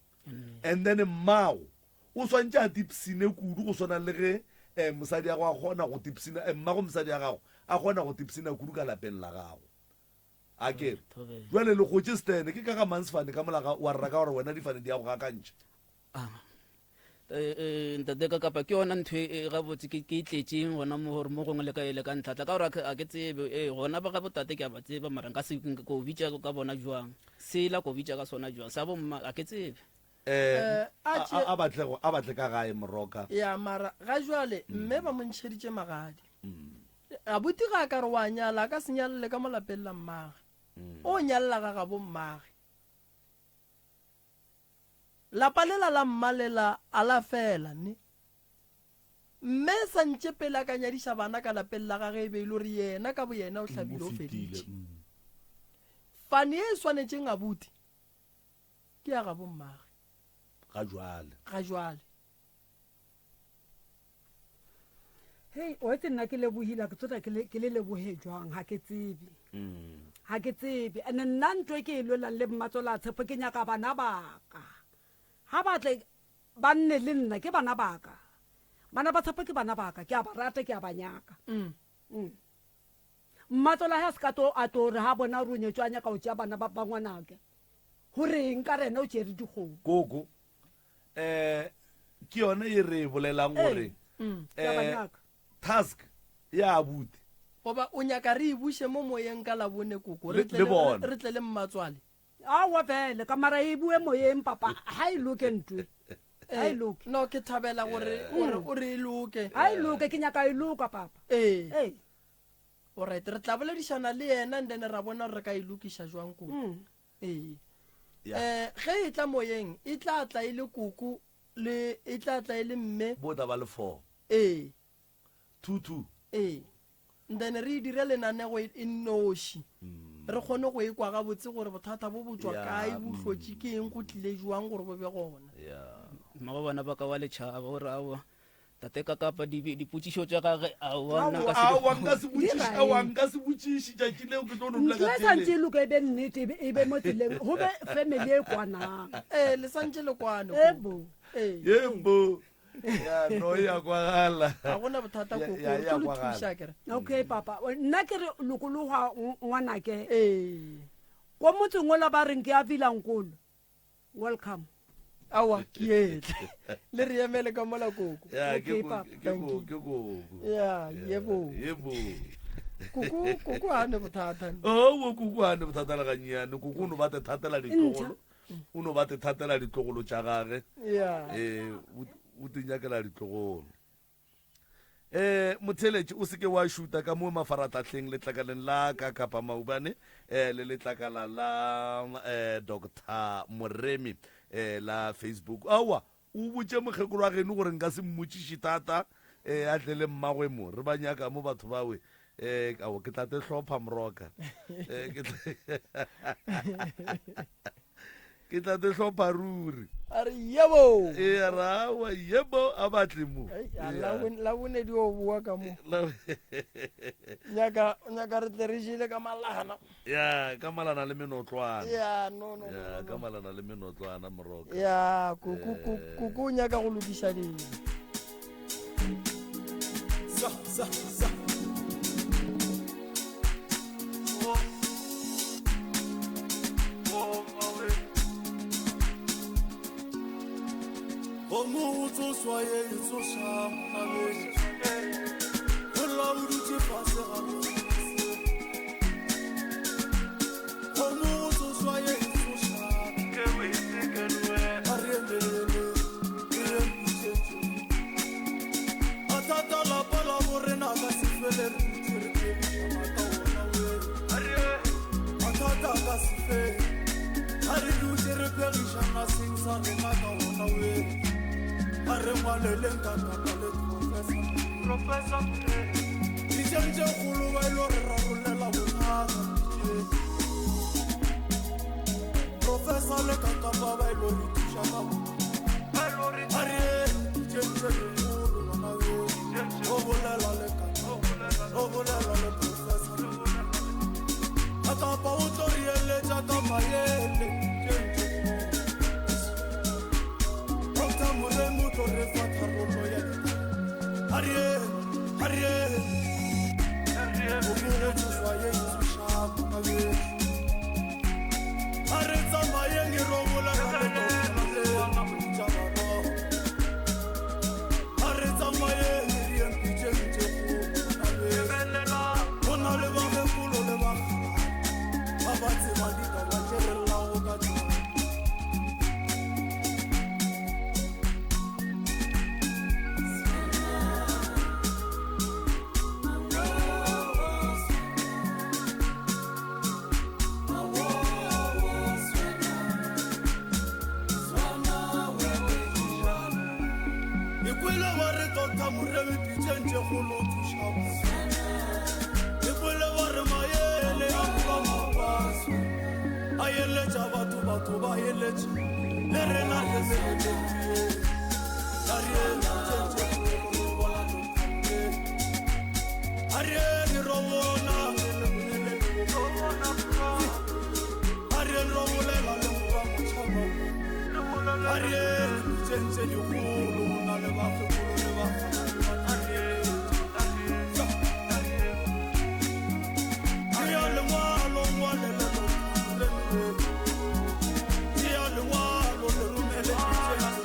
And then mmago o swantše a tipsine kudu go swana le ge eh, mosadi ya go a kgona go tipsina eh, mmago mosadi ya gago a kgona go tipsina kudu ka lapeng la gago. A ke re jwale le gotše stene ke ka ga mang sefane ka mola wa rra ka gore wena difane di ya go gakantšha. Ah. Eh, eh, ntate ka kapa ke yona ntho e, e gabotse ke e tletšeng gona mo gore mo gongwe le ka ele ka ntlhatla ka gore a ke tsebe ee gona ba ga botate ke a ba tseba mara nka se ko bitša ka bona jwang sela ko bitša ka sona jwang sa bomma a ke tsebe eh, a batle a batle ka gae moroka ya mara ga jwale mm. mme ba mo ntšheditše magadi mm. abuti ga a ka re wa nyala a ka se nyalele ka mo lapeng la mmage mm. o nyalela ga gabo mmage Lapa lela la mma lela a la fela, ne? Mme sa ntše pele a ka nyadiša bana ka lapeng la gage e be e le gore yena ka boyena o hlabile o feditše. Fane ye e swanetšeng abuti ke ya gabo mmage. Ga jwale. Ga jwale. Hei, o etse nna ke lebohile, ke tsota ke le lebohe jwang, ha ke tsebe. Ga ke tsebe. And nna ntho e ke e lwelang le mmatswala Tshepo ke nyaka bana baka. Ga ba tle ba nne le nna ke bana baka. Bana ba Tshepo ke bana baka, ke a ba rata, ke a ba nyaka. Mm. Mm. Mmatswala ge a se ka to a to re ga bona gore o nyetswe a nyaka go tšea bana ba ba ngwanake. Go reng ka rena o tšere dikgomo. Koko eh ke yone e re e bolelang gore mm, ke a ba eh nyaka. task ya abuti Goba o nyaka re e buše mo moyeng ka Labone koko, re Le- tle le le, bona. re tle le mmatswale? Aowa fele ka mara e bue moyeng papa ha e loke ntwe ha e Eh, loke no ke thabela gore gore o re e loke. ha e loke ke nyaka e loka papa Ee. ee Alright, re tla boledišana le yena and then ra bona gore re ka e lokiša jwang koko. Mm. Ee. Yeah. Eh, ge e tla moyeng e tla tla e le koko le e tla tla e le mme. Bo tla ba le 4. Ee. 2 2. Ee. Then re e dire lenanego e, e nnoši. Re kgone go e kwa gabotse gore bothata bo bo tšwa Yeah, kae, bo hlotše ke eng, go tlile jwang gore bo be gona. Yeah. Mmago bana ba ka wa letšhaba o re aowa tate ka kapa dipotšišo tša gage aowa nna nka se di Aowa nka se botšiše, aowa nka se botšiše tšatši leo ke tlo no dula Ntlo ka e santše e tele. loka e be nnete e be- e be mo tseleng go be family e kwanang Ee, le santše le kwane. Ebo. Ee. Yebo. Ya no ya kwagala. Ga gona bothata Ya- koko, ya- re ya tlo le kwagala. thuša kere. Okay papa, nna ke re lokologa ngwanake. Ee. Ko motseng ola ba reng ke a Vilankolo. Welcome. Aowa, ke etle. Le re emele ka mola koko. Ya, ke Okay, ko- papa. ke Thank ko- you. ke koko. Ya, yebo. Yebo. Koko, koko ha ne bothata. Oh, koko ha ne bothata le gannyane. Koko o no ba te thatela ditlogolo. O no ba te thatela ditlogolo tša gage. Ya. Eh, o te nyakela ditlogolo. Eh, motheletši o seke wa šuta ka mo mafaratlhahleng letlakaleng la ka kapa maubane eh, le letlakala la eh, Doctor Moremi eh, la Facebook. Aowa, o botše mokgekolo wa geno gore nka se mmotšiše thata eh, a tle le mmagwe mo re ba nyaka mo batho bawe. Eh, ao, ke tla te hlopha moroka. Eh, ke tla ke tla te hlopha ruri. A re yebo. Ee, a re aowa, yebo, a batle mo. Ei, a Ee, la a- bone, la bone di o boa ka mo. La- Nyaka, nyaka re tle re jele ka malana. Ya, ka malana le menotlwana. Ya, no, no, no, Ya, no, ka no. malana le menotlwana, moroka. Ya, koko, koko, Eh. koko o nyaka go lokiša dilo. Sa, sa, sa. Gomme go tsošwa ye e tsoša monabedi, go laoditše fase ga lefase. Gomme go tsošwa ye e tsoša, a re emelele, re ye mpitšetše. Mathata lapa la borena ka se fele, re dutše re phegišana ka ona we. Mathata a ka se fele, a re dutše re phegišana seng sa rena ka ona we. A re ngwaleleng ka kapa le Professor. Ditšeng tše kgolo ba ilo re rarollela bothata. Professor le Kakapa ba ilo re thuša ka bo-. A re ye ditšeng tše dikgolo bana be. O bolela le Kakapa, o bolela le Professor. Kakapa o tlo re eletša ka maele. Doctor Moremi o tlo re fa tharollo ya ditaba. A re ye, a re ye. O mo go tsošwa ye e tsošago mabedi. A re tsamayeng e ro bolela le Doctor Moremi tša barwa. A re tsamayeng e re yeng pitšeng tše kgolo mabedi. Go na le bakgekolo le bakgalabje ba ba tseba ditaba tše re llago ka tšona. Ikwele ba re Doctor Moremi pitšeng tše kgolo o thuša batho. Ikwele ba re maele a goba mapaso. A eletša batho, batho ba eletša. Le rena re eletše. A re pitšeng tše kgolo re bona Doctor Moremi. A re re ro bona. A re ro bolela le go ba motšhaba. A re pitšeng tše dikgolo go na le bakgekolo le bakgalabje. Tšea lengwalo ngwalele Doctor Moremi. Tšea lengwalo le romele pitšeng tše.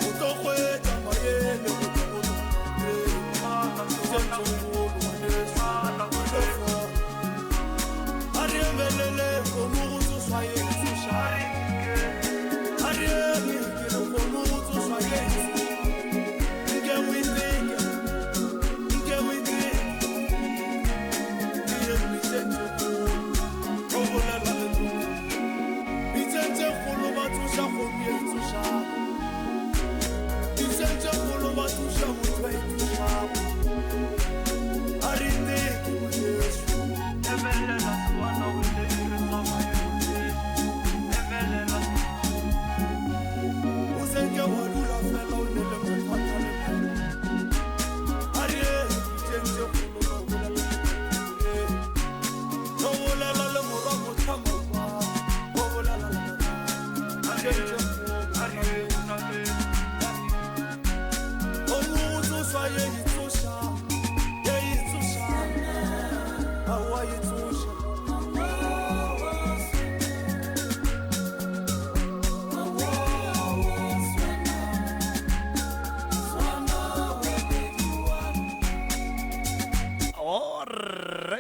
O tlo hwetša maele go tšwa go Doctor Moremi. Pitšeng tše kgolo ngwaneso, o tlo fola. A re emelele kgomo go tsošwa ye e tsošago. A re eme ke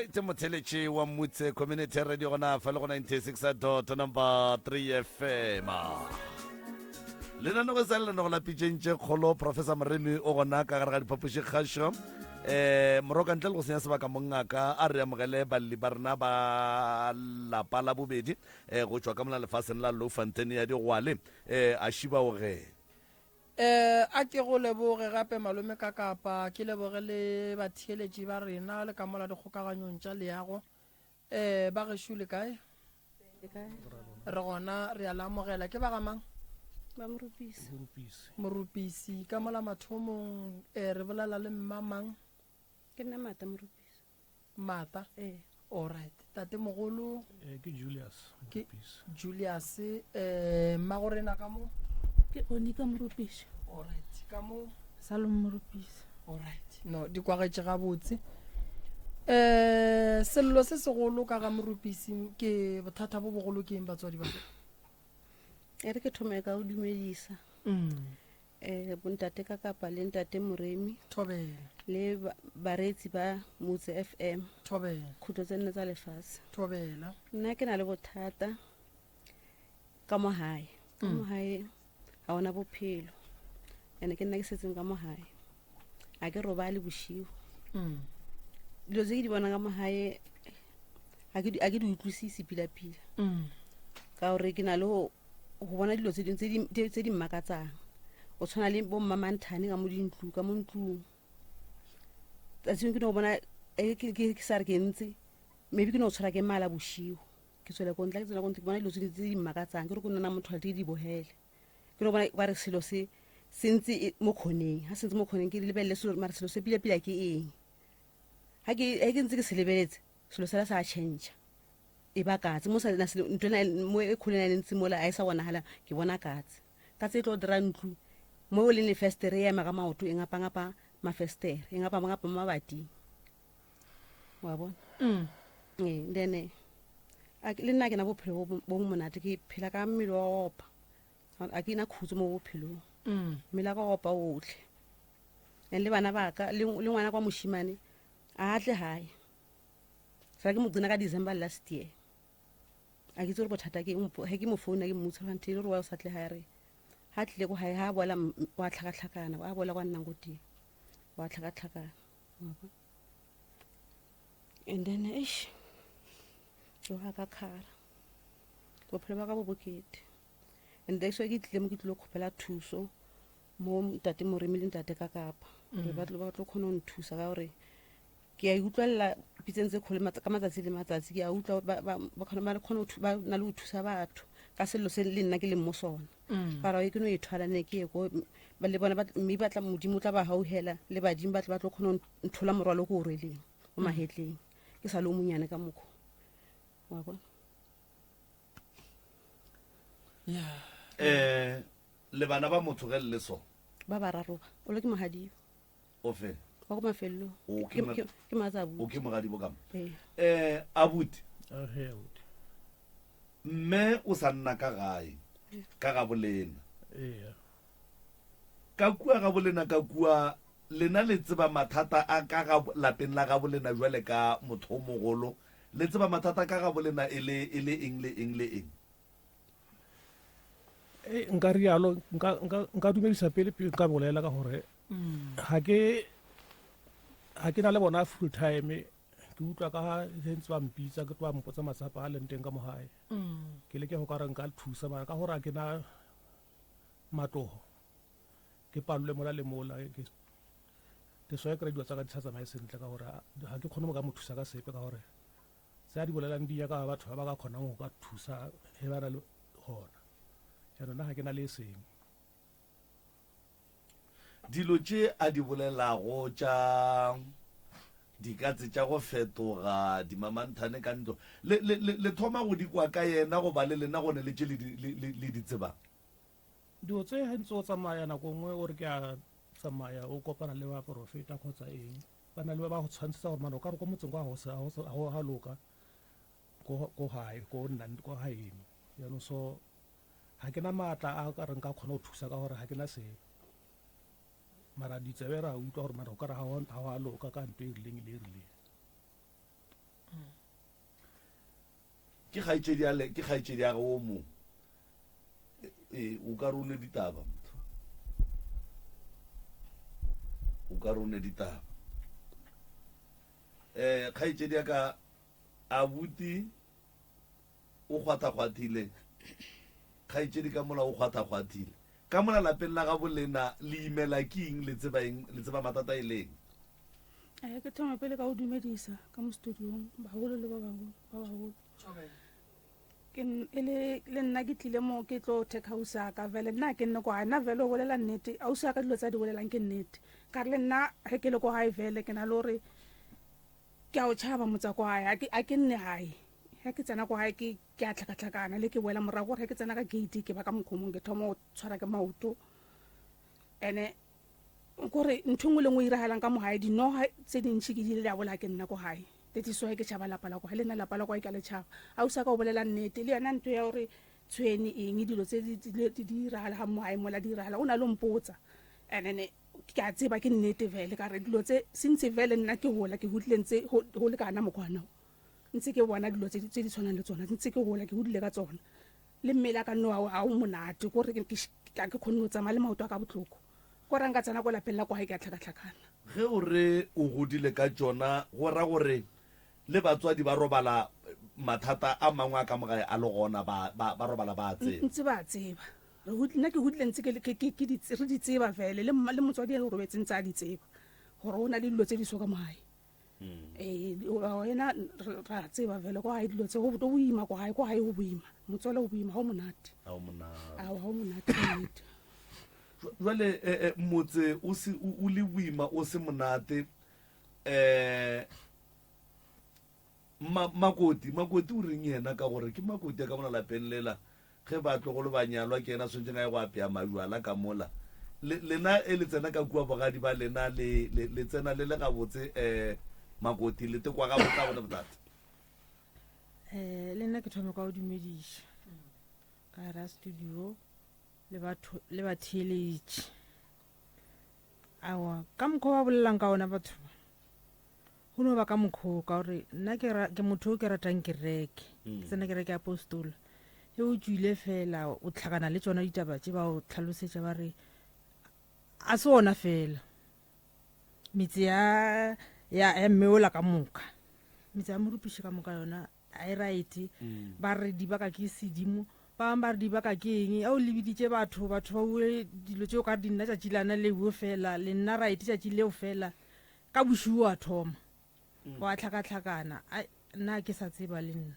Alright, motheletši wa Mutse Community Radio gona fa le go 96 dot number 3 FM. Lenanego sa lenanego la pitšeng tše kgolo Professor Moremi o gona ka gare ga diphapoši kgašo. Eh moroka ntle le go senya sebaka mongaka a re amogele balli ba rena ba lapa la bobedi eh go tšwa ka mola lefaseng la Loufontein ya digwale eh a šiba o ge Eh, a ke go leboge gape malome ka kapa ke leboge le batheeletši ba rena le ka mola dikgokaganyong tša leago. Eh, ba gešo le kae? Re gona re a le amogela. Ke ba ga mang? Ba Morupisi. Morupisi. Morupisi ka mola mathomong eh, re bolela le mma mang? Ke nna Mata Morupisi. Mata? Ee. Alright. Tate mogolo? Eh, ke Julius Ke Julius. Eh, mmago rena ka mo? Ke Onika Morupisi. Alright. Ka mo? Salom Morupisi. Alright. No, di kwagetše gabotse. Eh, sello se segolo ka ga Morupisi ke bothata bo bogolo ke eng batswadi ba? E re ke thome ka go dumedisa. Mm. Eh, bontate ka kapa le ntate Moremi. Thobela. Le bareetsi ba Motse FM. Thobela. Khutlo tse nne tsa lefatshe. Thobela. Nna ke na le bothata ka mo gae. Ka mo gae ga ona bophelo. Ene ke nna ke setseng ka mo gae. A ke robale bošigo. Dilo tse ke di bonang ka mo gae ga ke di utlwisise pila-pila. Ka gore ke na le go go bona dilo tse dingwe tse di mmakatsang o tshwana le bo mmamanthane ka mo dintlu ka mo ntlong tsatsing ke no bona eh, ke sa re ke ntse maybe ke no tshwara ke mala bosigo ke tswele ko ntle ke tswela ko ntle ke bona dilo tse di mmakatsang ke re ko nna motho a di bogele ke no bona ba re selo se se ntse e, mo kgoneng ga se ntse mo kgoneng ke lebelele selo mara selo se pila-pila ke eng ga ke ntse ke se lebeletse selo sela sa change e ba katse mo sa ntho ena mo e kgolo ena e ntse mola a e sa bonagala ke bona katse katse e tlo dira ntlo mo o leng lefestere e ema ka maoto e ngapangapa mafestere e ngapangapa mo mabating wa bona mm. ee then eh, le nna ke na bophelo bo bo monate ke phela ka mmele wa opa a ke na khutso mo bophelong mm. mmele wa ka opa otlhe and le bana baka le ngwana kwa moshimane a tle gae fela ke mo tsena ka december last year a ke itse gore bothata ke ge ke mo founa ke mmotsa gore nthe gore wa o sa tle gae re ga tlile ko gae ga a boela wa tlhakatlhakana wa boela kwa nnang ko teng wa tlhakatlhakana and then eish yo ga ka kgara bophelo ba ka bo bokete and that's why ke tlile mo ke tlile kgopela thuso mo ntate moremi le ntate ka kapa gore ba tlo kgona go nthusa ka gore ke a utlwelela pitseng tse kgolo ka matsatsi le matsatsi ke a utlwa ba kgona ba na le go thusa batho ka sello se le nna ke leng mo sona mm. ka gore ke no e thwala ne ke ye ko le bona mme ba tla modimo o tla ba gaugela le badimo ba tla ba tlo kgona nthola morwalo ko o rweleng o mm. magetleng ke sa le o monyane ka mokgwa wa bona um le bana ba motho ge le le so ba bararo ba o le ke mogadibo o fe wa ko mafelelong O, ke ma- ke matsabuti o ke mogadibo ka mo Ee. um abuti Ahee, abuti. mme o sa nna ka gae ka ga bolena Eya. ka kua ga bolena ka kua lena le tseba mathata a ka ga lapeng la ga bolena jwale ka motho o mogolo le tseba mathata ka ga bolena e le e le eng le eng le eng Ee, nka rialo nka nka nka dumedisa pele pele nka bolela ka gore ga ke ga ke na le bona full time ke utlwa ka ge ntse ba mpitsa ke tlo ba mpotsa matsapa a leng teng ka mo gae ke leke go ka re nka thusa mara ka gore a ke na matlogo ke palelwe mola le mola ke ke swaye kry dilo tsa ka di sa tsamaye sentle ka gore ga ke kgone go ka mo thusa ka sepe ka gore tse a di bolelang di nyaka batho ba ba ka kgonang go ka thusa ge ba na le gona jaanong nna ga ke na le e seng dilo tše a di bolelago tša dikatse tša go fetoga dimamanthane ka ntlo le, le, le, le thoma go di kwa ka yena goba le lena gone le tše le di, le, le, le di tsebang dilo tse ge ntse o tsamaya nako nngwe o re ke a tsamaya o kopana le baporofeta kgotsa eng ba na le ba ba go tshwantshetsa gore mane o ka re ko motseng kwa ga go ga loka ko gae ko nnang ko gaeno jaanong so ga ke na maatla a ka reng ka kgona go thusa ka gore ga ke na selo mara ditsebe ra utlwa gore mara o ka re ga go a loka ka nto e rileng le e rileng. Ke kgaetšedi ya le, ke kgaetšedi ya ge o mongwe. Ee, o ka re o ne ditaba motho. O ka re o ne ditaba. Eh, kgaetšedi ya ka abuti o kgwathakgwathile. Kgaetšedi ka mola o kgwathakgwathile. Ka mola lapeng la gabo lena le imela ke eng le tseba eng le tseba matata e leng? Eh, ke thoma pele ka go dumedisa ka mo studiong bagolo le ba bagolo ba bagolo ke e le le nna ke tlile mo ke tlo thekga ausi a ka vele nna ke nne ko gae nna vele o bolela nnete ausi a ka dilo tsa di bolelang ke nnete ka re le nna ge ke le ko gae vele ke na le gore ke a o tšhaba motsa ko gae a ke nne gae ge ke tsena ko gae ke ke a tlhakatlhakana le ke boela morago gore ge ke tsena ka gate ke ba ka mokgomong ke thoma go tshwara ke maoto ene kore ntho nngwe le nngwe e iragalang ka mo gae dinoga tse dintšhi ke di ile di a bolaya ke nna ko gae that is why ke tšhaba lapa la ko gae le nna lapa la ko gae ke a le tšhaba a o sa ka o bolela nnete le yona ntho ya gore tshwene eng dilo tse di iragalagang mo gae mola di iragala o na le mpotsa and then ke a tseba ke nnete vele ka re dilo tse sentse vele nna ke gola ke godile ntse go le kana mokgwana ntse ke bona dilo tse di tshwanang le tsona ntse ke gola ke godile ka tsona Le mmele a ka nno ga o monate kore ke ga ke kgone go tsamaya le maoto a ka botlhoko kore nka tsena ko lapeng la kwa gae ke a tlhakatlhakana. Ge o re o godile ka tšona go ra gore le batswadi ba robala mathata a mangwe a ka mo gae a le gona ba, ba, ba robala ba a tseba. Ntse ba a tseba. Re hod, nna ke godile ntse ke, ke, ke, ke di, re di tseba fele le, le motswadi e robetse ntse a di tseba gore go na le dilo tse di so ka mo gae. Ee, wena ra tseba vele ko gae dilo tse go boima ko gae ko gae go boima motswala o boima ga o monate ga o monate ga o monate nnete jwale eh, eh, motse o se o le boima o se monate eh makoti makoti o reng yena ka gore ke makoti a ka mona lapeng lela Ge batlogolo ba nyalwa, ke yena a swanetšeng a ye go apea majwala ka mola. Le, lena e le tsena ka kua bogadi ba lena, le, le, le tsena le le gabotse, eh, Makoti, le tekwa gabotse, a gona bothata. Eh, le nna ke thome ka go dumediša ka gare ga studio le batho le batheeletši aowa ka mokgwa ba bolelang ka ona batho ba Go no ba ka mokgwa wo, ka gore nna ke, ra, ke motho o ke ratang kereke. Ke tsena kereke ya apostola. Ge o tšwile fela, o tlhakana le tšona ditaba tše ba o tlhalosetša ba re a se ona fela. Metse ya ya ya mme ola ka moka. Metse ya morupiši ka moka yona a e right. Ba re di baka ke sedimo, ba bangwe ba re di baka ke eng. A o lebiditše batho, batho ba bue dilo tšeo ka re di nna tšatši lana leo fela, le nna right tšatši leo fela. Ka bošego wa thoma wa tlhakatlhakana. Ai, nna ke sa tseba le nna.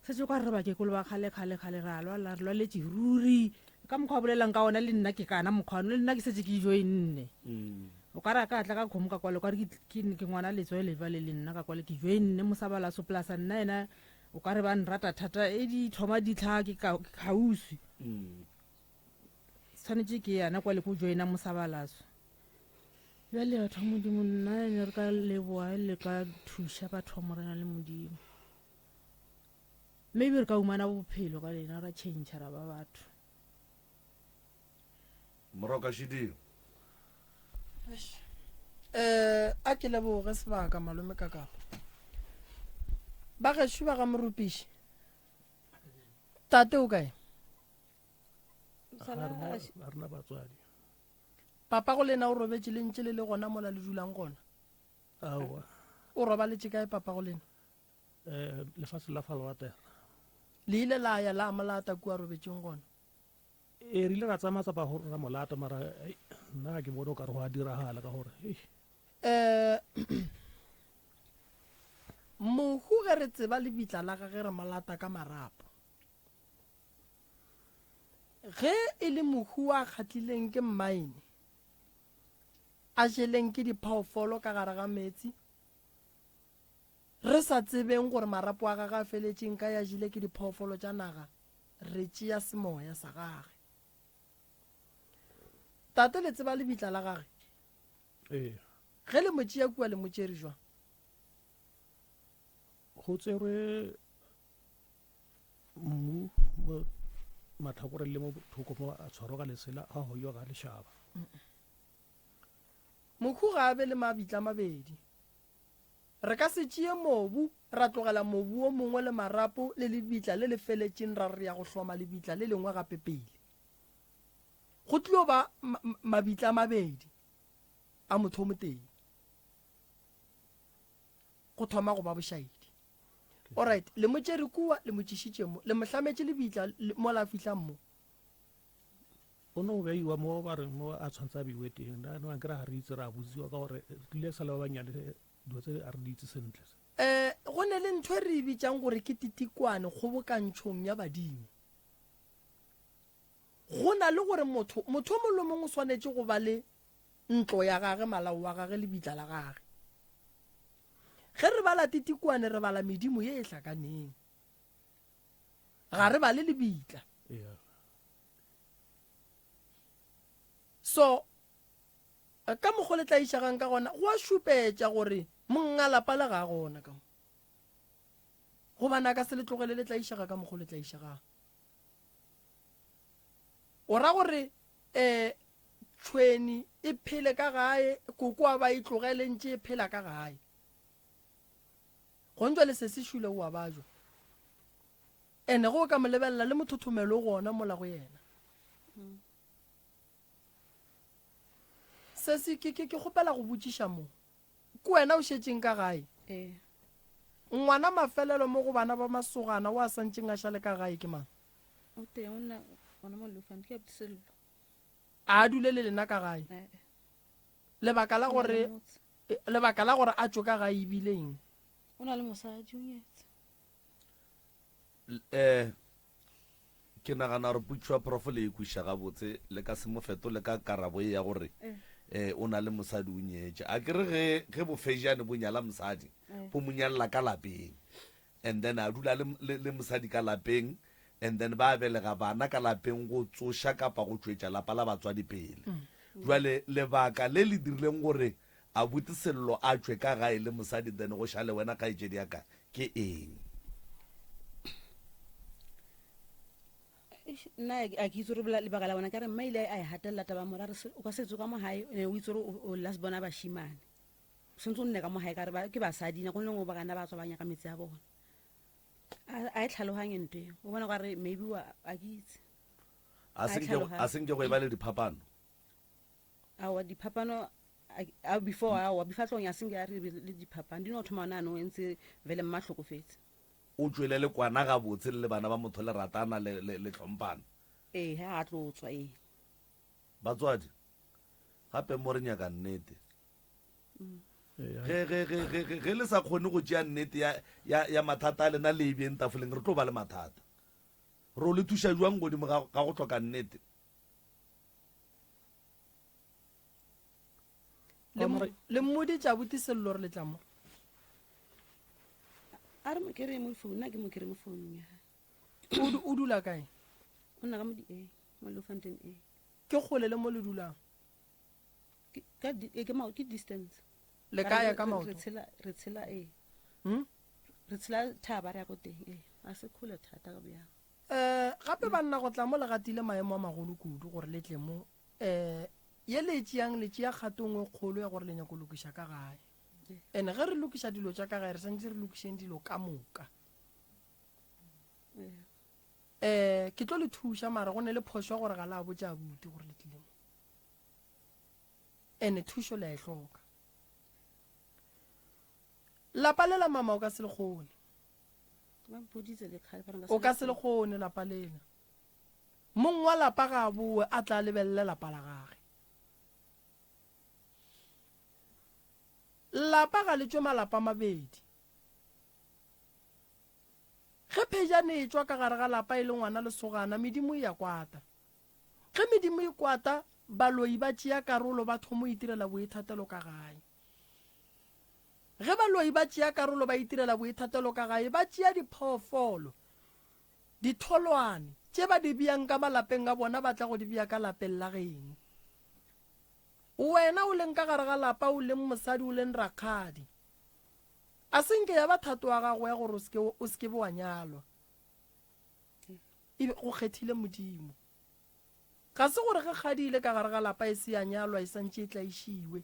Setse kwa re bakekolo ba kgale kgale kgale re a lwala re lwaletše ruri. Ka mokgwa wa bolelang ka ona le nna ke kana mokgwa ono le nna ke setse ke joinne. O ka re a ka tla ka kgomo ka kwale o ka re ke ke ngwana letswele jwale le nna ka kwale ke joinne mosabalaso polasa nna yena o ka re ba nrata thata e di thoma di tlhaga ke ka kgauswi. Tshwanetse ke yana kwale ko joina mosabalaso. Bjale batho ba Modimo, nna ne re ka leboa le ka thuša batho ba Morena le Modimo. Maybe re ka humana bophelo ka lena ra change ra ba batho. Moroka Shidio. Eh, a ke leboge sebaka malome ka kapa. Ba gešo ba ga morupiši. Tate o kae? Ga rena batswadi. Papa go lena o robetše le ntše le le gona mola le dulang gona? Aowa. O robaletše kae papa go lena? Eh, lefase la Falwater. Le ile la ya la molata kua robetšeng gona? E re ile ra tsaya matsapa gore ra molata mara nna ga ke bone o ka re go a diragala ka gore eh mohu ge re tseba lebitla la gage re molata ka marapo. Ge e le mohu wa kgatlileng ke mmaene, a jeleng ke diphoofolo ka gare ga meetse, re sa tsebeng gore marapo a gage a feletšeng kae a jele ke diphoofolo tša naga, re tšea semoya sa gage. Tate le tseba lebitla la gage? Ee. Ge le mo tšea kua le mo tšere jwang? Go tserwe Mmu mo matlhakoreng le mo thoko mo a tshwarwa ka lesela a hoiwa ka lešaba. Mokhu ga a be le mabitla mabedi. Re ka se tšee mobu, ra tlogela mobu wo mongwe le marapo le lebitla le le feletšeng ra re re ya go hloma lebitla le lengwe gape pele. Go tlio ba mabitla a mabedi a motho o motee. Go thoma go ba bošaedi. Alright, le mo tšere kua, le mo tšišitše mo, le mo hlametše lebitla mola a fihlang mo. O no beiwa mo ba reng mo a tshwanetse a beiwe teng. Nna no akere ga re itse ra botsiwa ka gore re tlile sa le ba bannyane dilo tse a re di itse sentle. Um go ne le ntho e re e bitsang gore ke titikwane kgobokantšhong ya badimo. Go na le gore motho motho o mongwe le mongwe o swanetše go ba le ntlo ya gage, malao wa gage, lebitla la gage. Ge re bala titikwane re bala medimo ye e hlakaneng. Ga re bale lebitla. So ka mokgo le tlaišegang ka gona go a šupetša gore monga lapa le ga a gona ka mo. Gobane a ka se le tlogele le tlaišega ka mokgo le tlaišegang. O ra gore um tšhweni e phele ka gae, koko a ba e tlogele ntše e phela ka gae. Gong jwale sesi šule o a bajwa. Ene ge o ka mo lebelela le mothothomelo o gona mola go yena. Sesi ke ke ke kgopela go botšiša mo. Ke wena o šetšeng ka gae? Ee. Ngwana mafelelo mo go bana ba masogana o a santšeng a šale ka gae ke mang? O teng o nna gona mo Lufan ke abuti Sello. A a dule le lena ka gae? Ee. Lebaka la gore Lebaka la gore a tšwe ka gae e bile eng? O na le mosadi, o nyetse. Um ke nagana gore potšo ya prof le e kwešiša gabotse, le ka se mo fetole ka karabo ye ya gore um o na le mosadi o nyetše. A ke re ge ge bofejane bo nyala mosadi, bo mo nyalela ka lapeng and then a dula le, le, le mosadi ka lapeng and then ba belega bana ka lapeng go tsoša kapa go tšwetša lapa la batswadi pele. Jwale lebaka le le dirileng gore abuti Sello a tšwe ka gae le mosadi then go šale wena kgaetšedi ya ka ke eng? Eish, nna a ke itse gore lebaka la bona ka re mma ile a e gatelela taba mora re o ka se tswe ka mo gae ne o itse gore o last bona bashimane sentse o nne ka mo gae ka re ke basadi nako le nngwe ba kana ba tswa ba nyaka metse ya bona a e tlhaloganye nto eo o bona ka re maybe wa a ke itse A se nke a se nke go e ba le diphapano. Aowa diphapano a before aowa before tlong ya senke a re le diphapano di no thoma gona anong e ntse vele mma hlokofetse. O tšwele le kwana gabotse le le bana ba motho le ratana le le le hlomphana. Ee ge a tlo tswa ee. Batswadi gape mo re nyaka nnete. Ge ge ge ge ge ge le sa kgone go tšea nnete ya ya ya mathata a lena le e beeng tafoleng re tlo ba le mathata. Ro le thuša bjang godimo ga ga go hloka nnete? Le le mmoditše abuti Sello gore le tla mo? A re mo kry-e mo phone, nna ke mo kry-e mo founung ya gage. O o dula kae? O nna ka mo di A, mo Leeufontein A. Ke kgole le mo le dulang? Ke ka di ke ma ke distance. Le ka ya ka maoto? Re tshela re tshela ee. Hmm? Re tshela thaba re ya ko teng ee. A se kgole thata ka bjang. Eh gape banna go tla mo le gatile maemo a magolo kudu gore le tle mo eh ye le e tšeang le tšea kgato nngwe kgolo ya gore le nyako lokiša ka gae. Ene ge re lokiša dilo tša ka gae re santse re lokišeng dilo ka moka. Eh ke tlo le thuša mara go ne le phošo gore ga la botša abuti gore le tlile mo. Ene thušo le a e hloka. Lapa lela mama o ka se le kgone. O ka se le kgone lapa lela. Mong wa lapa ga a boe a tla lebelele lapa la gage. Lapa ga le tšwe malapa mabedi. Ge phejane e tšwa ka gare ga lapa e le ngwana lesogana, medimo e ya kwata. Ge medimo e kwata, baloi ba tšea karolo ba thomo itirela boithatelo ka gae. Ge baloi ba tšea karolo ba itirela boithatelo ka gae, ba tšea diphoofolo, ditholwane, tše ba di beang ka malapeng a bona ba tla go di bea ka lapeng la geno. Wena o leng ka gare ga lapa, o leng mosadi, o leng rakgadi, a se nke ya ba thato ya gago ya gore o se ke, o se ke be wa nyalwa. E be go kgethile Modimo. Ga se gore ge kgadi e ile ka gare ga lapa e se ya nyalwa e santše e tlaišiwe.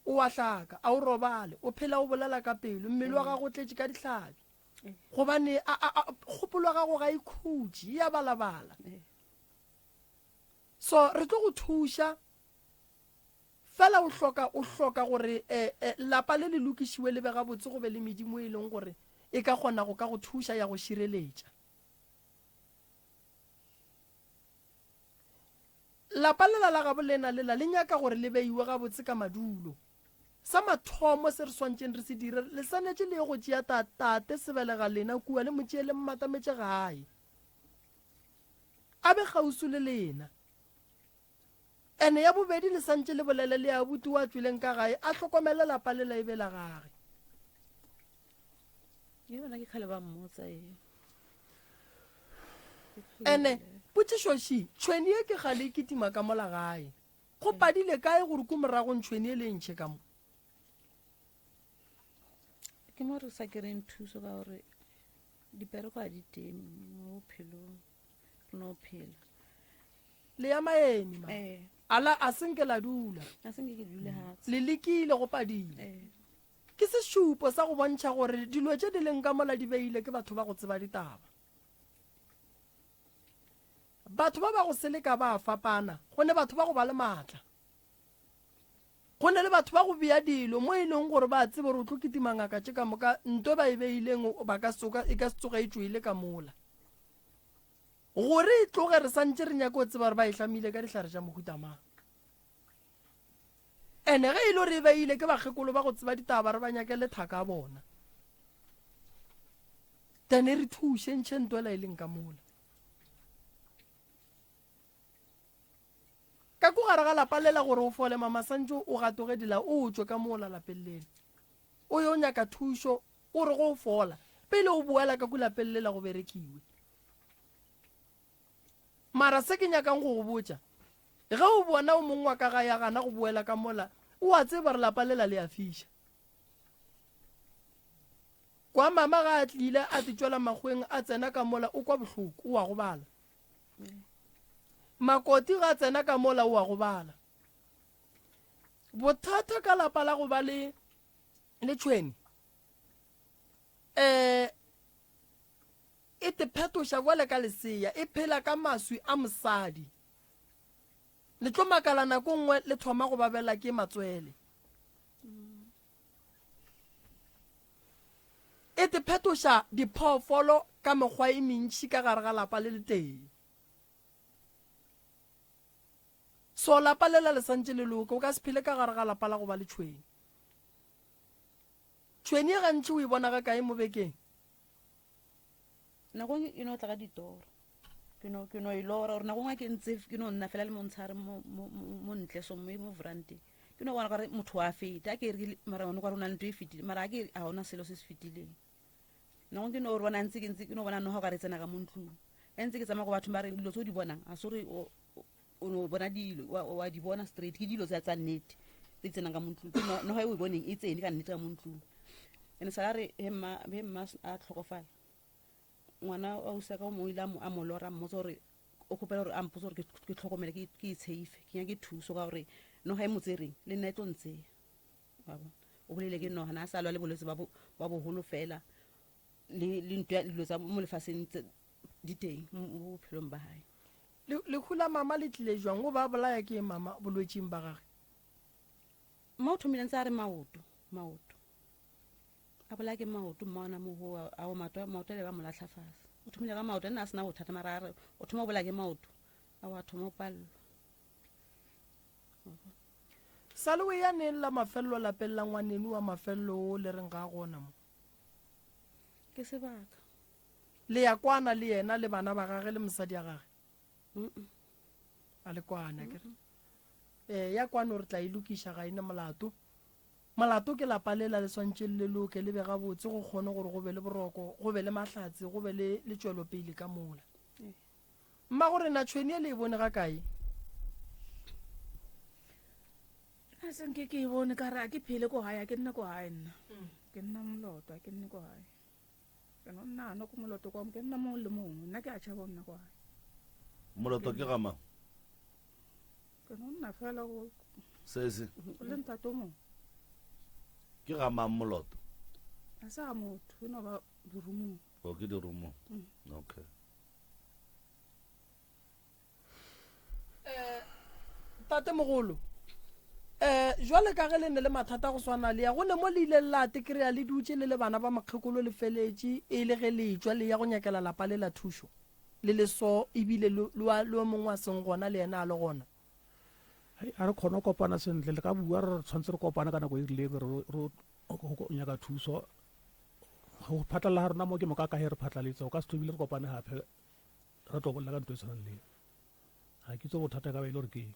O a hlaka, a o robale, o phela o bolela ka pelo, mmele wa gago o tletše ka dihlabi. Gobane a, a, a, kgopolo ya gago ga e khutše, e a balabala. So re tlo go thuša, fela o hloka, o hloka gore eh, eh, lapa le le lokišiwe le be gabotse go be le medimo e leng gore e ka kgona go ka go thuša ya go šireletša. Lapa lela la gabo lena lela le nyaka gore le beiwe gabotse ka madulo. Sa mathomo se re swantšeng re se dire, le swanetše le ye go tšea ta, tate sebelega lena kua le mo tšee le mmatametše gae. A be kgauswi le lena. Ene ya bobedi le santše le bolele le abuti wa tšweleng ka gae a hlokomele lapa lela e be la gage. Yona ke kgale ba mmotsa eo. Ene potšišo ši, tšhweni ye ke kgale e kitima ka mola gae. Go padile kae gore ku moragong tšhweni e le e ntšhe ka mo? Ke mo re sa kereng thuso ka gore dipereko ga di teng mo bophelong, re no phela. Le ya maeni ma. Eh. Ala a senke la dula. A senke ke dule hatshe. Le lekile go padile. Eh. Ke sešupo sa go bontšha gore dilo tše di leng ka mola di beile ke batho ba go tseba ditaba. Batho ba ba go seleka ba a fapana, go ne batho ba go ba le maatla. Go ne le batho ba go bea dilo mo e leng gore ba tseba gore o tlo kitima ngaka tše ka moka nto ba e beileng ba ka soka e ka se tsoge e tšwele ka mola. Gore e tloge re santše re nyaka go tseba gore ba e hlamile ka dihlare tša mohuta mang. Ene ge e le gore e beile ke bakgekolo ba go tseba ditaba re ba nyakele thaka ya bona. Then e re thuše ntšhe ntwela e leng ka mola. Ka ko gare ga lapa lela gore o fole mama santše o gatoge dila o tšwe ka mola lapeng lela. O yo nyaka thušo o re go o fola pele o boela ka ku lapeng lela go berekiwe. Mara se ke nyakang go go botša, ge o bona o mongwe wa ka gae a gana go boela ka mola, o a tseba gore lapa lela le a fiša. Kwa mama ga a tlile a te tšwela makgweng a tsena ka mola o kwa bohloko, o a gobala. Makoti ga a tsena ka mola o a gobala. Bothata ka lapa la go ba le le tšhwene eh E te phetoša bjale ka lesea, e phela ka maswi a mosadi. Le tlo makala nako nngwe le thoma go babela ke matswele. E te phetoša diphoofolo ka mekgwa e mentši ka gare ga lapa le letee. So lapa lela le santše le loke, o ka se phele ka gare ga lapa la go ba le tšhwene. Tšhwene ye gantši o e bona ga kae mo bekeng? Nako nngwe e no tla ka ditoro. Ke no ke no e lora gore nako nngwe ke ntse ke no nna fela le montshare mo mo mo ntle so mo mo verandeng. Ke no bona gore motho wa feta a ke re mara one gore o na le ntho e fetile mara a ke a ona selo se se fetileng. Nako ke no re bona ntse ke ntse ke no bona noga ka re tsena ka mo ntlong. E ntse ke tsamaya go bathong ba re dilo tse o di bonang a se gore o o no bona dilo wa wa di bona straight ke dilo tsa tsa nnete tse di tsenang ka mo ntlong ke no- noga e o e boneng e tsene ka nnete ka mo ntlong and sala re he mma he mma a tlhokofala ngwana wa ausi ka o mongwe ile a mo- a mo lora a mmotsa gore o kgopela gore a mpotse gore ke ke tlhokomele ke ke itsheife ke nyake thuso ka gore noga e mo tsereng le nna e tlo ntseya wa bona o bolele ke noga na a sa lwa le bolwetse ba bo- ba bogolo fela le le ntwa dilo tsa mo lefatsheng tse- di teng mo mo bophelong ba gae Le, lehu la mama le tlile jwang? O ba bolaya ke eng mama bolwetšing ba gage? Mma o thomile ntse a re maoto, maoto. A bolaya ke maoto mma ona mogo ao maoto, maoto le ba mo latlha fase. O thomile ka maoto, nna a sena bothata mara a re o thoma o bolaya ke maoto. Ao a thoma o palelwa. Sa le o ya neng la mafelelo lapeng la ngwaneno wa mafelelo o le reng ga a gona mo? Ke sebaka. Le ya kwana le yena le bana ba gage le mosadi ya gage? A le kwane akere? Eh, ya kwano re tla e lokiša ga e ne molato. Molato ke lapa lela le swantše le loke le be gabotse go kgone gore go be le boroko, go be le mahlatse, go be le le tšwelopele ka mola. Mmago rena tšhweni e le e bone ga kae? A se nke ke e bone ka re a ke phele ko gae, a ke nne ko gae nna. Ke nna moloto, a ke nne ko gae. Ke no nna no ko moloto kwa ke nna mongwe le mongwe nna ke a tšhaba nna kwa moloto ke ga mang ke no nna fela go sese le ntate o mongwe. Ke ga mang moloto? A se ga motho, e no ba dirumong. O ke dirumong. Okay. Eh, tate mogolo um jwale ka ge le ne le mathata go swana le ya go ne mo le ileng la te kry-a le dutše le le bana ba mokgekolo le feletše e le ge le tšwa le ya go nyakela lapa le la thušo le le so ebile le le mongwe a seng gona le yena a le gona Hei, a re kgone go kopana sentle le ka bua re re tshwanetse re kopane ka nako e rileng re re go nyaka thuso go phatlalla ga rona mo ke moka ka he re phatlaletse go ka se tlhobile re kopane gape re tlo bolela ka ntho e tshwanang le ga ke tse bothata ka ba e le gore ke eng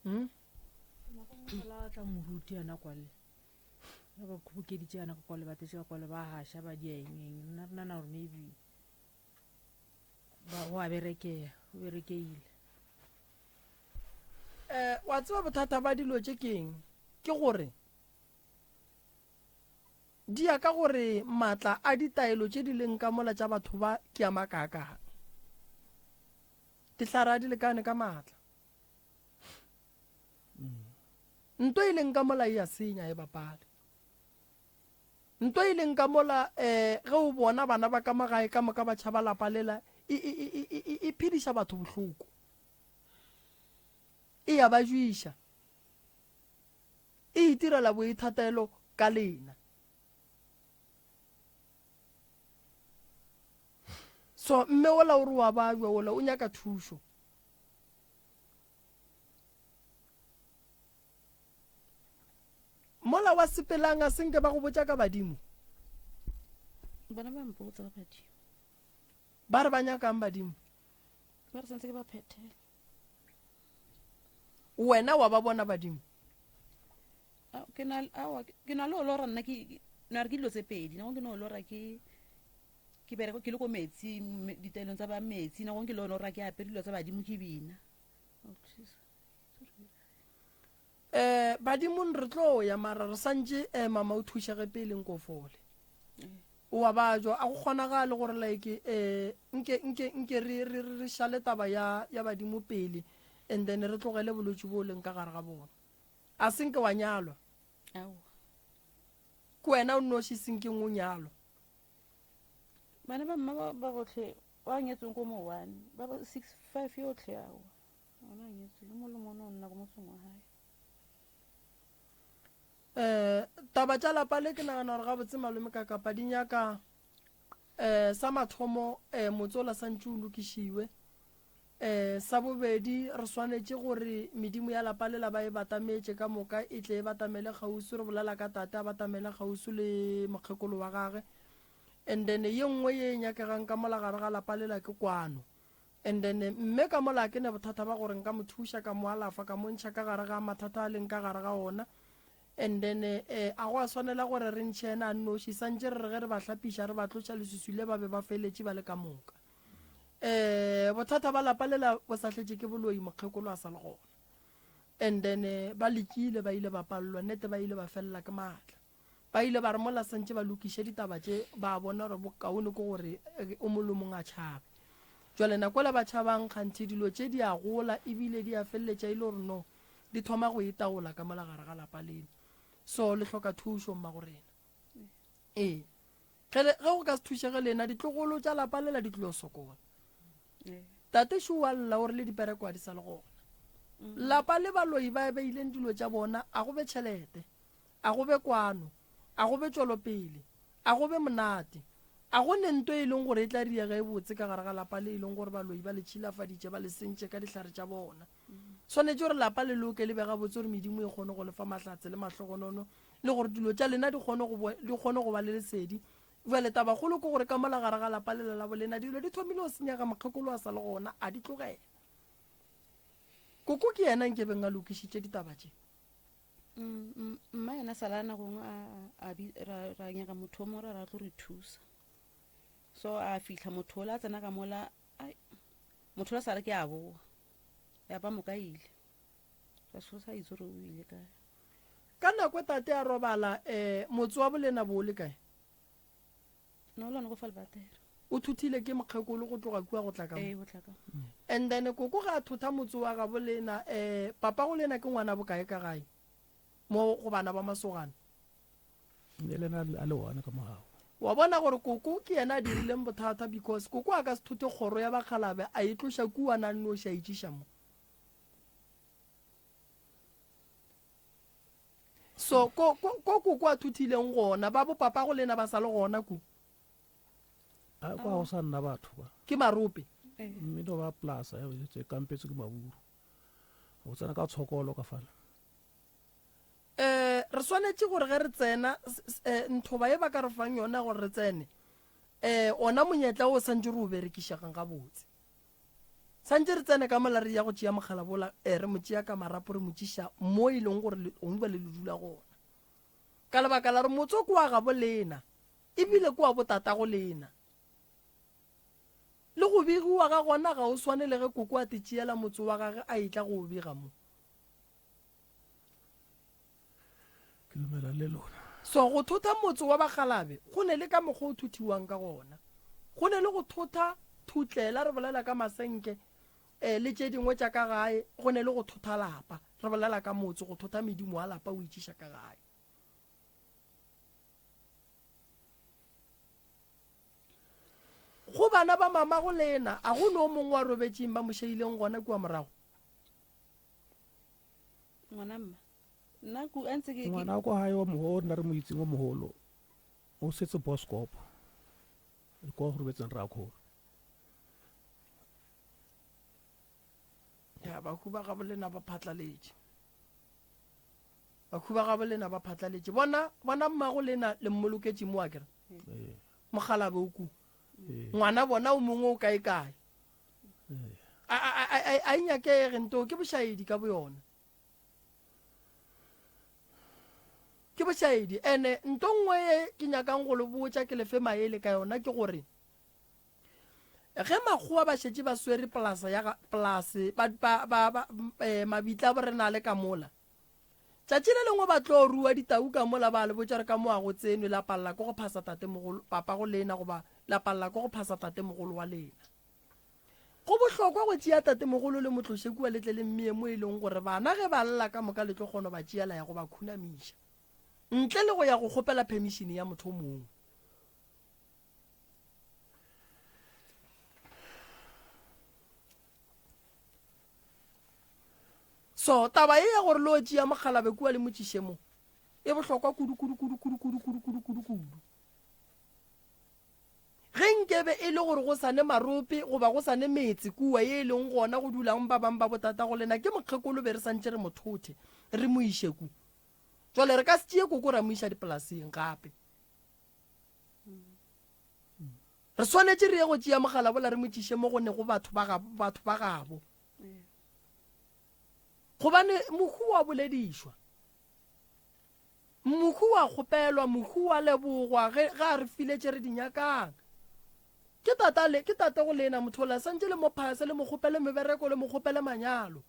Hmm? la tla moruti yana kwale ba ba kgobokeditše yana ka kwale ba tletše ka kwale ba gaša ba dia eng eng nna re nana gore maybe ba go a berekea o berekeile um wa tseba bothata ba dilo tše ke eng ke gore Di ya ka gore maatla a ditaelo tše di leng ka mola tša batho ba ke a makaakang. Dihlare a di lekane ka maatla. Nto e leng ka mola e a senya e bapale. Nto e leng ka mola um ge o bona bana ba ka magae ka moka ba tšhaba lapa lela e, e, e, e, e, e phediša batho bohloko. E a ba jwiša. E itirela boithatelo ka lena. So mme ola o re wa bajwa ola o nyaka thušo. Mola wa sepelang a senke ba go botša ka badimo. Bona ba mpotsa ka badimo. Ba re ba nyakang badimo? Ba re santse ke ba phethela. Wena wa ba bona badimo? Ke na aowa ke na le go lora nna ke na re ke dilo tse pedi nako ke no lora ke ke bereko ke le ko metsi ditaelong tsa ba metsi nako ke le lora ke apere dilo tsa badimo ke bina um badimong re tlo ya mara re santše um mama o thušege pele nko fole o a bajwa a go kgonagale gore like um nke nke nke re re re šale taba ya ya badimo pele and then re tlogele bolwetši bo leng ka gare ga bona a senke wa nyalwa ke wena o nnoši senkeng o nyalwa bana ba mma ba botlhe ba nyetsweng ko mo one ba ba 65 yotlhe aowa ona nyetswe yo mongwe le mongwe o nna ko motseng wa gae um taba tša lapa le ke nagana gore gabotse malome ka kapa di nyaka um sa mathomo um motse ola santše o lokišiwe um sa bobedi re swanetše gore medimo ya lapa lela ba e batametše ka moka e tle e batamele kgauswi re bolela ka tate a batamele kgauswi le mokgekolo wa gage and then ye nngwe ye e nyakegang ka mola gare ga lapa lela ke kwano And then mme ka mola ke ne bothata ba gore nka mo thuša ka mo alafa ka mo ntšha ka gare ga mathata a leng ka gare ga ona. And then eh, a go a swanela gore re ntšhe ena a nnoši santše re re ge re ba hlapiša re ba tloša leswiswi le ba be ba feletše ba le ka moka. Eh, bothata ba lapa lela bo sa hletše ke boloi mokgekolo a sa le gona. And then eh, ba lekile ba ile ba palelwa nete ba ile ba felela ke maatla. Ba ile ba re mola santše ba lokiše ditaba tše, ba bona gore bokaone ke gore o mong le mong a tšhabe. Jwale nako ela ba tšhabang kganthe dilo tše di a gola ebile di a feleletša e le gore no di thoma go itaola ka mola gare ga lapa leno. So le hloka thušo mmagorena. Ee. Ge le, ge go ka se thušege lena, ditlogolo tša lapa lela di tlilo sokola. Tate šo wa lla o re le dipereko ga di sa le gona. Lapa le baloi ba beileng dilo tša bona a go be tšhelete. A go be kwano. A go be tšwelopele. A go be monate. A go ne nto e leng gore e tla riega e botse ka gare ga lapa le e leng gore baloi ba le tšhilafaditše ba le sentše ka dihlare tša bona. Swanetše gore lapa le loke le be gabotse gore medimo e kgone go le fa mahlatse le mahlogonono le gore dilo tša lena di kgone go di kgone go ba le lesedi. Bjale tabakgolo ke gore ka mola gare ga lapa lela la bolena dilo di thomile go senyega mokgekolo a sa le gona a di tlogela. Koko ke yena nkebeng a lokišitše ditaba tše. Mm, mm, mma yena sala nako nngwe a ra, ra nyaka motho o mongwe ra ra tlo re thusa so a fitlha motho ola a tsena ka mola ai motho ola sa re ke a boa ya ba moka ile ra so sa itse gore o ile kae ka nako e tate a robala um motse wa bolena bo o le kae no lone go fa lebatera. O thuthile ke mokgekolo go tloga kua go tla ka mo. Ee, go tla ka mo. And then koko ga a thotha motse wa gabo lena, eh, papa go lena ke ngwana bokae ka gae? Mo go bana ba masogana. Ne le na a le one ka mogago. Wa bona gore koko ke yena a dirileng bothata because koko a ka se thothe kgoro ya bakgalabe a e tloša kua na nnoši a e tšiša mo. So ko ko ko koko a thuthileng gona ba bo papa go lena ba sa le gona ku. A kwa go sa nna batho ba. Ke marope. Mme no ba plaza ya tse kampetse ke maburu. O tsena ka tshokolo ka fale. Eh re swanetše gore ge re tsena eh, nthoba e ba ka re fang yona gore re tsene eh ona monyetla o santse re o berekišagang gabotse. Santše re tsene ka mola re ya go tšea mogala bola, eh, re mo tšea ka marapo re mo tšiša mo e leng gore gongwe le le dula gona. Ka lebaka la re motso ke wa gabo lena, ebile ke wa botatago lena. Le go begiwa ga gona ga o swane le ge koko a te tšeela motso wa gage a etla go o bega mo. Ke dumela le lona. So go thotha motse wa Bakgalabe go ne le ka mokgwa o thothiwang ka gona. Go ne le go thotha thutlela re bolela ka masenke eh, le tše dingwe tša ka gae, go ne le go thotha lapa re bolela ka motse, go thotha medimo wa lapa o itšiša ka gae. Go bana ba mamago lena a go ne o mongwe wa robetšeng ba mo šeileng gona kua morago? Ngwana mma. Nna ku a ntse ke Ngwana wa kwa gae wa mogolo nna re mo itseng o mogolo o setse boskop kwa go robetseng rakgolo. Ya bahu ba gabo lena ba phatlaletše. Bahu ba gabo lena ba phatlaletše. Bona bona mmago lena le mmoloketše mo akere. Ee. Mogalabe o ku. Ee. Ngwana bona o mongwe o kae kae. Ee. A a a a inyakege nto ke bošaedi ka boyona. Ke bošaedi. Ene nto nngwe ye ke nyakang go le botša ke le fe maele ka yona ke gore ge makgowa ba šetše ba swere polasa ya ga, polase ba, ba, ba, ba, eh, mabitla a borena le ka mola tšatši le lengwe ba tlo rua ditau ka mola ba le botša re ka mo a go tsenwe la palela ke go phasa tatemogolo papa go lena goba la palela ke go phasa tatemogolo wa lena. Go bohlokwa go tšea tatemogolo le mo tloše kua le tle le mmee mo e leng gore bana ge ba lla ka moka le tlo kgono ba tšea la ya go ba khunamiša ntle le go ya go kgopela phemišene ya motho o mongwe. So taba ye ya gore le o tšea mokgalabe kua le mo tšiše mo e bohlokwa kudu kudu kudu kudu kudu kudu kudu kudu kudu. Ge nkebe e le gore go sa ne marope goba go sa ne metse kua ye e leng gona go dulang ba bang ba botatago lena, ke mokgekolo be re sa ntše re mo thothe re mo iše ku. Jwale re ka se tšee koko ra mo iša dipolaseng gape. Re swanetše re ye go tšea mogala bola re mo tšiše mo go nego batho ba gabo, batho ba gabo. Gobane mohu wa boledišwa. Mohu wa kgopelwa, mohu wa lebogwa ge, ge a re file tše re di nyakang. Ke tata le, ke tate go lena, motho ola santše le mo phase, le mo kgopele mebereko, le mo kgopele manyalo.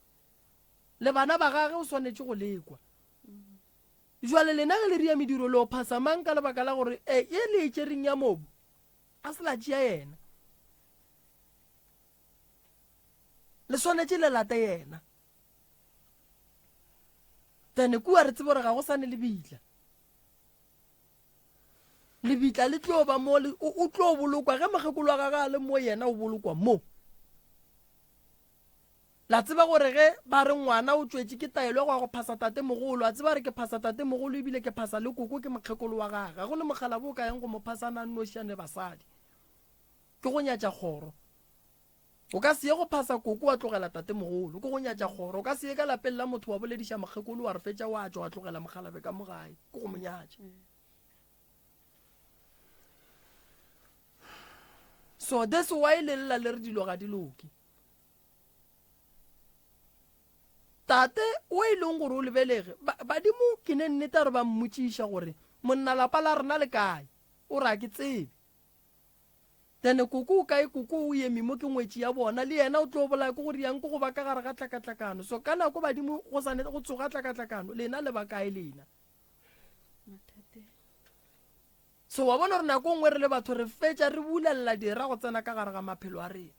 Le bana ba gage o swanetše go lekwa. Jwale lena ge le ria mediro le o phasa mang ka lebaka la gore e, ye le e tšereng ya mobu, a se la tšea yena. Le swanetše le late yena. Then kua re tsebe gore ga go sane lebitla. Lebitla le tlo ba mo, o tlo bolokwa ge mokgekolo wa gagwe a le mo, yena o bolokwa mo. La tseba gore ge ba re ngwana o tšwetše ke taelo ya go ya go phasa tatemogolo, a tseba gore ke phasa tatemogolo ebile ke phasa le koko ke mokgekolo wa gagwe. Ga go ne mokgalabo o ka yang go mo phasa a na nnoši a ne basadi. Ke go nyatša kgoro. O ka se ye go phasa koko wa tlogela tatemogolo, ke go nyatša kgoro. O ka se ye ka lapeng la motho wa bolediša mokgekolo wa re fetša wa tšwa wa tlogela mokgalabe ka mo gae, ke go mo nyatša. So that's why le lla le re dilo ga di loke. Tate o e leng gore o lebelege, badimo ke ne nnete a re ba mmotšiša gore monna lapa la rena le kae, o re a ke tsebe. Then koko o kae koko o eme mo ke ngwetši ya bona le yena o tlo bolaya ke go riang ke go ba ka gare ga tlakatlakano so ka nako badimo go sa go tsoga tlakatlakano lena le ba kae lena. So wa bona gore nako nngwe re le batho re fetša re bulelela dira go tsena ka gare ga maphelo a rena.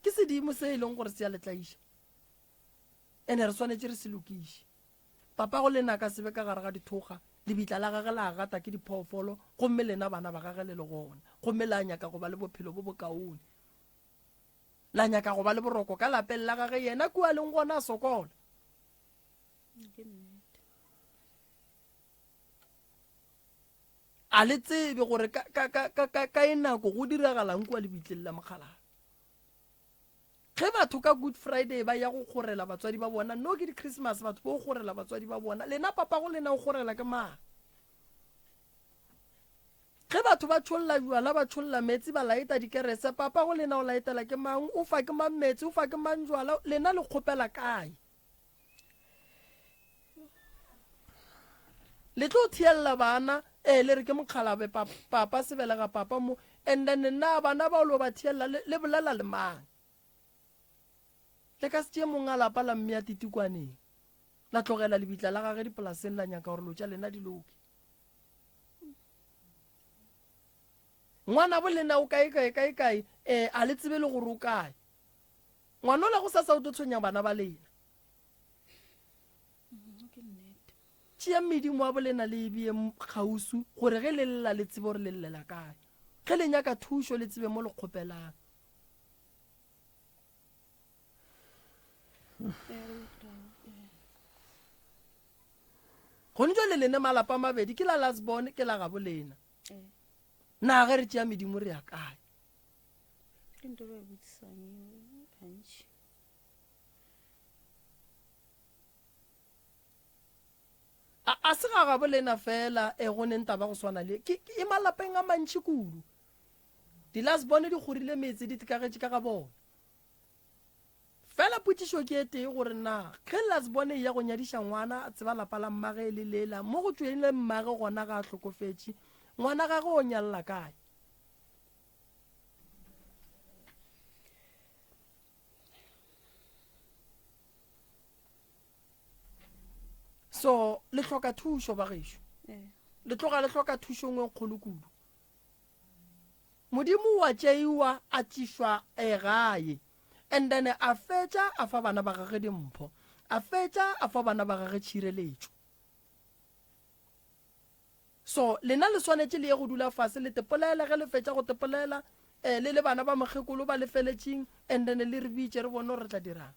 Ke sedimo se e leng gore se a le tlaiša. Ene re swanetše re se lokiše. Papago lena a ka se be ka gare ga dithokga, lebitla la gage la gata ke diphoofolo, gomme lena bana ba gage le le gona, gomme la nyaka go ba le bophelo bo bokaone. La nyaka go ba le boroko ka lapeng la gage, yena kua a leng gona a sokola. A le tsebe gore ka, ka, ka, ka, ka, ka e nako go diragalang kua lebitleng la mokgalabje. Ge batho ka Good Friday ba ya go kgorela batswadi ba bona, no ke di-Christmas batho bo kgorela batswadi ba bona, lena papago lena o kgorela ke mang? Ge batho ba tšholla jwala, ba tšholla meetse, ba laeta dikerese, papago lena o laetela ke mang? O fa ke mang meetse, o fa ke mang jwala, lena le kgopela kae? Le tlo thiella bana, ee le re ke mokgalabe, papa se belega papa mo, and then na bana bao lo ba thiella le, le bolela le mang? Le ka se tšee mong a lapa la mmea titikwaneng, la tlogela lebitla la gage dipolaseng la nyaka gore lo tša lena di loke. Ngwanabo lena o kae kae kae kae, ee a le tsebe le gore o kae. Ngwanola go sasa o tlo tshwenya bana ba lena. Tšeang medimo wa bolena le e bee kgauswi gore ge le lla le tsebe gore le llela kae. Ge le nyaka thušo le tsebe mo le kgopelang. Gone jwale lene malapa a mabedi ke la Lasbon ke la gabo lena. Na ge re tšea medimo re ya kae? Ke nto ba e botsisang eo gantši. A, a se ga gabo lena fela e go neng taba go swana le ke, ke e malapeng a mantši kudu. Di-last-born di kgorile metse di tikagetše ka ga bona. Fela potšišo ke e tee gore na ge last-born e ya go nyadiša ngwana a tseba lapa la mmage e le lela mo go tšwele mmage gona ga a hlokofetše, ngwana gagwe o nyalla kae? So le hloka thušo ba gešo, le tloga le hloka thušo ngwe kgolo kudu. Modimo wa tšeiwa a tšišwa e gae and then a fetša a fa bana ba gage dimpho, a fetša a fa bana ba gage tšhireletšo. So lena le swanetše le ye go dula fase le tepolele, ge le fetša go tepolela eh, le le bana ba mokgekolo ba lefeletšing and then le re bitše re bone gore re tla dirang.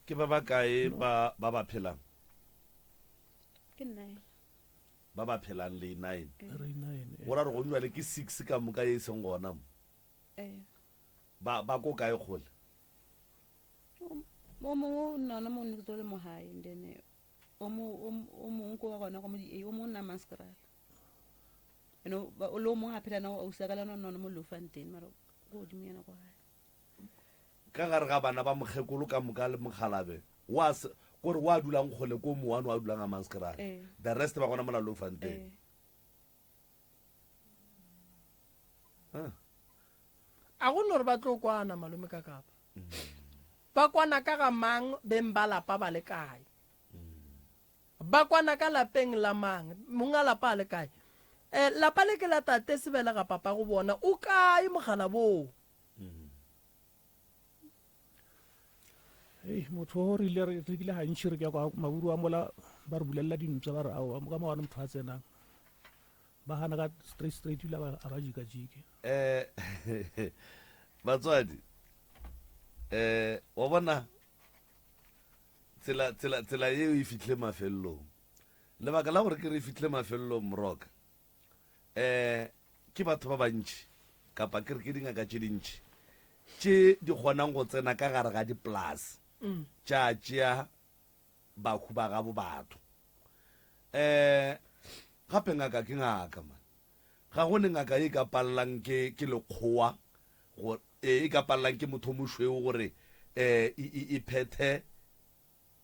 Ke ba bakae ba ba ba phelang? Ke nine. Ba ba phelang le nine. Re nine. Go ra gore gone jwale ke six ka moka ye e seng gona mo. Ee. Ba ba ko kae kgole? O mongwe o nna gona mo next door le mo gae and then eh, o mo o mongwe ko wa gona kwa mo di o mongwe o nna Maskrala. And o ba- le o mongwe a phela na o ausi ka le yena o nna gona mo Loufontein mara ko godimo yena kwa gae. Ka gare ga bana ba mokgekolo ka moka le mokgalabe wa se kore wa dulang kgole ko mowane wa dulang a Maskrala. Ee. The rest ba gona mola Loufontein. Ee. A go no re ba tlo kwana malome ka kapa. Ba kwana ka ga mang beng ba lapa ba le kae? Ba kwana ka lapeng la mang? Mong a lapa a le kae? Eh, lapa le ke la tate sebelega papa go bona. O kae mogala boo? Ei, motho o re ile re kile gantši re ke kwa maburu a mola ba re bulelela dimpša ba re aowa ka mo gane motho a tsenang ba gana ka straight straight ebile a ba jikajike um batswadi um wa bona tsela tsela tsela yeo e fihle mafelelong lebaka la gore ke re e fihle mafelelong moroka um ke batho ba bantši kapa ke re ke dingaka tše dintši tše di kgonang go tsena ka gare ga dipolase mm. tša tšea bahu ba gabo batho um gape ngaka ke ngaka man ga go ne ngaka e ka palelang ke ke lekgowa go e ka palelang ke motho o mošweu gore um e phethe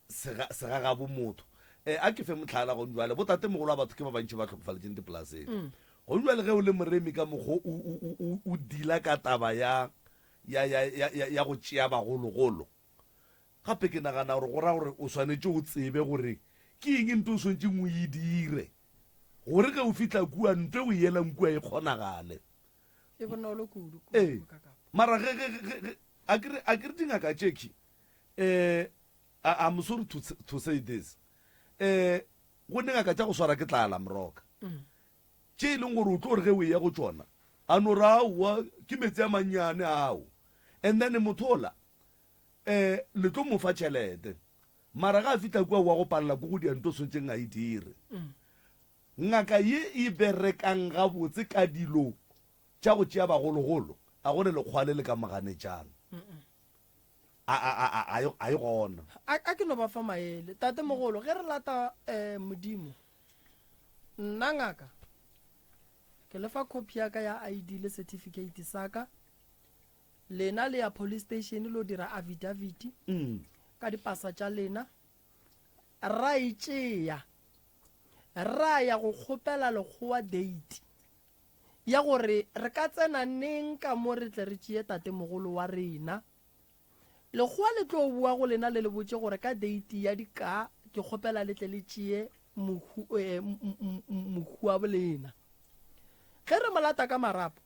sega, segagabo motho. E, a ke fe mohlala gone bjale. Botatemogolo wa batho ke ba bantši ba hlokofaletšeng dipolaseng. Mm. Go bjale ge o le moremi ka mokgo o, o, o, o, o dila ka taba ya, ya, ya, ya, ya, ya go tšea bagologolo, gape ke nagana gore go ra gore o swanetše o tsebe gore ke eng nto o swanetšeng o e dire gore ge o fihla kua nto e o e elang kua e kgonagale. E bonolo kudu. Ee, mara ge, ge, ge, ge, a ke re, a ke re dingaka tšekhi, eh, I, I'm sorry to, to say this, eh, go ne ngaka tša go swara ke tlala moroka. Tše e leng gore o tlo re ge o eya go tšona, a no re aowa ke meetse a mannyane ao. And then motho ola, eh, le tlo mo fa tšhelete. Mara ga a fihla kua wa go palela ko go dia nto swantšeng a e dire. Ngaka ye e berekang gabotse ka dilo tša go tšea bagologolo, a go ne lekgowa le le ka mo ganetšang. A, a, a, a, a, a e gona. A, a ke no ba fa maele. Tatemogolo, ge re lata um Modimo, nna ngaka, ke le fa copy ya ka ya ID le certificate sa ka. Lena le ya police station lo dira affidavit ka dipasa tša lena. Ra e tšea, ra ya go kgopela lekgowa date ya gore re ka tsena neng ka mo re tle re tšee tatemogolo wa rena. Lekgowa le tlo boa go lena le le botše gore ka date ya dikaa ke kgopela le tle le tšee mohu, eh, mohu wa bolena. Ge re mo lata ka marapo,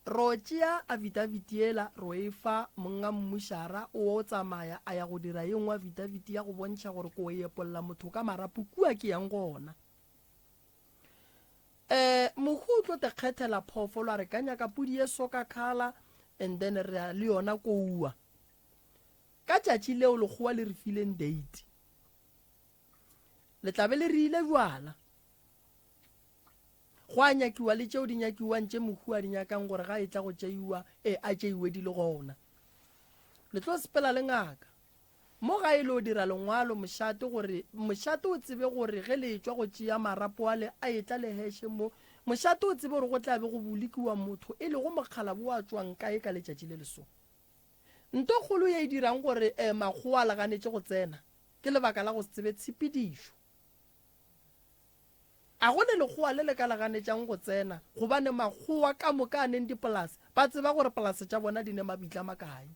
Ro tšea afidafiti yela ro e fa monga mmušara, o tsamaya a ya go dira ye nngwe afidafiti ya go bontšha gore ko epolla motho ka marapo kua ke yang gona. Eh, mohu o tlo te kgethela phoofolo a re ka nyaka pudi ye so ka khala and then re ya le yona koua. Ka tšatši leo lekgowa le re fileng date. Le tla be le re ile jwala. Go a nyakiwa le tšeo di nyakiwang tše mohu a di nyakang gore ga e tla go tšeiwa, e a tšeiwe di le gona. Le tlo sepela le ngaka. Mo gae le o dira lengwalo mošate gore mošate o tsebe gore ge le etšwa go tšea marapo ale a etla le heše mo, mošate o tsebe gore go tla be go bolokiwa motho e lego mokgalabo wa tšwang kae ka letšatši le leso. Nto kgolo ye e dirang gore makgowa a le ganetše go tsena ke lebaka la go se tsebe tshepedišo. A go ne lekgowa le le ka le ganetšang go tsena, gobane makgowa ka moka a neng dipolase ba tseba gore polase tša bona di ne mabitla makae.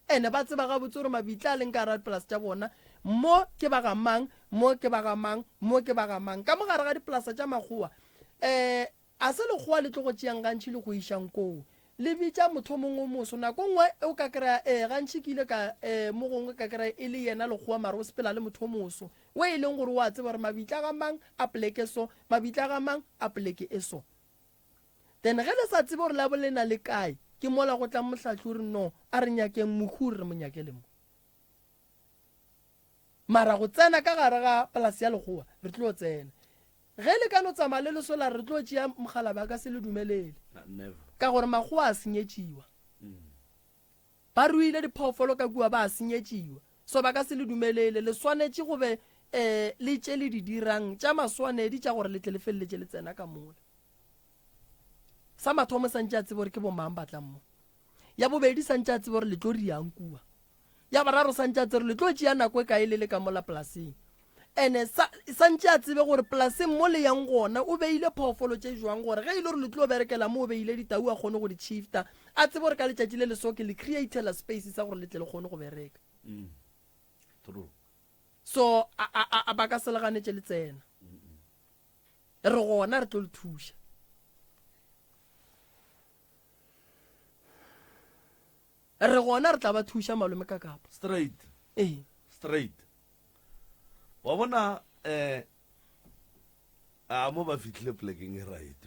Ene ba tseba gabotse gore mabitla a leng ka gare ga dipolase tša bona, mo ke ba ga mang, mo ke ba ga mang, mo ke ba ga mang. Ka mo gare ga dipolasa tša makgowa, um A se lekgowa le tlo go tšeang gantši le go išang koo? Le bitša motho mongwe o moso. Nako nngwe o ka kry-a, ee, gantši ke ile ka, ee, mo gongwe ka kry-a e le yena lekgowa mara o sepela le motho o moso, o e leng gore o a tseba gore mabitla ga mang a poleke so, mabitla ga mang a poleke e so. Then ge le sa tsebe gore la bo le na le kae, ke mola go tlang mohlahli o re no, a re nyakeng mohu re mo nyakele mo. Mara go tsena ka gare ga polase ya lekgowa, re tlo tsena. Ge le ka no tsamaya le leso la re re tlo tšea mokgalabje a ka se le dumelele. Ka gore makgowa a senyetšiwa. Ba ruile diphoofolo ka kua ba a senyetšiwa. So ba ka se le dumelele. Le swanetše go be um le tše le di dirang tša maswanedi tša gore le tle le feleletše le tsena ka mola. Sa mathomo sa ntše a tsebe gore ke bomang ba tlang mo. Ya bobedi sa ntše a tsebe gore le tlo riang kua. Ya boraro sa ntše a tsebe gore le tlo tšea nako e kae le le ka mola polaseng. Ene sa, sa ntše a tsebe gore polaseng mo le yang gona o beile phoofolo tše jwang gore ge e le gore le tlo berekela mo o beile ditau a kgone go di shifta, a tsebe gore ka letšatši le leso ke le createla space sa gore le tle le kgone go bereka. Mm. True. So a, a, a, ba ka se le ganetše le tsena. Re gona re tlo le thuša. Re gona re tla ba thuša malome ka kapa. Straight. Ee. Straight. Wa bona eh a mo ba fihlile plekeng e right.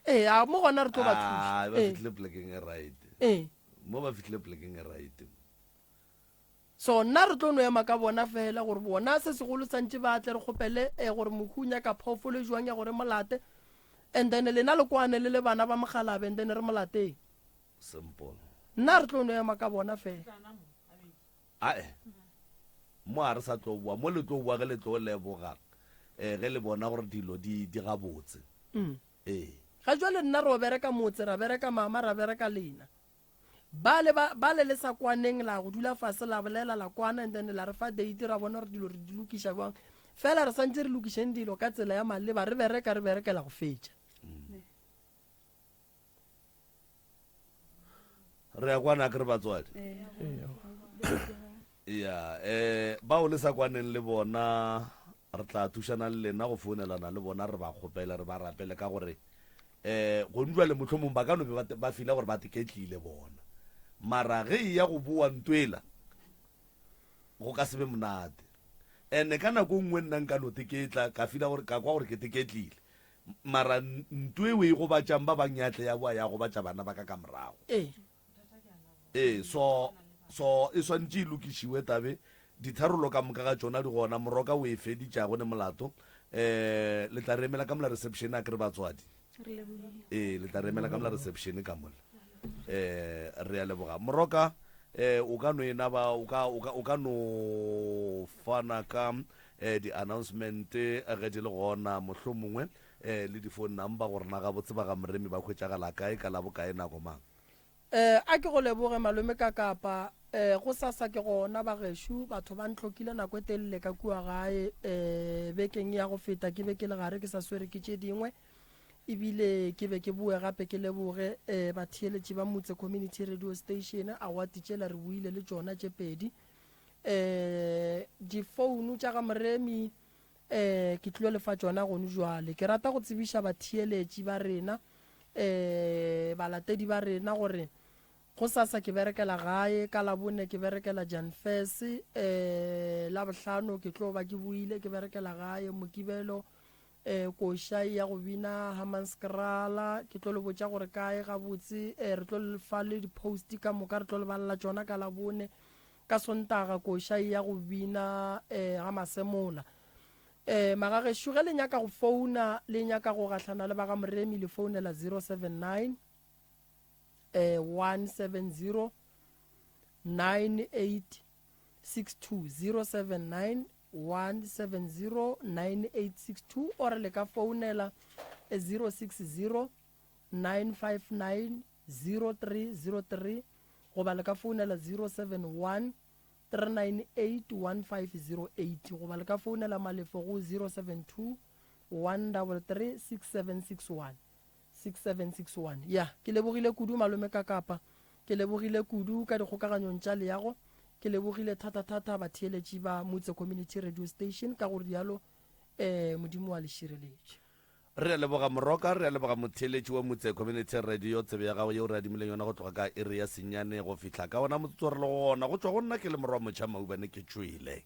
Ee, a mo gona re tlo ba thuša. Ah, ba fihlile plekeng e right. Ee. Mo ba fihlile plekeng e right. So nna re tlo no ema ka bona fela gore bona se segolo santše ba tle re kgopele eh, gore mohu o nyaka phoofolo e jwang ya gore molate and then lena le kwane le le bana ba mogalabe and then re molateng. Simple. Nna re tlo no ema ka bona fela. Ae. Mo a re sa tlo boa, mo le tlo boa ge le tlo leboga eh ge le bona gore dilo di di gabotse. Mm. Ee. Ga jwale nna ro bereka motse, ra bereka mama, ra bereka lena. Bale ba, bale le sa kwaneng la go dula fase la bolela la kwana and then la re fa date ra bona gore dilo re di lokiša bjang. Fela re santse re lokišeng dilo ka tsela ya maleba re bereka re berekela go fetša. Mm. Re a kwana ke re batswadi. Ya, eh bao le sa kwaneng le bona re tla thušana le lena go founelana le bona re ba kgopele re ba rapele ka gore eh gone jwale mohlomong ba ka no be ba ba fila gore ba teketlile bona. Mara ge e ya go boa ntwela go ka se be monate. Ene ka nako nngwe nna nka no teketla ka fila gore ka kwa gore ke teketlile. Mara ntwe o e gobatšang ba bang ya tle ya boa ya gobatša bana ba ka ka morago. Ee. Ee, so so e swantše e lokišiwe tabe. Ditharollo ka moka ga tšona di gona. Moroka o e feditše, a go ne molato. Eh, le tla re emela ka mola reception a kere batswadi. Re lebogile. Ee, le tla re emela ka mola reception ka mola. Eh, re a leboga. Moroka, eh o ka no e naba o ka o ka o ka no fana ka eh di-announcement ge di le gona mohlomongwe eh le di-phone number gore na gabotse ba ga Moremi ba hwetšagala kae ka la bokae nako mang. Eh, a ke go leboge malome ka kapa eh, gosasa ke gona bagešo batho ba ntlhokile nako e telele ka kua gae eh, bekeng ya go feta ke be ke le gare ke sa swere ke tše dingwe ebile ke be ke boe gape ke leboge eh, batheeletši ba Motse Community Radio Station award tšela re buile le tšona tše pedi eh, difounu tša ga Moremi eh, ke tlilo lefa tšona gone jwale ke rata go tsebiša batheeletši ba rena eh, balatedi ba rena gore gosasa ke berekela gae ka labone ke berekela Janfes eh, labohlano ke tlo ba ke boile ke berekela gae mokibelo eh, koša ya go bina Hammanskraal ke tlo le botša gore kae gabotse eh, re tlo le fa le di-post ka moka re tlo le balela tšona ka labone ka Sontaga koša ya go bina eh, ga Masemola eh, magagešo ge le nyaka go founa le nyaka go gahlana le ba ga Moremi le founela 079 eh, 170 9862 079 170 9862 or le ka founela 060 959 0303 goba le ka founela 071 398 1508 goba le ka founela Malefo go 072 133 6761. 6761. Ya, ke lebogile kudu malome Kakapa. Ke lebogile kudu ka dikgokaganyong tša leago. Ke lebogile thata-thata batheeletši ba Mutse Community Radio Station ka go rialo eh Modimo wa le šireletše. Re a leboga Moroka, re a leboga motheeletši wa Mutse Community Radio, tsebe ya gago yeo re adimileng yona go tloga ka iri ya senyane go fihla ka wona motsotso re le go ona. Go tšwa go nna ke le morwa motšha Maubane ke tšwele.